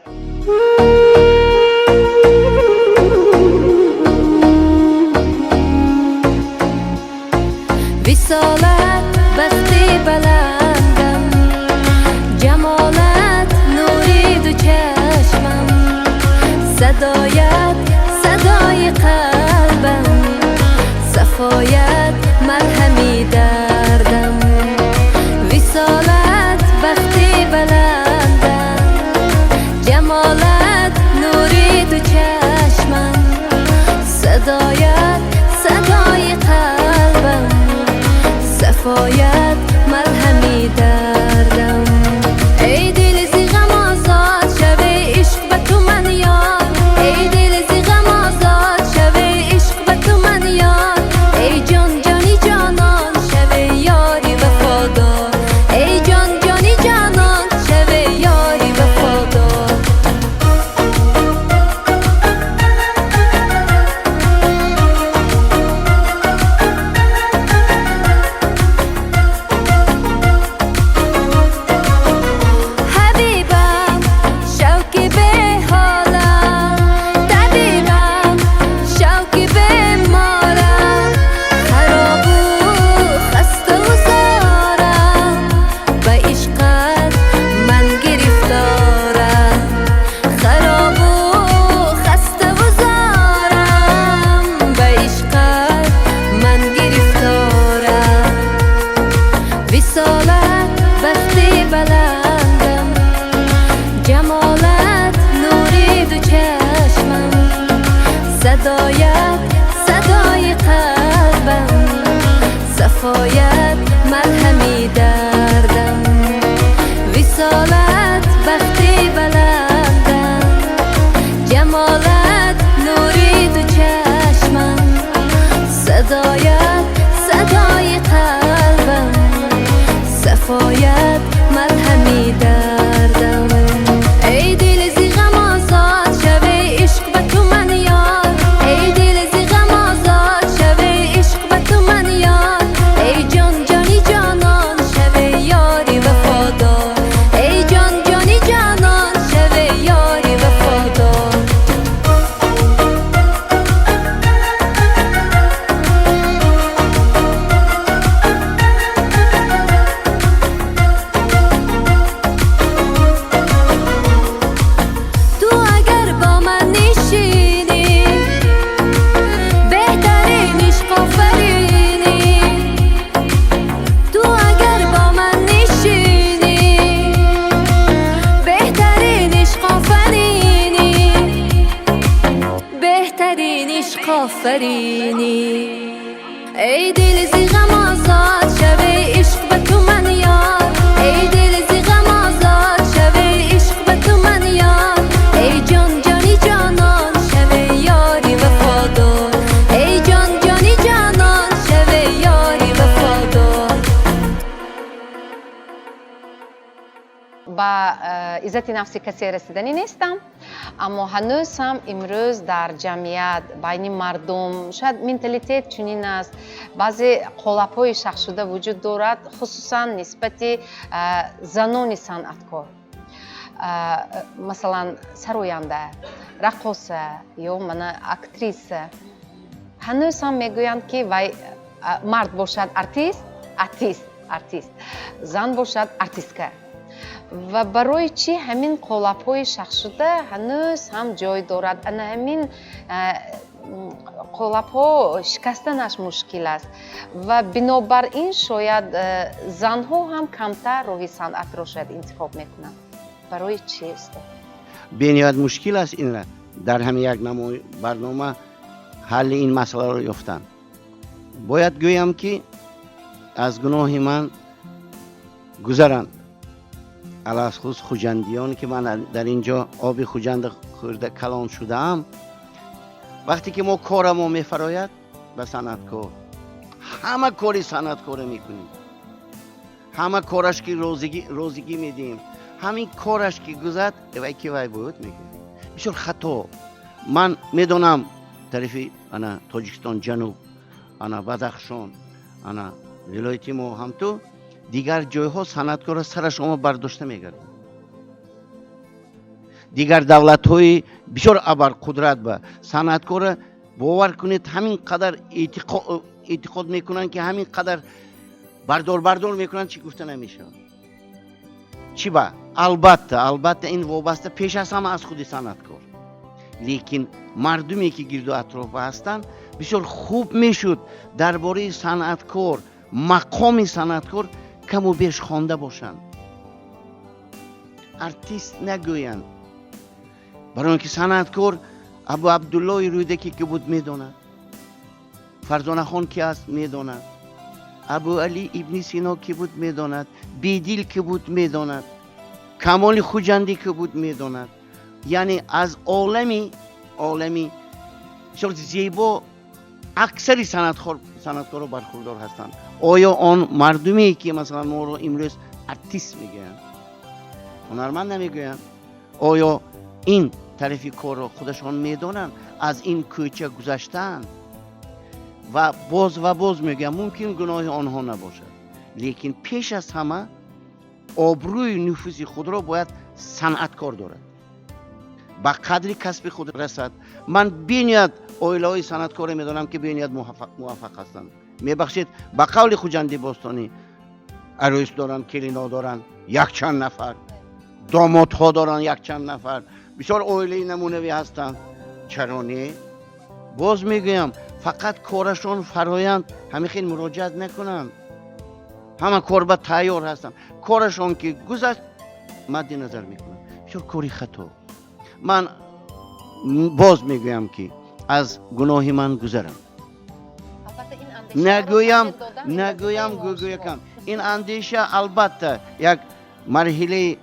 Висолат бахти баландам, ҷамолат нури ду чашмам, садоят садои қалбам, сафоят марҳами дардам. Висолат бахти баландам, ҷамолат Садоят садои қалбам, сафоят марҳами дардам. Эй дил, зи ғам озод шаве, ишқ ба ту ман ёр. Эй дил, зи ғам озод шаве, ишқ ба ту ман ёр. Эй ҷон, ҷони ҷонон шаве, ёри вафодор. Эй ҷон, ҷони ҷонон шаве, ёри вафодор. Ту агар бо ман нишинӣ, беҳтарин ишқофаринӣ. Ту агар бо ман нишинӣ, беҳтарин ишқофаринӣ, беҳтарин ишқофаринӣ. Эй дил, зи ғам озод шаве, ишқ ба ту ман ёр. Эй дил, зи ғам озод шаве, ишқ ба ту ман ёр. Эй ҷон, ҷони ҷонон шаве, ёри вафодор. Эй ҷон, ҷони ҷонон шаве, ёри вафодор. Ба иззати нафси касе расиданӣ нестам, аммо ҳанӯз ҳам имрӯз дар ҷамъият, байни мардум шояд менталитет чунин аст, баъзе қолабҳои шахсшуда вуҷуд дорад, хусусан нисбати занони санъаткор, масалан, сароянда, раққоса ё мана актриса. Ҳанӯз ҳам мегӯянд, ки вай мард бошад артист, артист, артист, зан бошад артистка. Ва барои чӣ ҳамин қолабҳои шахсшуда ҳанӯз ҳам ҷой дорад? Ана ҳамин қолабҳо шикастанаш мушкил аст ва бинобар ин шояд занҳо ҳам камтар роҳи санъатро шояд интихоб мекунанд. Барои чӣ, устод? Бениҳоят мушкил аст инра дар ҳамин як барнома ҳалли ин масъаларо ёфтан. Бояд гӯям, ки аз гуноҳи ман гузаранд, алалхусус хуҷандиён, ки ман дар ин ҷо оби Хуҷанд хӯрда калон шудаам. Вақте ки мо корамо мефарояд ба санъаткор, ҳама кори санъаткора мекунем, ҳама кораш ки розигӣ медиҳем, ҳамин кораш ки гузад, вай ки вай буд мегӯям. Бисёр хато. Ман медонам, тарафи ана Тоҷикистон ҷануб, ана Бадахшон, ана вилояти мо ҳам ту дигар ҷойҳо санъаткорро сараш ома бардошта мегардад. Дигар давлатҳои бисёр абарқудрат ба санъаткорро, бовар кунед, ҳамин қадар эътиқод мекунанд, ки ҳамин қадар бардор бардор мекунанд, чӣ гуфта намешавад. Чӣ ба? Албатта, албатта, ин вобаста пеш аз ҳама аз худи санъаткор, лекин мардуме ки гирду атрофа ҳастанд, бисёр хуб мешуд дар бораи санъаткор, мақоми санъаткор каму беш хонда бошанд, артист нагӯянд, барои он ки санъаткор Абу Абдуллои Рӯдакӣ ки буд медонад, Фарзонахон ки аст медонад, Абу Али Ибни Сино ки буд медонад, Бедил ки буд медонад, Камоли Хуҷандӣ ки буд медонад. Яъне аз олами бисёр зебо аксари санъаткоро бархурдор ҳастанд. Оё он мардуме ки масалан моро имрӯз артист мегӯянд, ҳунарманд намегӯянд, оё ин тарафи корро худашон медонанд? Аз ин кӯча гузаштаанд? Ва боз ва боз мегӯям, мумкин гуноҳи онҳо набошад, лекин пеш аз ҳама обрӯи нуфузи худро бояд санъаткор дорад, ба қадри касби худ расад. Ман бениҳоят оилаҳои санъаткоре медонам, ки бениҳоят муваффақ ҳастанд. Мебахшед, ба қавли Хуҷанди бостонӣ, арӯс доранд, келино доранд якчанд нафар, домодҳо доранд якчанд нафар, бисёр оилаи намунавӣ ҳастанд. Чаро не? Боз мегӯям, фақат корашон фароянд, ҳамин хел муроҷиат накунанд. Ҳама кор ба тайёр ҳастанд, корашон ки гузашт, мадди назар мекунанд. Бисёр кори хато. Ман боз мегӯям, ки аз гуноҳи ман гузарам, нагӯям, нагӯям, гӯякам ин андеша албатта як марҳилаи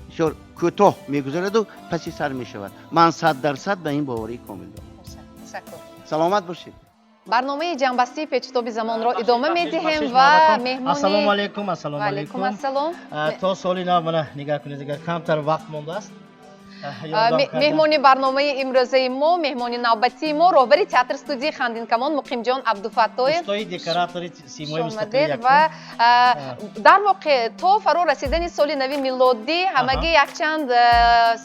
бисёр кӯтоҳ мегузараду паси сар мешавад. Ман 100% ба ин боварии комил дорам. Саломат бошед. Барномаи ҷамъбастии Печутоби замонро идома медиҳем ва меҳмони Ассалому алайкум, ассалому алайкум ассалом. То соли нав, мана нигоҳ кунед, дигар камтар вақт мондааст. Меҳмони барномаи имрӯзаи мо, меҳмони навбатии мо, роҳбари театр студияи Хандинкамон Муқимҷон Абдуфаттоев. Устои декоратори Симои мустақил. Ва дар воқеъ то фаро расидани соли нави милодӣ ҳамагӣ якчанд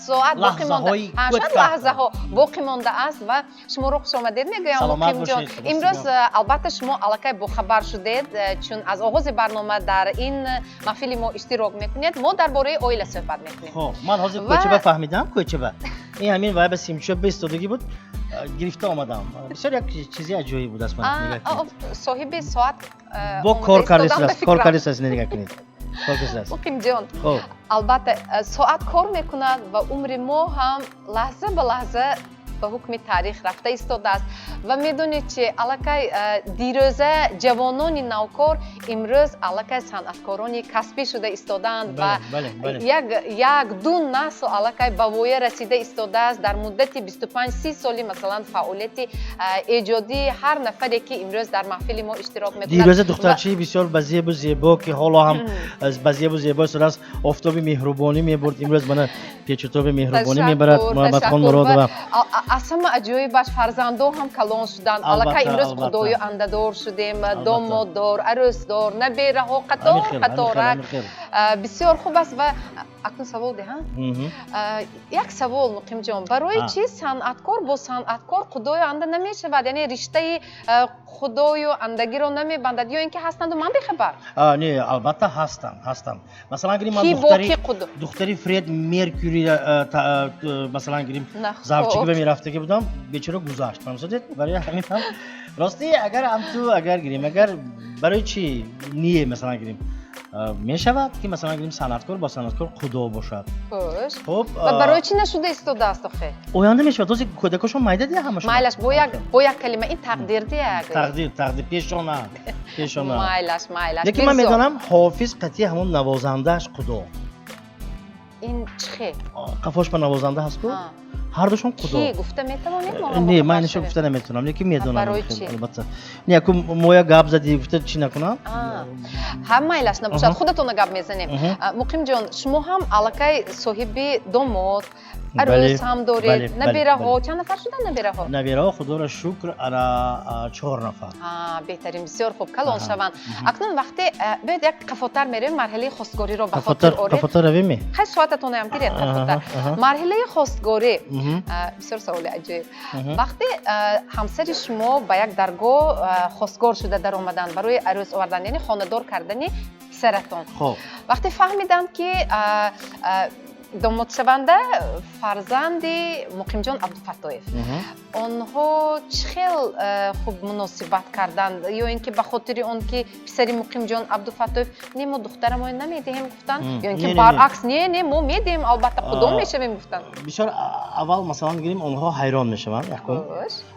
соат боқӣ монда, чанд лаҳзаҳо боқӣ мондааст ва шуморо хушомадед мегӯям, Муқимҷон. Имрӯз албатта шумо аллакай бохабар шудед, чун аз оғози барнома дар ин маҳфили мо иштирок мекунед. Мо дар бораи оила суҳбат мекунем. Хоб, ман ҳозир кӯчаба фаҳмидам, кӯчаба ин ҳамин вай ба симчо бистодагӣ буд, гирифта омадам. Бисёр як чизи аҷоиб будааст. Соҳиби соат бо кор кардааст, кор кардааст, нигоҳ кунед. Муқимҷон, албатта соат кор мекунад ва умри мо ҳам лаҳза ба лаҳза ба ҳукми таърих рафта истодааст. Ва медонед чи, аллакай дирӯза ҷавонони навкор имрӯз аллакай санъаткорони касбӣ шуда истодаанд ва як ду насл аллакай ба воя расида истодааст дар муддати 25-30 соли, масалан, фаъолияти эҷодии ҳар нафаре, ки имрӯз дар маҳфили мо иштирок мекунад. Дирӯза духтарчаи бисёр ба зебу зебо, ки ҳоло ҳам ба зебу зебо истодааст, офтоби меҳрубонӣ мебурд, имрӯз мана печутоби меҳрубонӣ мебарад Муҳаммадхон Муродова. Аз ҳама аҷоибаш, фарзандо ҳам калон шуданд, аллакай имрӯз худою андадор шудем, домоддор, арӯсдор, набераҳо қатор қаторак. Бисёр хуб аст. Ва акнун савол диҳам, як савол, Муқимҷон: барои чи санъаткор бо санъаткор худою анда намешавад, яъне риштаи худою андагиро намебандад, ё ин ки ҳастанду ман бехабар? Не, албатта ҳастанд, ҳастанд. Масалан гирим, ман духтари Фред Меркюри, масалан гирим, завчигӣ мерафтагӣ будам, бечора гузашт. Фаҳмсодед? Барои ҳамин ҳам рости, агар ҳамту агар гирим, агар барои чи не, масалан гирим, мешавад ки, масалан гирим, санъаткор бо санъаткор худо бошад. Хуш, хуб, ва барои чӣ нашуда истодааст охе? Оянда мешавад, ҳозир кӯдакошон майда дия ҳамашон. Майлаш, бо як калима ин тақдир дия. Тақдир, тақдир, пешона, пешона. Майлаш, майлаш. Лекин ман медонам, Ҳофиз қатъи ҳамон навозандааш худо. Ин чӣ хел? Қафош ба навозанда ҳаст ку, ҳардушон худо. Ки гуфта метавонед? Не, ман инаша гуфта наметавонам, лекин медонам албатта. Не, аку моя гап зади, гуфта чӣ накунам. Ҳа, майлаш, набошад, худатона гап мезанем. Муқимҷон, шумо ҳам аллакай соҳиби домод, арӯс ҳам доред, набераҳо. Чанд нафар шуданд набераҳо? Набераҳо, худоро шукр, ара 4 нафар. Беҳтарин, бисёр хуб, калон шаванд. Акнун вақте биёед як қафотар меравем, марҳилаи хостгориро ба хотир орем. Қафотар равем? Хай, соататонаям гиред, қафотар. Марҳилаи хостгорӣ, бисёр саволи аҷоиб. Вақте ҳамсари шумо ба як даргоҳ хостгор шуда даромаданд барои арӯс овардан, яъне хонадор кардани писаратон, вақте фаҳмиданд, ки домодшаванда фарзанди Муқимҷон Абдуфаттоев, онҳо чӣ хел хуб муносибат карданд, ё ин ки ба хотири он ки писари Муқимҷон Абдуфаттоев, не, мо духтарамон намедиҳем гуфтанд, ё ин ки баръакс, не, не, мо медиҳем, албатта худо мешавем гуфтанд? Бисёр аввал, масалан гирим, онҳо ҳайрон мешаванд. Якум,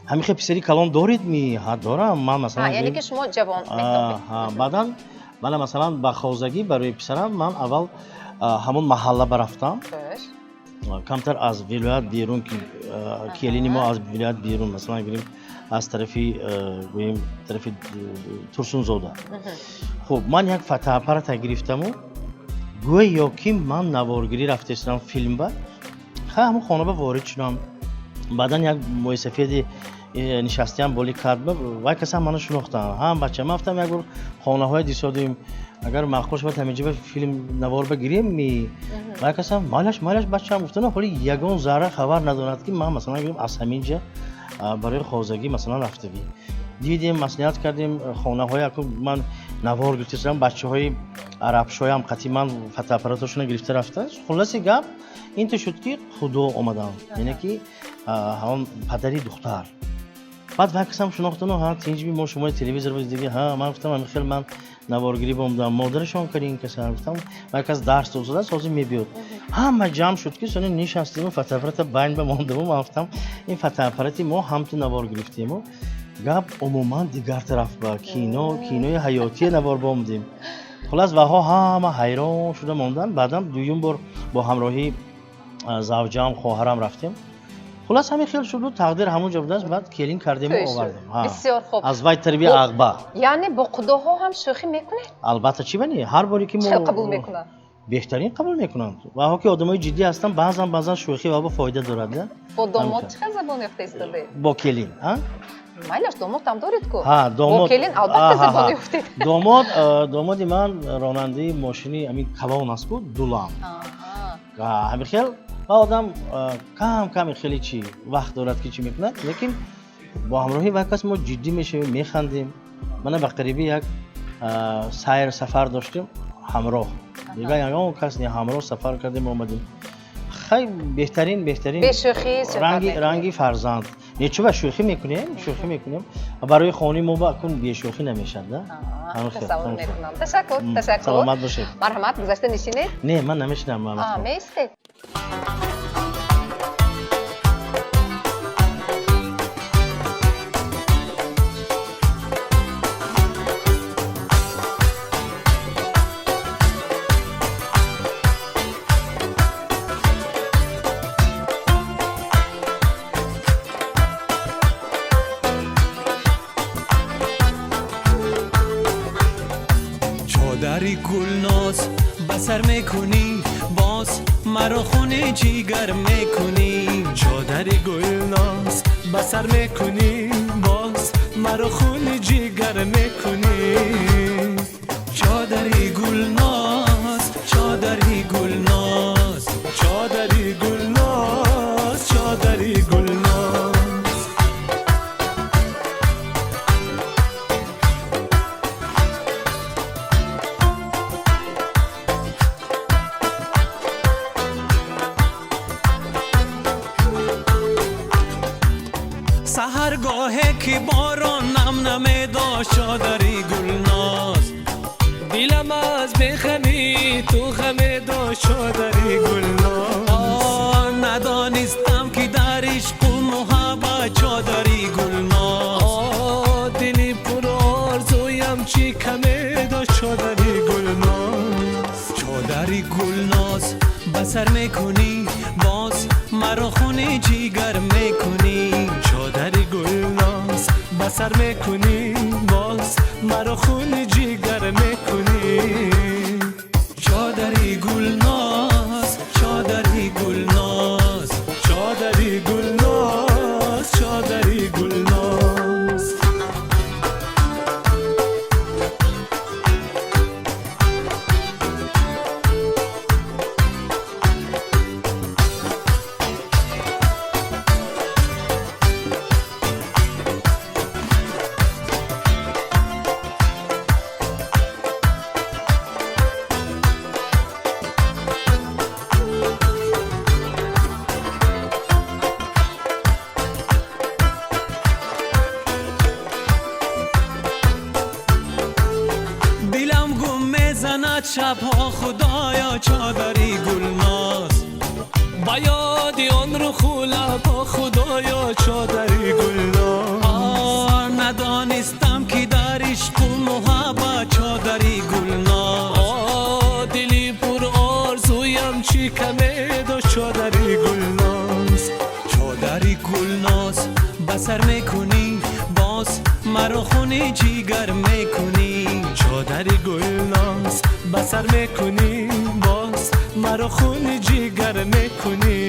ҳамин хел писари калон доред ми? Ҳа, дорам ман, масалан. Яъне ки шумо ҷавон. Баъдан мана, масалан, ба хозагӣ барои писарам ман аввал ҳамон маҳалла барафтам, камтар аз вилоят берун, ки келини мо аз вилоят берун, масалан гирим, аз тарафи, гӯем, тарафи Турсунзода. Хуб, ман як фотоаппарата гирифтаму гӯё ки ман наворгирӣ рафтаистам филмба. Ха, ҳамон хона ба ворид шудам. Баъдан як мӯйсафеди нишастиам боли кард, вай касам маро шинохтам. Ҳам бача, ман гуфтам, як бор хонаҳои дисодем, агар маъқул шавад, ҳаминҷа филм навор бигирем ми. Вай касам майлаш, майлаш, бачаам гуфтан. Ҳоли ягон зарра хабар надорад, ки ман, масалан гирем, аз ҳаминҷа барои хозагӣ, масалан, рафтагӣ. Дидем, маслиҳат кардем хонаҳои, аку ман навор гирифтаам, бачаҳои арабшоям қатъи ман фотоаппаратошона гирифта рафта. Хулоси гап ин то шуд, ки худо омадам, яъне ки ҳамон падари духтар. Баъд вай касам шинохтану: ҳа, тинҷби, мо шумои телевизор диги. Ҳа, ман гуфтам, ҳамин хел ман наворгирӣ бомдам, модарашон кари ин каса. Гуфтам, вай кас дарс додааст, ҳозир мебиёд. Ҳама ҷамъ шуд, ки сони нишастиму фотоаппарата байн ба мондаму ман гуфтам, ин фотоаппарати мо ҳамту навор гирифтему, гап умуман дигар тараф ба кино, кинои ҳаётие навор бомдем. Хулас, ваҳо ҳама ҳайрон шуда монданд. Баъдан дуюм бор бо ҳамроҳии завҷаам, хоҳарам рафтем. Хулас, ҳамин хел шуду, тақдир ҳамон ҷо будааст, баъд келин кардему овардем. Бисёр хуб. Аз вай тарбия ағба. Яъне бо қудоҳо ҳам шӯхӣ мекунед? Албатта, чӣ бани, ҳар боре ки мо чӣ қабул мекунанд? Беҳтарин қабул мекунанд. Ва ҳо ки одамои ҷиддӣ ҳастанд, баъзан баъзан шӯхӣ ва фоида дорад. Бо домод чӣ хел забон ёфта истодаед? Бо келин, а? Майлаш, домод ҳам доред ку? Ҳа, домод. Бо келин албатта забон ёфтед. Домод, домоди ман ронандаи мошини ҳамин калон аст ку, дулам. Ҳамин хел ва одам кам кам хеле чӣ вақт дорад ки чӣ мекунад, лекин бо ҳамроҳи вай кас мо ҷиддӣ мешавем, механдем. Мана ба қариби як сайр сафар доштем ҳамроҳ. Дигар ягон кас не, ҳамроҳ сафар кардем, омадем. Хай, беҳтарин, беҳтарин. Бешӯхӣ? Ранги ранги фарзанд. Нечува, шӯхӣ мекунем, шӯхӣ мекунем. Барои хони мо ба акун бешӯхӣ намешавад, да? Тасаввур мекунам. Ташаккур, ташаккур. Саломат бошед. Марҳамат, гузашта нишинед. Не, ман намешинам. Меистед. Чодари гулноз ба сар мекунӣ, боз маро хуни ҷигар мекунӣ. Чодари гулноз ба сар мекунӣ, боз маро хуни ҷигар мекунӣ. Чодари гулноз, чодари гулноз, чодари гулноз, чодари гулноз. Саҳаргоҳе ки борон нам намедошт, чодари гулноз, дилам аз бехамӣ ту ғаме дошт, чодари гулноз. Надонистам ки дар ишқу муҳаббат, чодари гулноз, дили пурорзуям чӣ каме дошт, чодари гулноз. Чодари гулноз ба сар мекунӣ, боз маро хуни ҷигар мекунӣ. Чодари гулноз ба сар мекунӣ, боз маро хуни ҷигар мекунӣ. Чодари гулноз, чодари гулноз, чодари гулноз, чодари гулноз. Дилам гум мезанад шабҳо, худоё, чодари гулноз, ба ёди он руху лабҳо, худоё, чодари гулноз. Надонистам ки дар ишқу муҳаббат, чодари гулноз, дили пурорзуям чӣ каме дошт, чодари гулноз. Чодари гулноз ба сар мекунӣ, боз маро хуни ҷигар мекунӣ. Чодари гулноз ба сар мекунӣ, боз маро хуни ҷигар мекунӣ.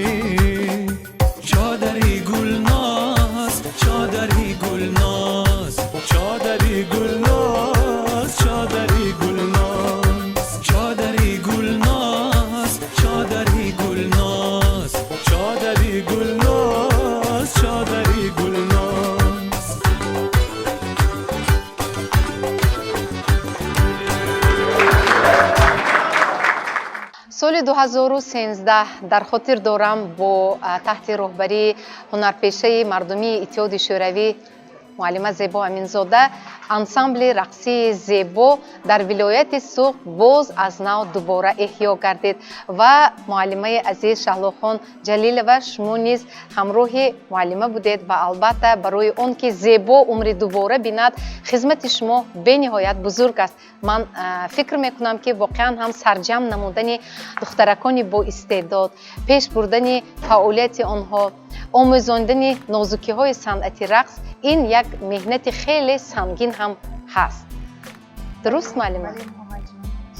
Чодари гулноз, чодари гулноз, чодари гулноз, чодари гулноз, чодари гулноз, чодари гулноз, чодари гулноз, чодари гулноз. Соли 2013 дар хотир дорам, бо таҳти роҳбарии ҳунарпешаи мардумии Иттиҳоди Шӯравӣ муаллима Зебо Аминзода ансамбли рақсии Зебо дар вилояти Суғд боз аз нав дубора эҳё гардид ва муаллимаи азиз Шаҳлохон Ҷалилова, шумо низ ҳамроҳи муаллима будед ва албатта барои он ки Зебо умри дубора бинад, хизмати шумо бениҳоят бузург аст. Ман фикр мекунам, ки воқеан ҳам сарҷамъ намудани духтаракони боистеъдод, пеш бурдани фаъолияти онҳо Омӯзондани нозукиҳои санъати рақс ин як меҳнати хеле сангин ҳам ҳаст. Дуруст, муаллима?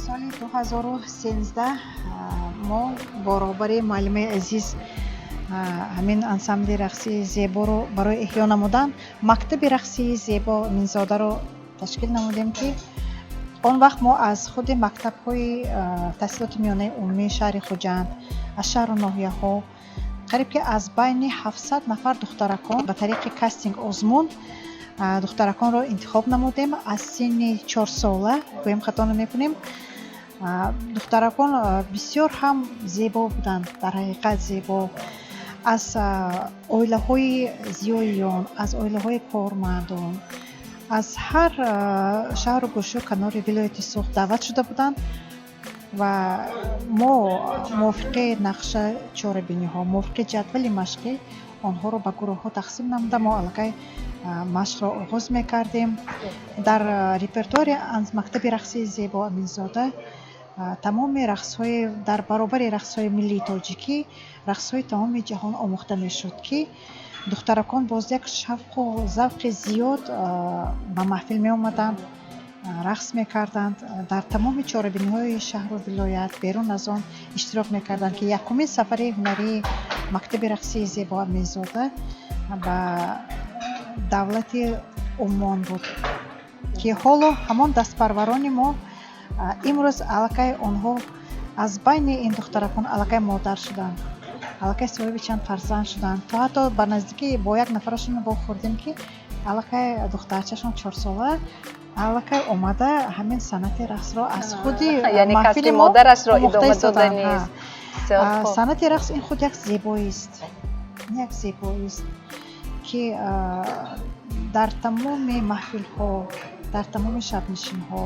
Соли 2013 мо бо роҳбари муаллимаи азиз ҳамин ансамбли рақсии зеборо барои эҳё намудан мактаби рақсии Зебо Аминзодаро ташкил намудем, ки он вақт мо аз худи мактабҳои таҳсилоти миёнаи умумии шаҳри Хуҷанд, аз шаҳру ноҳияҳо қариб ки аз байни 700 нафар духтаракон ба тариқи кастинг озмун духтараконро интихоб намудем. Аз синни 4сола, гӯем, хато намекунем, духтаракон бисёр ҳам зебо буданд, дар ҳақиқат зебо, аз оилаҳои зиёиён, аз оилаҳои кормандон, аз ҳар шаҳру гӯшу канори вилояти Суғд даъват шуда буданд ва мо мувофиқи нақша чорабиниҳо, мувофиқи ҷадвали машқӣ онҳоро ба гурӯҳҳо тақсим намуда, мо аллакай машқро оғоз мекардем. Дар репертуари мактаби рақсии Зебо Аминзода тамоми рақсҳои, дар баробари рақсҳои миллии тоҷикӣ, рақсҳои тамоми ҷаҳон омӯхта мешуд, ки духтаракон боз як шавқу завқи зиёд ба маҳфил меомаданд, рақс мекарданд, дар тамоми чорабиниҳои шаҳру вилоят, берун аз он иштирок мекарданд, ки якумин сафари ҳунарии мактаби рақсии Зебо Аминзода ба давлати Умон буд, ки ҳоло ҳамон дастпарварони мо имрӯз аллакай онҳо аз байни ин духтаракон аллакай модар шуданд, аллакай соҳиби чанд фарзанд шуданд. То ҳатто ба наздикӣ бо як нафарашон вохӯрдем, ки аллакай духтарчашон 4сола, аллакай омада ҳамин санъати рақсро аз худи яъне касби маҳфили мо модарашро омӯхта идома истоданд. доданист. Бисёр хуб. Санъати рақс ин худ як зебоист, як зебоист, ки дар тамоми маҳфилҳо, дар тамоми шабнишинҳо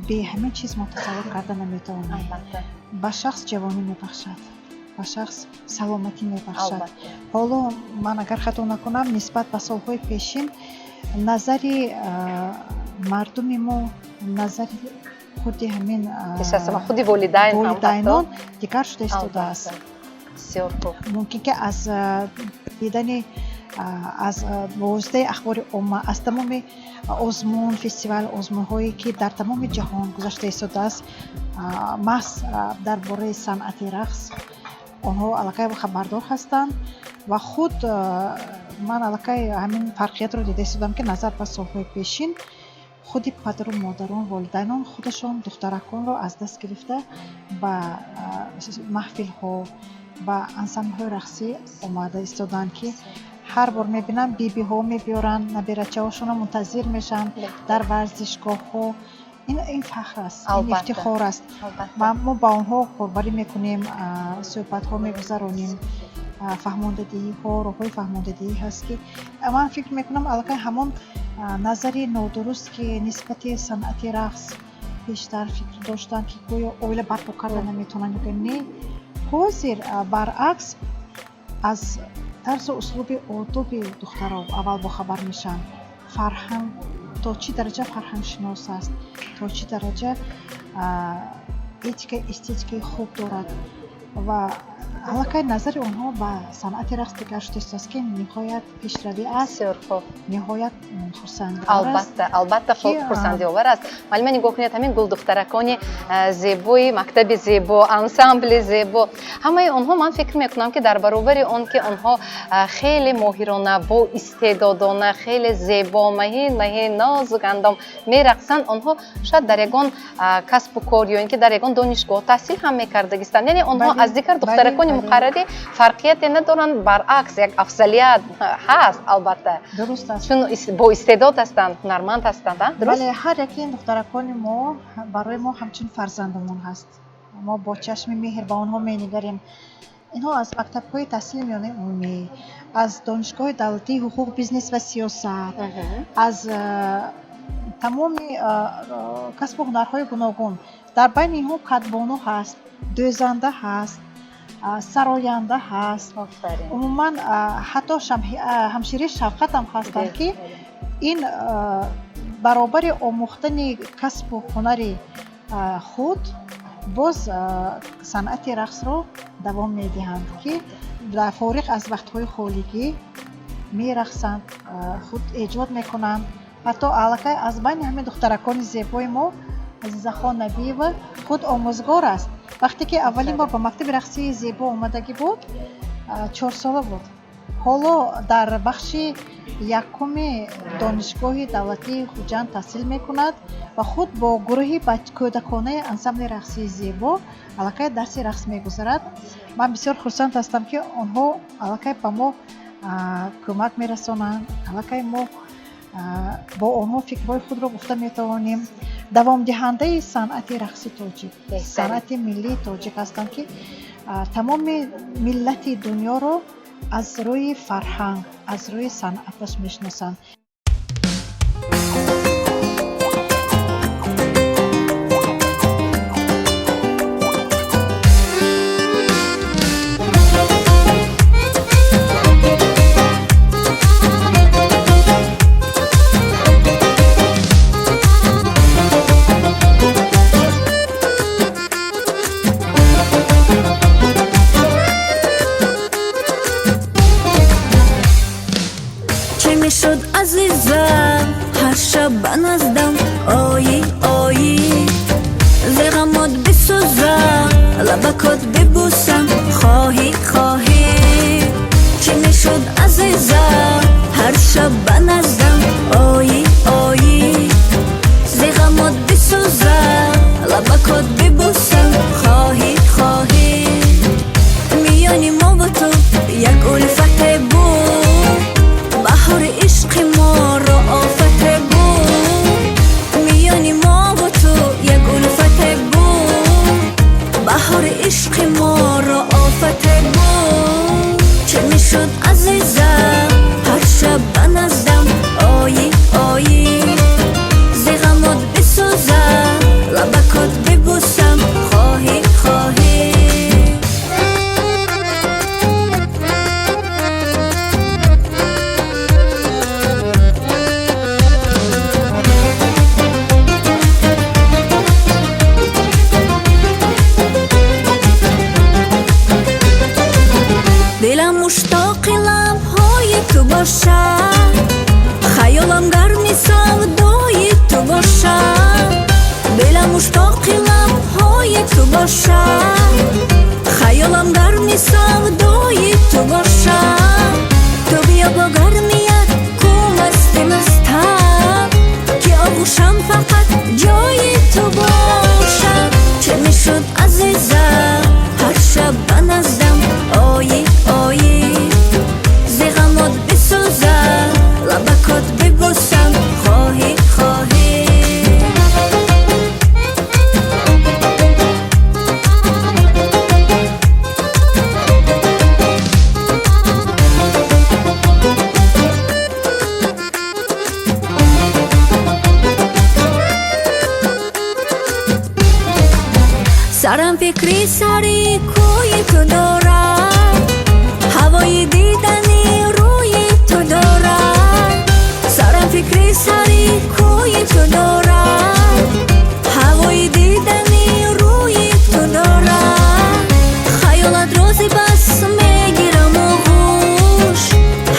бе ҳамин чиз мо тасаввур карда наметавонем. Ба шахс ҷавонӣ мебахшад, ба шахс саломатӣ мебахшад. Ҳоло ман агар хато накунам, нисбат ба солҳои пешин назари мардуми мо, назари худи ҳамин пеш аз ҳама худи волидайн ҳам ҳатто. Волидайнон дигар шуда истодааст. Бисёр хуб. Мумкин ки аз дидани, аз ба воситаи ахбори омма, аз тамоми озмун, фестивал, озмунҳое ки дар тамоми ҷаҳон гузашта истодааст, маҳз дар бораи санъати рақс онҳо аллакай хабардор ҳастанд ва худ ман аллакай ҳамин фарқиятро дида истодам, ки назар ба солҳои пешин худи падару модарон, волидайнон худашон духтараконро аз даст гирифта ба маҳфилҳо, ба ансамблҳои рақсӣ омада истоданд, ки ҳар бор мебинам, бибиҳо мебиёранд, набирачаҳошонро мунтазир мешаванд дар варзишгоҳҳо. Ин фахр аст, ин ифтихор аст ва мо ба онҳо корбарӣ мекунем, суҳбатҳо мегузаронем, фаҳмондадиҳиҳо, роҳҳои фаҳмондадиҳӣ ҳаст, ки ман фикр мекунам, аллакай ҳамон назари нодуруст, ки нисбати санъати рақс бештар фикр доштанд, ки гӯё оила барпо карда наметавонанд ё не, ҳозир баръакс, аз тарзу услуби, одоби духтаро аввал бохабар мешаванд, фарҳанг, то чӣ дараҷа фарҳангшинос аст, то чӣ дараҷа этика, эстетикаи хуб дорад ва аллакай назари онҳо ба санъати рақс дигар шуда истодааст, ки ниҳоят пешравӣ аст, ниҳоят хурсандиовар аст. Албатта, албатта, хурсандиовар аст. Муаллима, нигоҳ кунед, ҳамин гулдухтаракони зебои мактаби зебо, ансамбли зебо, ҳамаи онҳо, ман фикр мекунам, ки дар баробари он ки онҳо хеле моҳирона, бо истеъдодона, хеле зебо, маҳин маҳин, нозук андом мерақсанд, онҳо шояд дар ягон касбу кор ё ин ки дар ягон донишгоҳ таҳсил ҳам мекардагистанд. Яъне онҳо аз дигар духтаракони муқаррарӣ фарқияте надоранд, баръакс, як афзалият ҳаст, албатта. Дуруст аст. Чун бо истеъдод ҳастанд, ҳунарманд ҳастанд, дуруст? Бале, ҳар яки ин духтаракони мо барои мо ҳамчун фарзандамон ҳаст. Мо бо чашми меҳр ба онҳо менигарем. Инҳо аз мактабҳои таҳсили миёнаи умумӣ, аз донишгоҳи давлатии ҳуқуқ, бизнес ва сиёсат, аз тамоми касбу ҳунарҳои гуногун. Дар байни инҳо кадбону ҳаст, дӯзанда ҳаст, сароянда ҳаст, умуман ҳатто ҳамшираи шафқатам ҳастанд, ки ин баробари омӯхтани касбу ҳунари худ боз санъати рақсро давом медиҳанд, ки Фориғ аз вақтҳои холигӣ мерақсанд, худ эҷод мекунанд. Ҳатто аллакай аз байни ҳамин духтаракони зебои мо Азизахон Набиева худ омӯзгор аст. Вақте ки аввалин бор ба мактаби рақсии Зебо омадагӣ буд, 4-сола буд. Ҳоло дар бахши якуми Донишгоҳи давлатии Хуҷанд таҳсил мекунад ва худ бо гурӯҳи кӯдаконаи ансамбли рақсии Зебо аллакай дарси рақс мегузарад. Ман бисёр хурсанд ҳастам, ки онҳо аллакай ба мо кӯмак мерасонанд, аллакай мо бо онҳо фикрҳои худро гуфта метавонем. Давомдиҳандаи санъати рақси тоҷик, санъати миллии тоҷик ҳастанд, ки тамоми миллати дунёро аз рӯи фарҳанг, аз рӯи санъаташ мешиносанд. Мешуд, азизам, ҳар шаб ба наздам оӣ, оӣ, зи ғамот бисӯзам, лабакот бибӯсам, хоҳӣ, хоҳӣ. Чӣ мешуд, азизам, ҳар шаб ба наздам оӣ, оӣ, зи ғамот бисӯзам, лабакот бибӯсам, хоҳӣ, хоҳӣ. Миёни мо ва ту як улфате буд, баҳори ишқи моро офате буд. Миёни мо ва ту як улфате буд, баҳори ишқи моро офате буд. Чӣ мешуд, азизам, ҳар шаб ба наздам оӣ, оӣ, зи ғамот бисӯзам, лабакот бибӯсам, хоҳӣ, хоҳӣ. Дилам муштоқи лабҳои ту бошад, хаёлам гарми савдои ту бошад. Дилам муштоқи лабҳои ту бошад, хаёлам гарми савдои ту бошад. Ту биё бо гармият ку масти мастам, ки оғӯшам фақат ҷои ту бошад. Чӣ мешуд, азизам, ҳар шаб ба наздам оӣ, оӣ, зи ғамот бисӯзам, лабакот бибӯсам, хоҳӣ, хоҳӣ. Сарам фикри сари кӯи ту дорад, ҳавои дидани рӯи ту дорад. Сарам фикри сари кӯи ту дорад, ҳавои дидани рӯи ту дорад. Хаёлат рози бас мегирам оғӯш,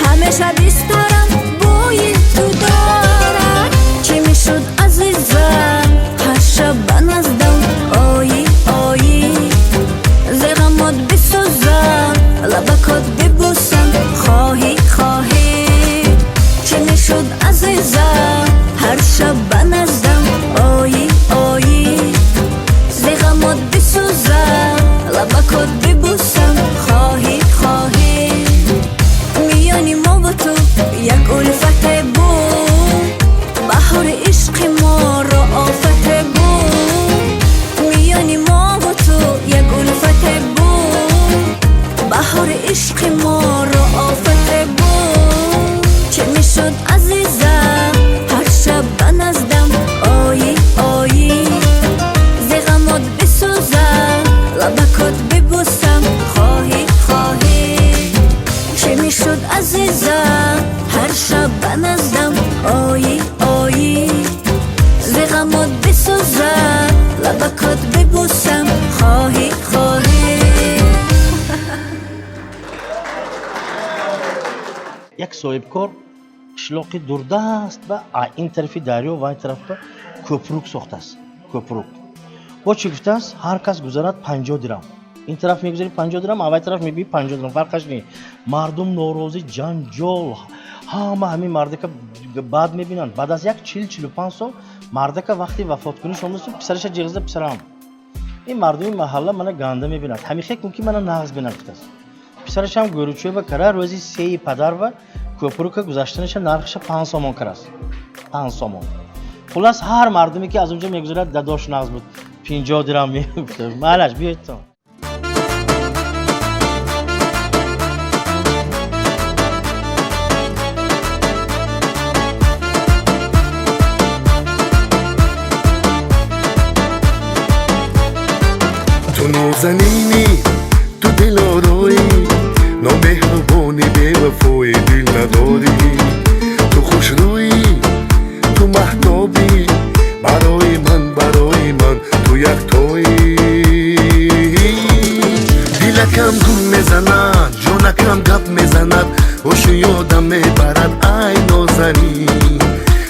ҳамеша бистарам бӯи ту дорад. Чӣ мешуд, азизам, ҳар шаб ба наздам оӣ, оӣ, зи ғамот бисӯзам, лабакот бибӯсам, хоҳӣ, хоҳӣ. Чӣ мешуд, азизам, ҳар шаб ба наздам оӣ, оӣ, зи ғамот бисӯзам, лабакот бибӯсам, хоҳӣ, хоҳӣ. Миёни мо ва ту як улфате буд, баҳори ишқи моро офате буд. Миёни мо ва ту як улфате буд, баҳори ишқи моро офате буд. Чӣ мешуд, азизам, ҳар шаб ба наздам оӣ, оӣ, зи ғамот бисӯзам, лабакот бибӯсам, хоҳӣ, хоҳӣ. Чӣ мешуд, азизам, ҳар шаб ба наздам оӣ, оӣ, зи ғамот бисӯзам, лабакот бибӯсам, хоҳӣ, хоҳӣ. Як соҳибкор қишлоқи дурдаст ба ин тарафи дарё ва ин тараф ба кӯпрук сохтааст. Кӯпрук. Бо чӣ гуфтааст? Ҳар кас гузарад 50 дирам. Ин тараф мегузари 50 дирам, аввай тараф мебии 50 дирам, фарқаш не. Мардум норозӣ, ҷанҷол, ҳама ҳамин мардака бад мебинанд. Баъд аз як 40-45 сол мардака вақти вафот куниш омадасту писараша ҷиғзада, писарам, ин мардуми маҳалла мана ганда мебинад, ҳамихе кун ки мана нағз бинад, гуфтааст. Писарашам гӯручӯба кара, рӯзи сеи падар ва кӯпрука гузаштанаша нархша 5 сомон карааст. 5 сомон. Хуллас, ҳар мардуме ки аз онҷо мегузарад, дадош нағз буд, 50 дирам мегуфта. Майлаш, биёед то. Ту нозанинӣ, ту дилороӣ, номеҳрубони, бевафои, дил надорӣ. Ту хушрӯӣ, ту маҳтобӣ, барои ман, барои ман ту яктоӣ. Дилакам гум мезанад, ҷонакам гап мезанад, ҳушу ёдам мебарад, ай нозанин.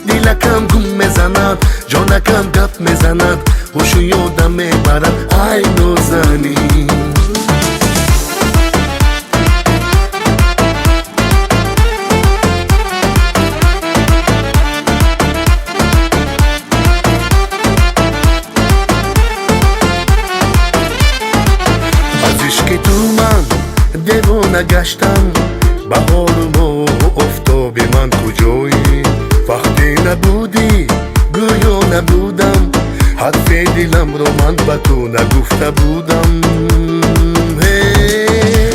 Дилакам гум мезанад, ҷонакам гап мезанад, ҳушу ёдам мебарад, ай нозанин. Аз ишқи ту ман девона гаштам, баҳору моҳу офтоби ман куҷоӣ? Вақте набудӣ, гӯё набудам, ҳарфи диламро ман ба ту нагуфта будам.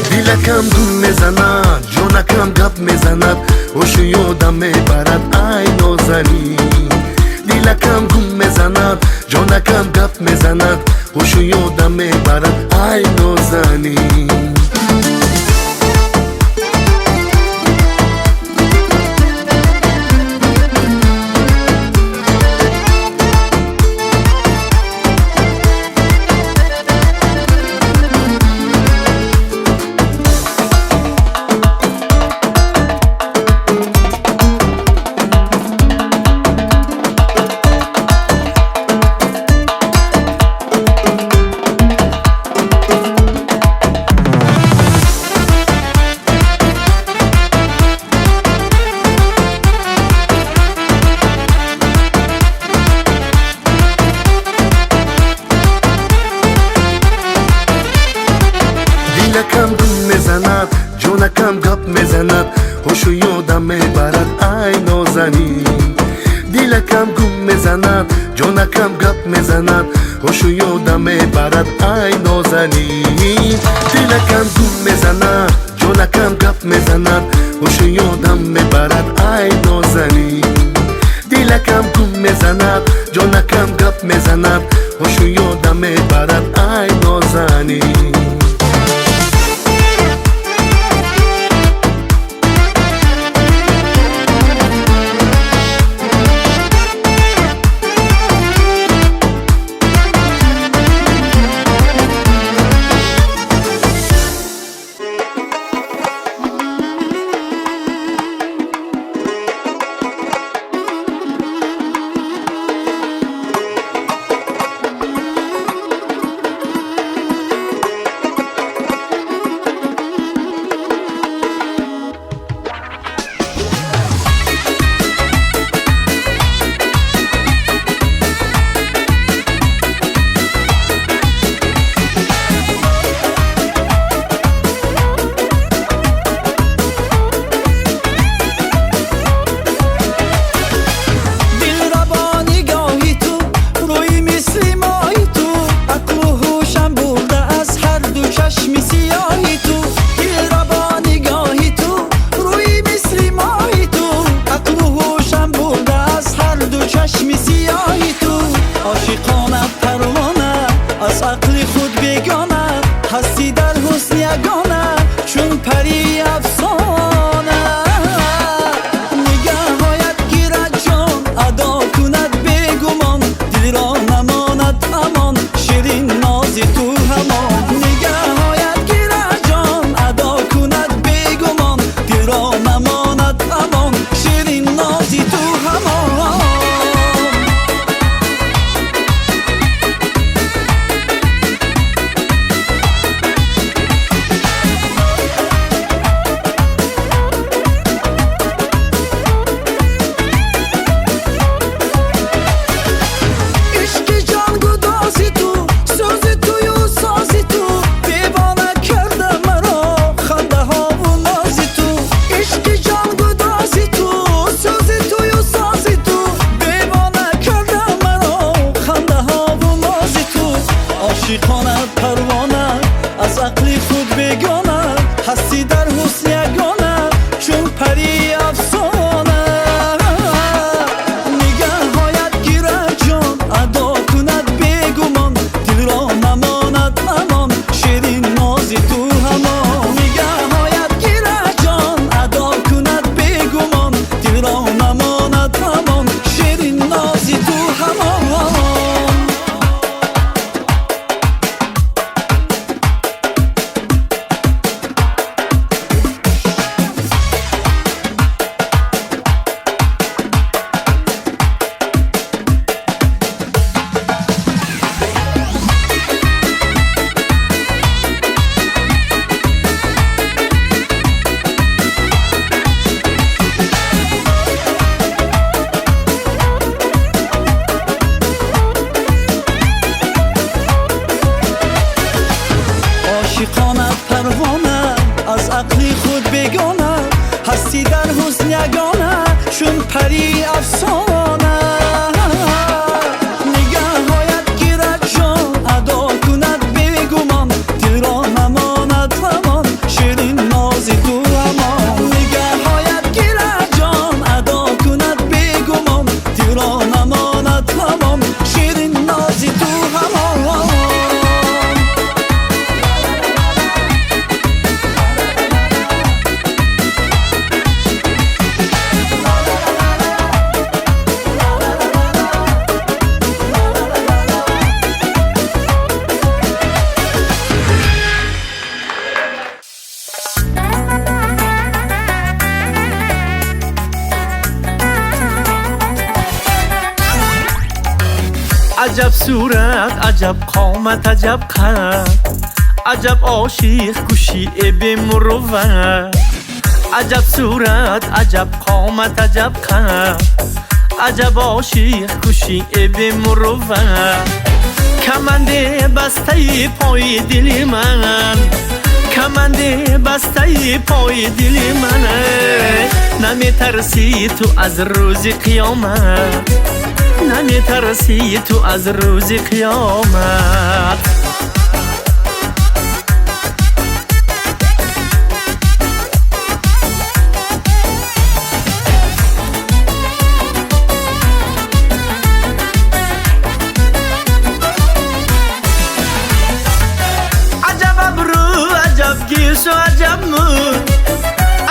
Дилакам гум мезанад, ҷонакам гап мезанад, ҳушу ёдам мебарад, ай нозанин. Дилакам гум мезанад, ҷонакам гап мезанад, ҳушу ёдам мебарад, ай нозанин. Дилакам гум мезанад, ҷонакам гап мезанад, ҳушу ёдам мебарад, ай нозанин. Дилакам гум мезанад, ҷонакам гап мезанад, ҳушу ёдам мебарад, ай нозанин. Дилакам гум мезанад, ҷонакам гап мезанад, ҳушу ёдам мебарад, ай нозанин. Дилакам гум мезанад, ҷонакам гап мезанад, ҳушу ёдам мебарад, ай нозанин. Нигоҳоят гирад ҷон, адо кунад бегумон, дилро намонад. бегона, ҳастӣ дар ҳусн ягона, чун пари афсона. Нигаҳҳоят гирад ҷон, адо кунад бегумон, дилро намонад амон, ширин нози ту ҳамон. Нигаҳҳоят гирад ҷон, адо кунад бегумон, дилро намонад амон, ширин нози ту ҳамон. Ошиқона парвона, аз ақли худ бегона, ҳастӣ дар ҳусн ягона, чун пари афсона. Нигаҳҳоят гирад ҷон, адо кунад бегумон, дилро намонад ҳамон, ширин нози ту ҳамон. Нигаҳҳоят гирад ҷон, адо кунад бегумон, дилро намонад ҳамон, ширин нози ту ҳамон. Аҷаб сурат, аҷаб қомат, аҷаб қад, аҷаб ошиқ кушӣ э бемурувват. Аҷаб сурат, аҷаб қомат, аҷаб қад, аҷаб ошиқ кушӣ э бемурувват. Каманде бастаи пои дили ман, каманде бастаи пои дили ман, наметарсӣ ту аз рӯзи қиёмат, наметарсӣ ту аз рӯзи қиёмат. Аҷаб абрӯ, аҷаб гесу, аҷаб мӯ,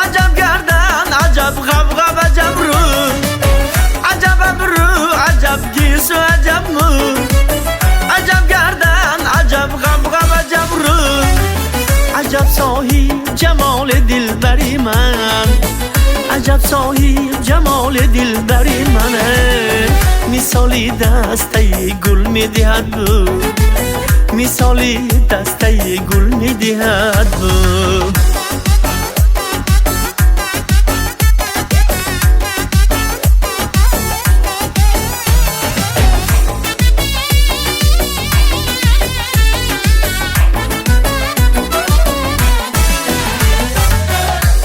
аҷаб гардан, аҷаб ғавғав, аҷаб рӯ. Аҷаб абрӯ, аҷаб гесу, аҷаб мӯ, аҷаб гардан, аҷаб ғавғав, аҷаб рӯ. Аҷаб соҳиб ҷамоли дилбари ман, аҷаб соҳиб ҷамоли дилбари ман, мисоли дастаи гул медиҳад бӯ, мисоли дастаи гул медиҳад бӯ.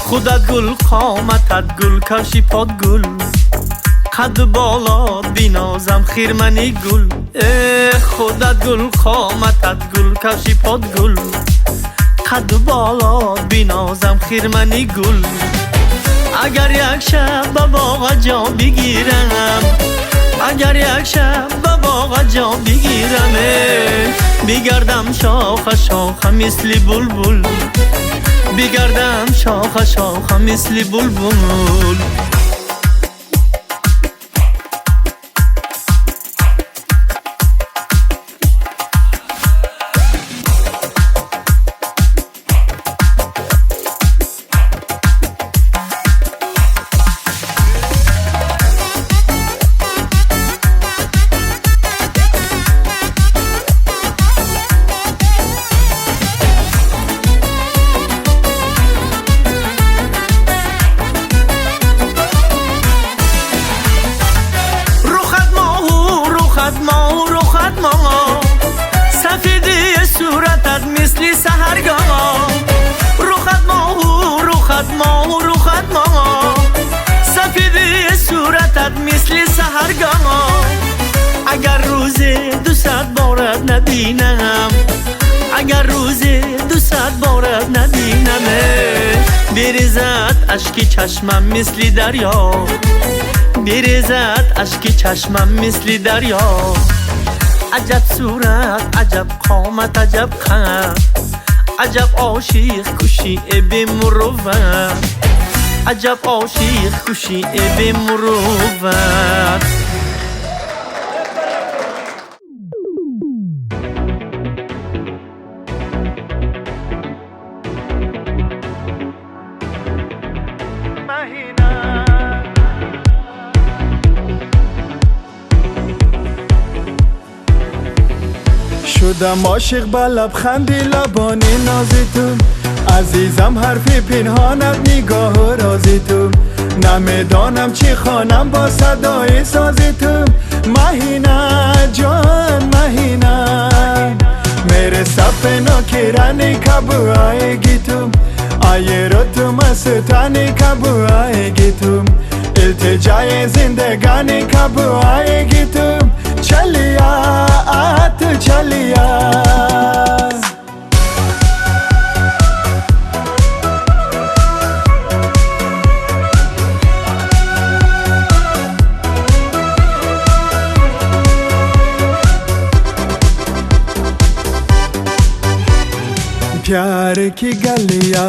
Худат гул, қоматат гул, кавши пот гул, қадду болот бинозам хирмани гул. Худат гул, қоматат гул, кавши пот гул, қадду болот бинозам хирмани гул. Агар як шаб ба боға ҷо бигирам, агар як шаб ба боға ҷо бигирам, бигардам шоха шоха мисли булбул, бигардам шоха шоха мисли булбул. Суратат мисли саҳаргоҳ, рухат моҳу, рухат моҳу, рухат моҳ, сафеди суратат мисли саҳаргоҳ. Агар рӯзе 200 борат набинам, агар рӯзе 200 Сад борат набинамеш, бирезад ашки чашмам мисли дарё, бирезад ашки чашмам мисли дарё. Аҷаб сурат, аҷаб қомат, аҷаб қад, аҷаб ошиқ куши э бемурувват, аҷаб ошиқ куши э бемурувват. شدم عاشق به لبخندی لبانی نازی تو، عزیزم حرفی پنهانت نگاه و رازی تو، نمیدانم چی خوانم با صدای سازی تو. مهینه جان مهینه، میره سپنا کی رانی کب آئیگی تو، آیه رو تو مستانی کب آئیگی تو، التجای زندگانی کب آئیگی تو، چلیا آت چلیا. प्यार की गलिया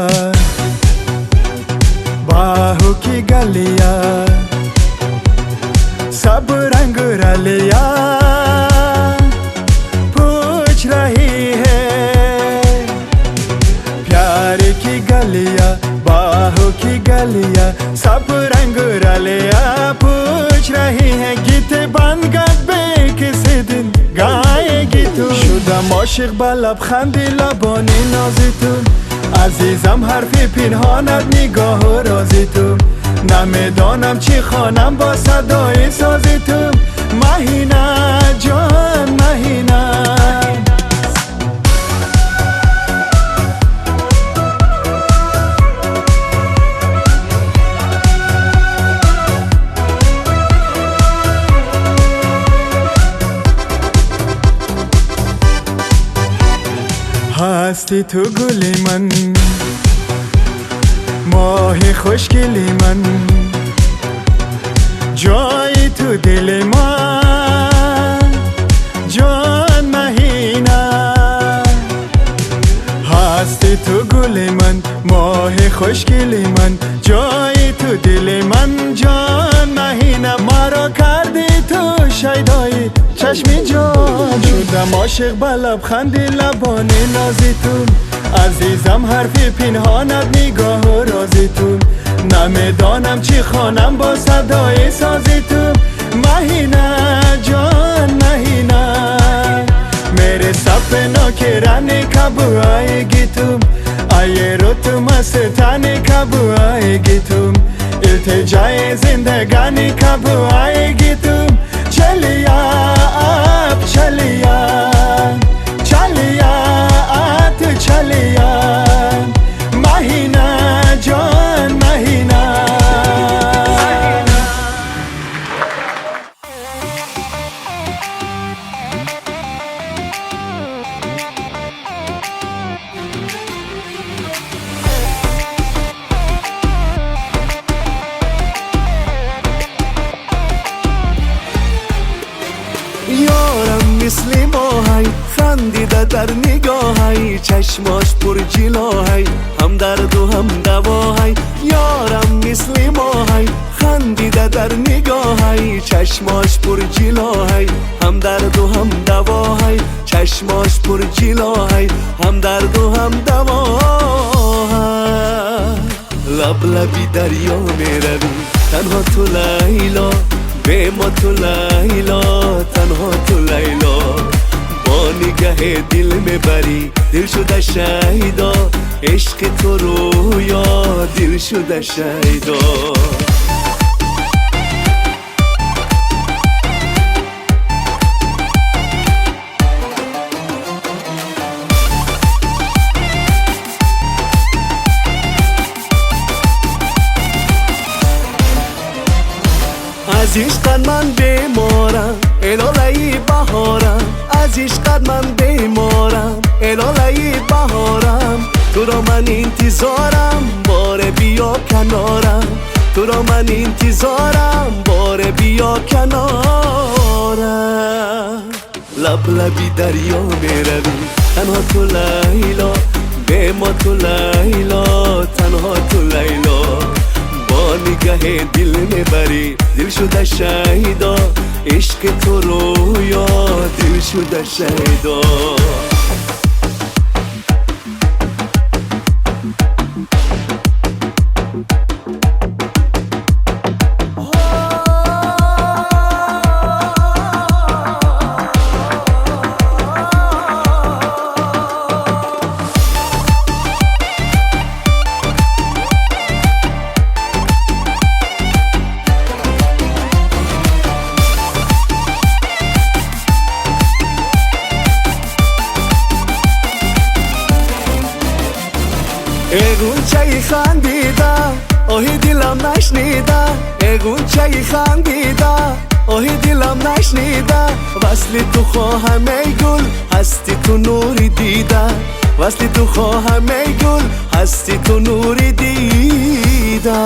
बाहू की गलिया सब रंग रलिया पूछ रही है। प्यार की गलिया बाहू की गलिया सब रंग रलिया पूछ रही है। गीत बन गए किसी दिन गाएगी तू। شدم عاشق به لبخندی لبانی نازی تو، عزیزم حرفی پنهانت نگاه و رازی تو، نمیدانم چی خوانم با صدای سازی تو. مهینه جان مهینه. هستی تو گل من، ماه خوشگل من، جای تو دل من جان مهینه. هستی تو گل من، ماه خوشگل من، جای تو دل من جان مهینه. مرا کردی تو شیدایی چشمی جان. شدم عاشق به لبخندی لبانی نازی تو، عزیزم حرفی پنهانت نگاه و رازی تو، نمیدانم چی خوانم با صدای سازی تو. مهینه جان مهینه، میره سپنا که رانی کب آئیگی تو، آیه رو تو مستانی کب آئیگی تو، التجای زندگانی کب آئیگی تو. چلیا اب چلیا چلیا آت چلیا مهینه جان مهینه. مثل ماهی خندیده در نگاهی، چشماش پر جلاهی، هم درد و هم دواهی. یارم مثل ماهی خندیده در نگاهی، چشماش پر جلاهی، هم درد و هم دواهی، چشماش پر جلاهی، هم درد و هم دواهی. لب لبی دریا میروی تنها تو لیلا، به ما تو لیلا تنها تو لیلا، با نگه دل میبری دل شده شیدا، عشق تو رویا دل شده شیدا. از عشقت من بیمارم الالهی بهارم، از عشقت من بیمارم الالهی بهارم، Туро ман интизорам, боре биё канорам. Туро ман интизорам, боре биё канорам. Лаб лаби дарё меравӣ, танҳо ту Лайло, бе мо ту Лайло, танҳо ту Лайло. Бо нигаҳи дил мебарӣ, дил шуда шайдо, ишқи ту рӯё, дил шуда шайдо. Ғунчаи хандида, оҳи дилам нашнида. Ғунчаи хандида, оҳи дилам нашнида. Васли ту хоҳам эй гул, ҳасти ту нури дида. Васли ту хоҳам эй гул, ҳасти ту нури дида.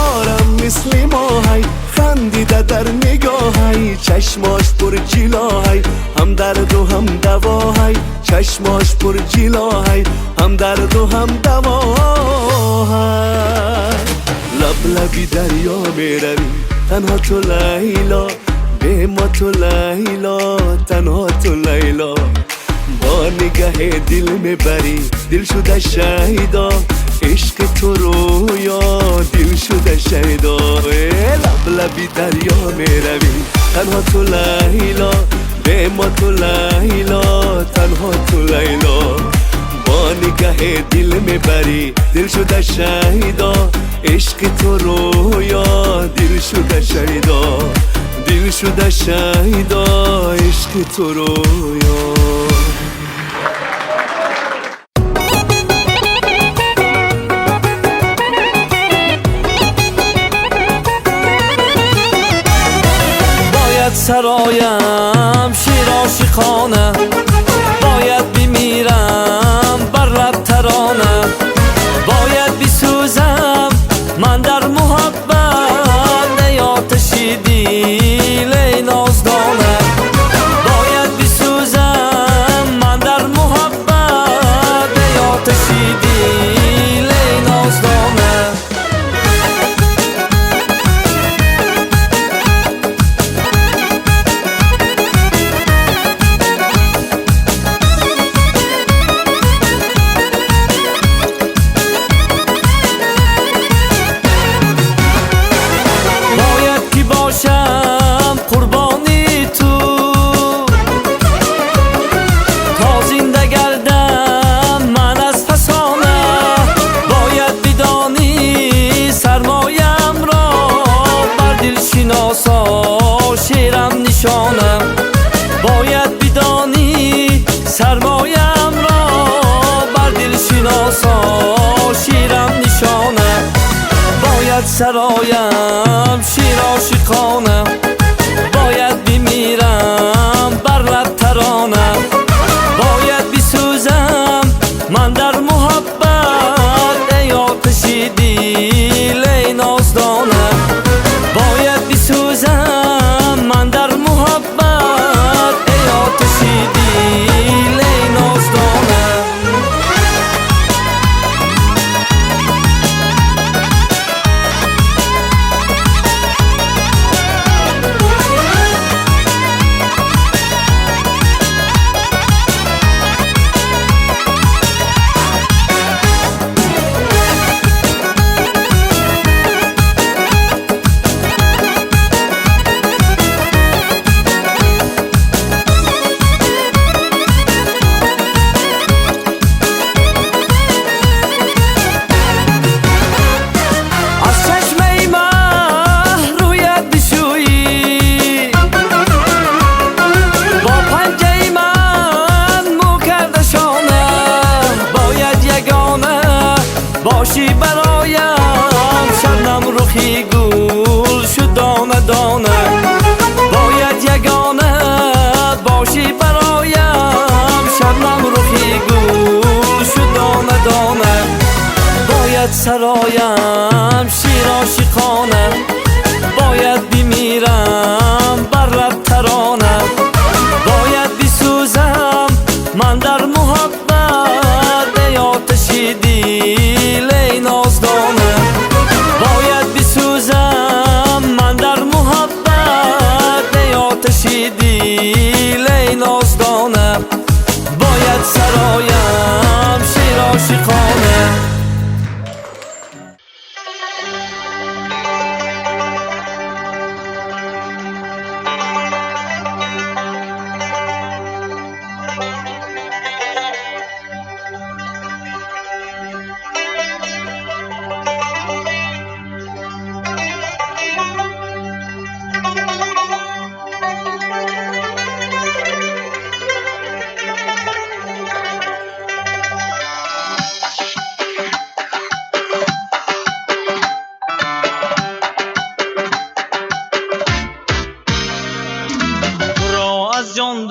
Ёрам мисли моҳай, хандида дар нигоҳай, чашмош пур ҷилоҳай, ҳам дарду ҳам давоҳай. Чашмош пур ҷилоҳай, ҳам дарду ҳам давоҳай. Лаб лаби дарё меравӣ, танҳо ту Лайло, бе мо ту Лайло, танҳо ту Лайло. Бо нигаҳи дил мебарӣ, дил шуда шайдо, ишқи ту рӯё, дил шуда шайдо. Лаб лаби дарё меравӣ, танҳо ту Лайло, бе мо ту Лайло, танҳо ту Лайло. Бо нигаҳи дил мебарӣ, дил шуда шайдо, ишқи ту рӯё, дил шуда шайдо, дил шуда шайдо, ишқи ту рӯё. Бояд сароям шеър ошиқона, бояд бимирам бар лаб тарона, бояд бисӯзам ман дар муҳаббат, эй оташи дил, эй ноздона. Бояд бисӯзам ман дар муҳаббат, эй оташи дил, эй ноздона. Бояд бидонӣ сармоямро, бар дилшиносо ширам нишона. Бояд сароям шир ошиқона, бояд бимирам бар лаб тарона, бояд бисӯзам ман дар муҳаббат, эй оташи дил, эй ноздона. Бояд бисӯзам ман дар муҳаббат, эй оташи дил, эй ноздона. Сароям шир ошиқона, бояд бимирам бар лаб тарона, бояд бисӯзам ман дар муҳаббат, эй оташи дил, эй ноздона, бояд бисӯзам ман дар муҳаббат, эй оташи дил, эй ноздона, бояд сароям шир ошиқона.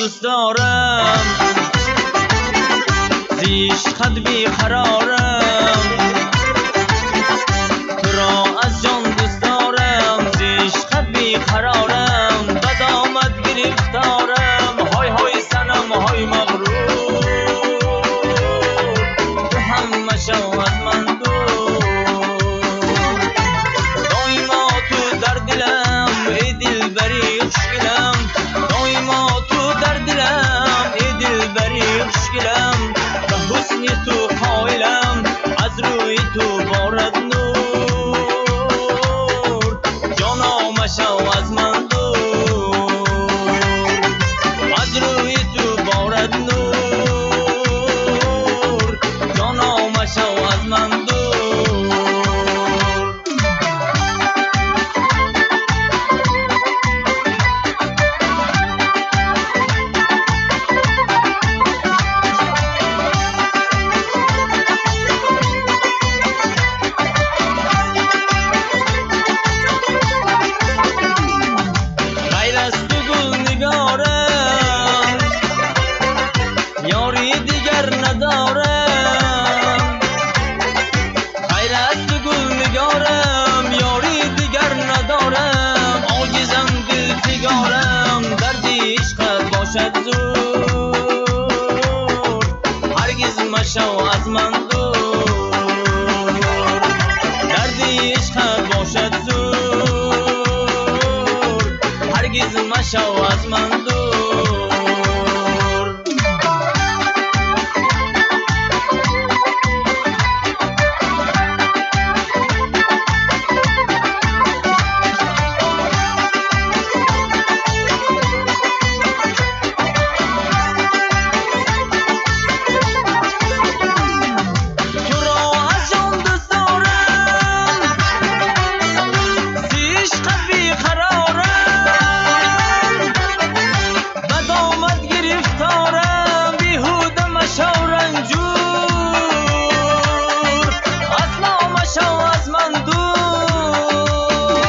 Дӯст дорам, зи ишқат беқарорам, туро аз ҷон дӯст дорам, зи ишқат беқарорам, ба домат гирифторам, ҳой ҳой санам, ҳой мағрур, ту ҳам машав аз ман дур, доимо ту дар дилам, эй дилбари хушгилам, доимо ту дар дилам, эй дилбари хушгилам, ба ҳусни ту қоилам, аз рӯи ту борад нур, ҷоно машав аз ман дур, аз рӯи ту борад нур, ҷоно машав аз ман дур. Ғайр аз ту гул нигорам, ёри дигар надорам, ғайр аз ту гул нигорам, ёри дигар надорам, оҷизам дилфигорам, дарди ишқат бошад зур, ҳаргиз машав аз ман дур, дарди ишқат бошад зур, ҳаргиз машав аз ман дур. Туро аз ҷон дӯст дорам, зи ишқат беқарорам, ба домат гирифторам, беҳуда машав ранҷур, асло машав аз ман дур,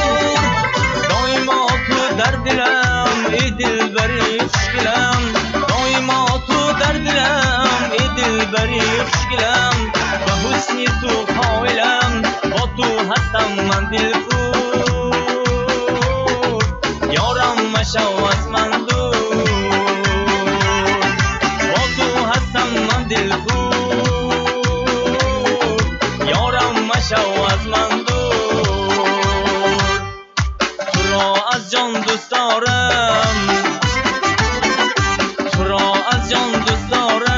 доимо ту дар дилам, эй дилбари хушгилам, доимо ту дар дилам, эй дилбари хушгилам, ба ҳусни ту қоилам, бо ту ҳастам ман дилхур, ёрам машав аз ман дур, бо ту ҳастам ман дилхур, ёрам машав аз ман дур, туро аз ҷон дӯст дорам, туро аз ҷон дӯст дорам.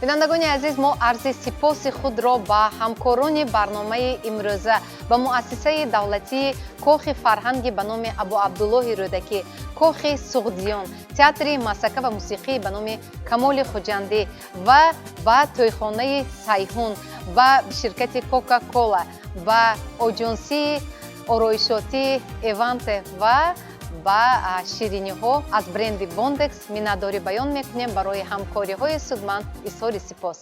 Бинандагони азиз, мо арзи сипоси худро ба ҳамкорони барномаи имрӯза, ба муассисаи давлатии Кохи фарҳанги ба номи Абуабдуллоҳи Рӯдакӣ, Кохи Суғдиён, театри масака ва мусиқӣ ба номи Камоли Хуҷандӣ ва ба тӯйхонаи Сайҳун, ба ширкати Кока-Кола, ба оҷонсии ороишотии Эванте ва ба шириниҳо аз бренди Бондекс миннатдорӣ баён мекунем. Барои ҳамкориҳои судманд изҳори сипос.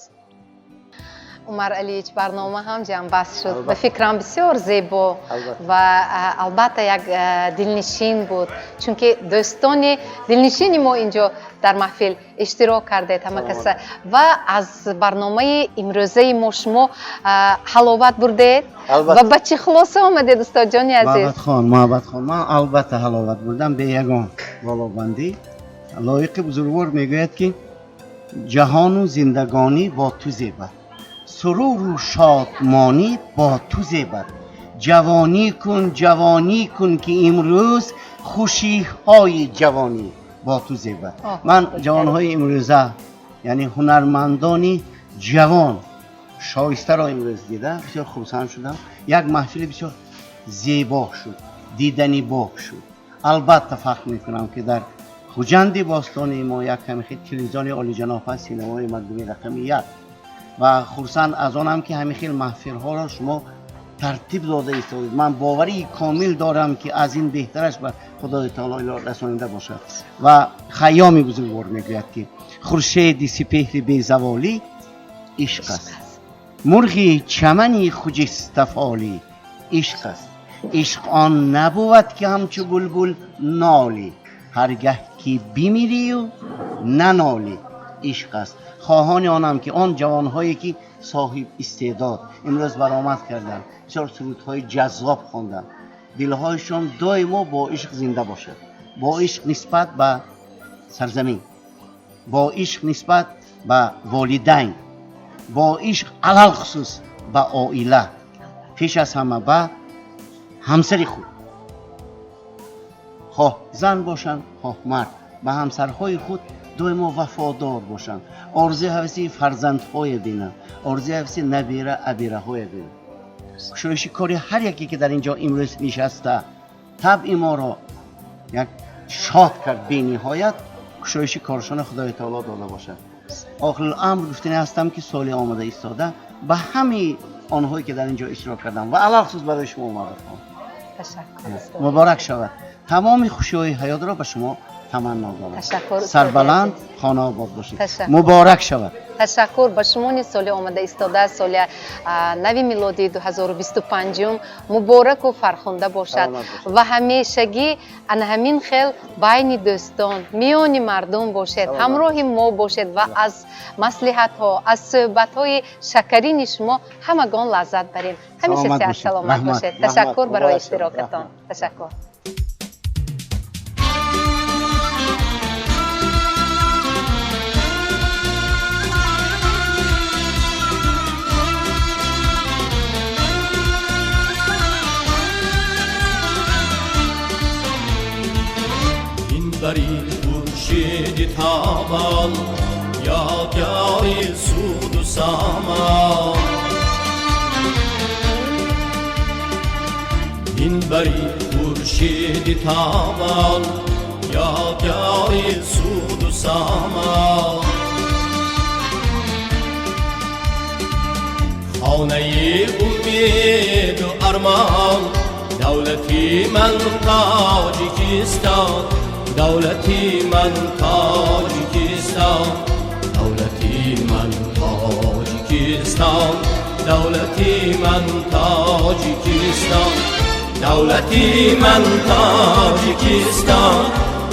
Умар Алиевич, барнома ҳам ҷамъбаст шуд. Ба фикрам, бисёр зебо ва албатта як дилнишин буд, чунки дӯстони дилнишини мо инҷо дар маҳфил иштирок кардед ҳама каса. Ва аз барномаи имрӯзаи мо шумо ҳаловат бурдед ва ба чӣ хулоса омадед, устодҷони азиз? Муҳаббатхон, Муҳаббатхон, ман албатта ҳаловат бурдам, бе ягон болобандӣ. Лоиқи бузургвор мегӯяд, ки ҷаҳону зиндагонӣ бо ту зебад, суруру шодмонӣ бо ту зебад, ҷавонӣ кун, ҷавонӣ кун, ки имрӯз хушиҳои ҷавонӣ бо ту зебад. Ман ҷавонҳои имрӯза, яъне ҳунармандони ҷавон шоистаро имрӯз дида бисёр хурсанд шудам. Як маҳфили бисёр зебо шуд, диданӣ боб шуд. Албатта, фахр мекунам, ки дар Хуҷанди бостонии мо як ҳамихел телевизиони олиҷаноб ҳаст, синемои мардумии рақами як, ва хурсанд аз онам, ки ҳамин хел маҳфилҳоро шумо тартиб дода истодед. Ман боварии комил дорам, ки аз ин беҳтараш ба Худои таоло расонида бошад. Ва Хайёми бузургвор мегӯяд, ки хуршеди сипеҳри безаволӣ ишқ аст, мурғи чамани хуҷистафолӣ ишқ аст, ишқ он набувад, ки ҳамчу булбул нолӣ, ҳар гаҳ ки бимирию нанолӣ ишқ аст. Хоҳони онам, ки он ҷавонҳое, ки соҳиб истеъдод имрӯз баромад карданд, бисёр сурудҳои ҷаззоб хонданд, дилҳояшон доимо бо ишқ зинда бошад, бо ишқ нисбат ба сарзамин, бо ишқ нисбат ба волидайн, бо ишқ алалхусус ба оила, пеш аз ҳама ба ҳамсари худ, хоҳ зан бошанд, хоҳ мард, ба ҳамсарҳои худ доимо вафодор бошанд, орзуи ҳаваси фарзандҳое бинанд, орзуи ҳаваси набира абираҳое бинанд. Кушоиши кори ҳар яке, ки дар ин ҷо имрӯз нишаста, табъи моро як шод кард бениҳоят, кушоиши коршона Худои таоло дода бошад. Охируламр гуфтанӣ ҳастам, ки соли омода истода ба ҳамаи онҳое, ки дар ин ҷо иштирок карданд, ва алалхусус барои шумо, Муҳаббатхон, муборак шавад. Тамоми хушиҳои ҳаётро ба шумо таманно дорам. Ташаккур. Сарбаланд, хонаобод бошед, муборак шавад. Ташаккур. Ба шумо низ соли омада истода, соли нави милодии 2025 мубораку фархунда бошад ва ҳамешагӣ ана ҳамин хел байни дӯстон, миёни мардум бошед, ҳамроҳи мо бошед ва аз маслиҳатҳо, аз суҳбатҳои шакарини шумо ҳамагон лаззат барем. Ҳамеша сиҳат саломат бошед. Ташаккур барои иштирокатон, ташаккур. Бари хуршеди табон, ёдгори суду самон, ин бари хуршеди табон, ёдгори суду самон, хонаи умеду армон, давлати ман Тоҷикистон, давлати ман Тоҷикистон, давлати ман Тоҷикистон, давлати ман Тоҷикистон, давлати ман Тоҷикистон,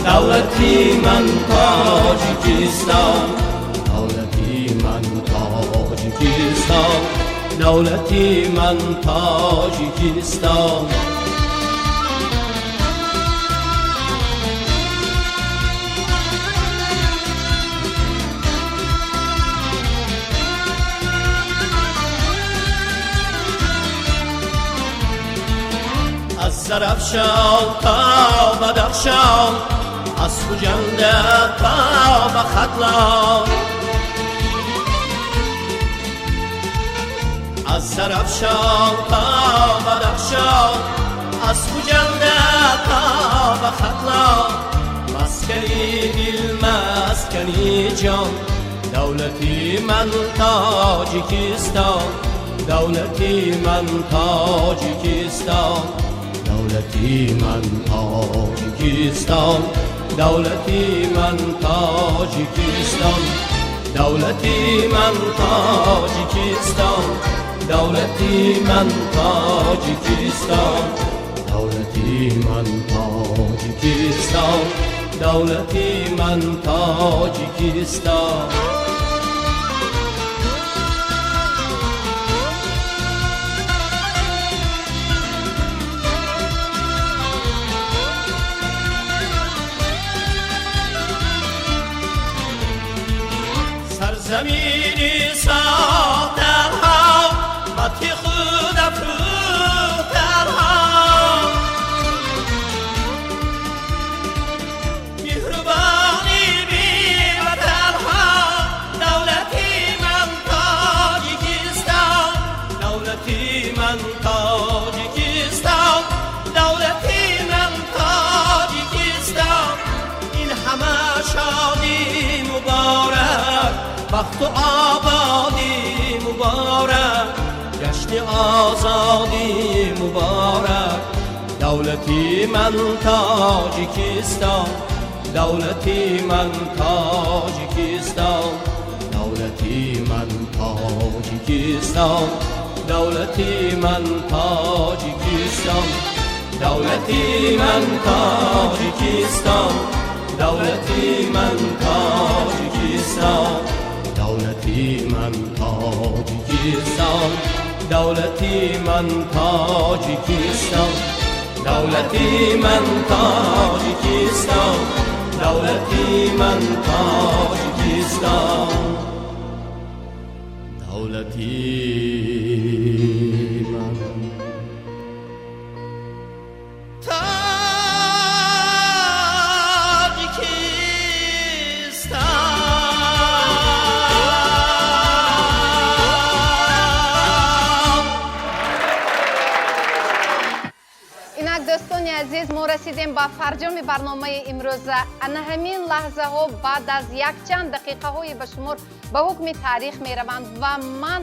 давлати ман Тоҷикистон, давлати ман Тоҷикистон, давлати ман Тоҷикистон. Зарафшон то Бадахшон, аз Хуҷанда то ба Хатлон, аз Зарафшон то Бадахшон, аз Хуҷанда то ба Хатлон, маскани дил, маскани ҷон, давлати ман Тоҷикистон, давлати ман Тоҷикистон, давлати ман Тоҷикистон, давлати ман Тоҷикистон, Давлати ман Тоҷикистон, давлати ман Тоҷикистон, давлати ман Тоҷикистон, давлати ман Тоҷикистон. Сарзамини сохтанҳо мати худ афрӯхтанҳо, меҳрубони беватанҳо, давлати ман Тоҷикистон, давлати ман Тоҷикистон, давлати ман Тоҷикистон. Ин ҳама шодӣ муборак, бахту ободӣ муборак, ҷашни озодӣ муборак. Давлати ман Тоҷикистон, давлати ман Тоҷикистон, давлати ман Тоҷикистон, давлати ман Тоҷикистон, давлати ман Тоҷикистон, давлати ман Тоҷикистон, давлати ман Тоҷикистон, давлати ман Тоҷикистон, давлати ман Тоҷикистон, давлати ман Тоҷикистон, давлати ман Дӯстони азиз, мо расидем ба фарҷоми барномаи имрӯза. Ана ҳамин лаҳзаҳо баъд аз якчанд дақиқаҳои ба шумор ба ҳукми таърих мераванд ва ман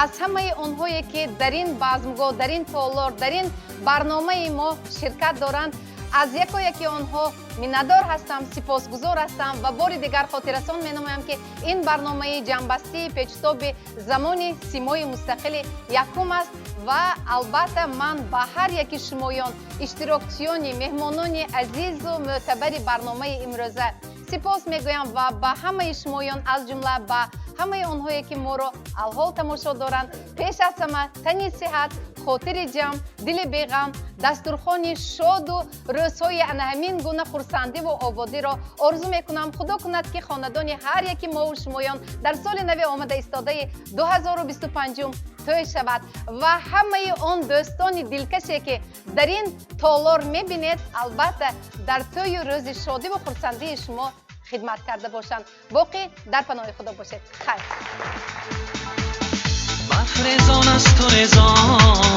аз ҳамаи онҳое ки дар ин базмгоҳ, дар ин толор, дар ин барномаи мо ширкат доранд, аз яко яки онҳо миннатдор ҳастам, сипосгузор ҳастам ва бори дигар хотиррасон менамоям, ки ин барномаи ҷамъбастии печтоби замони симои мустақили якум аст ва албатта ман ба ҳар яки шумоён, иштирокчиёни, меҳмонони азизу мӯътабари барномаи имрӯза сипос мегӯям ва ба ҳамаи шумоён, аз ҷумла ба ҳамаи онҳое ки моро алҳол тамошо доранд, пеш аз ҳама тани сиҳат, хотири ҷамъ, дили беғам, дастурхони шоду рӯзҳои ана ҳамин гуна хурсандиву ободиро орзу мекунам. Худо кунад, ки хонадони ҳар яки мову шумоён дар соли нави омада истодаи 2025 тӯй шавад ва ҳамаи он дӯстони дилкаше ки дар ин толор мебинед, албатта дар тӯю рӯзи шодиву хурсандии шумо хидмат карда бошанд. Боқӣ дар паноҳи Худо бошед. Хайр. Барф резон аз ту резон.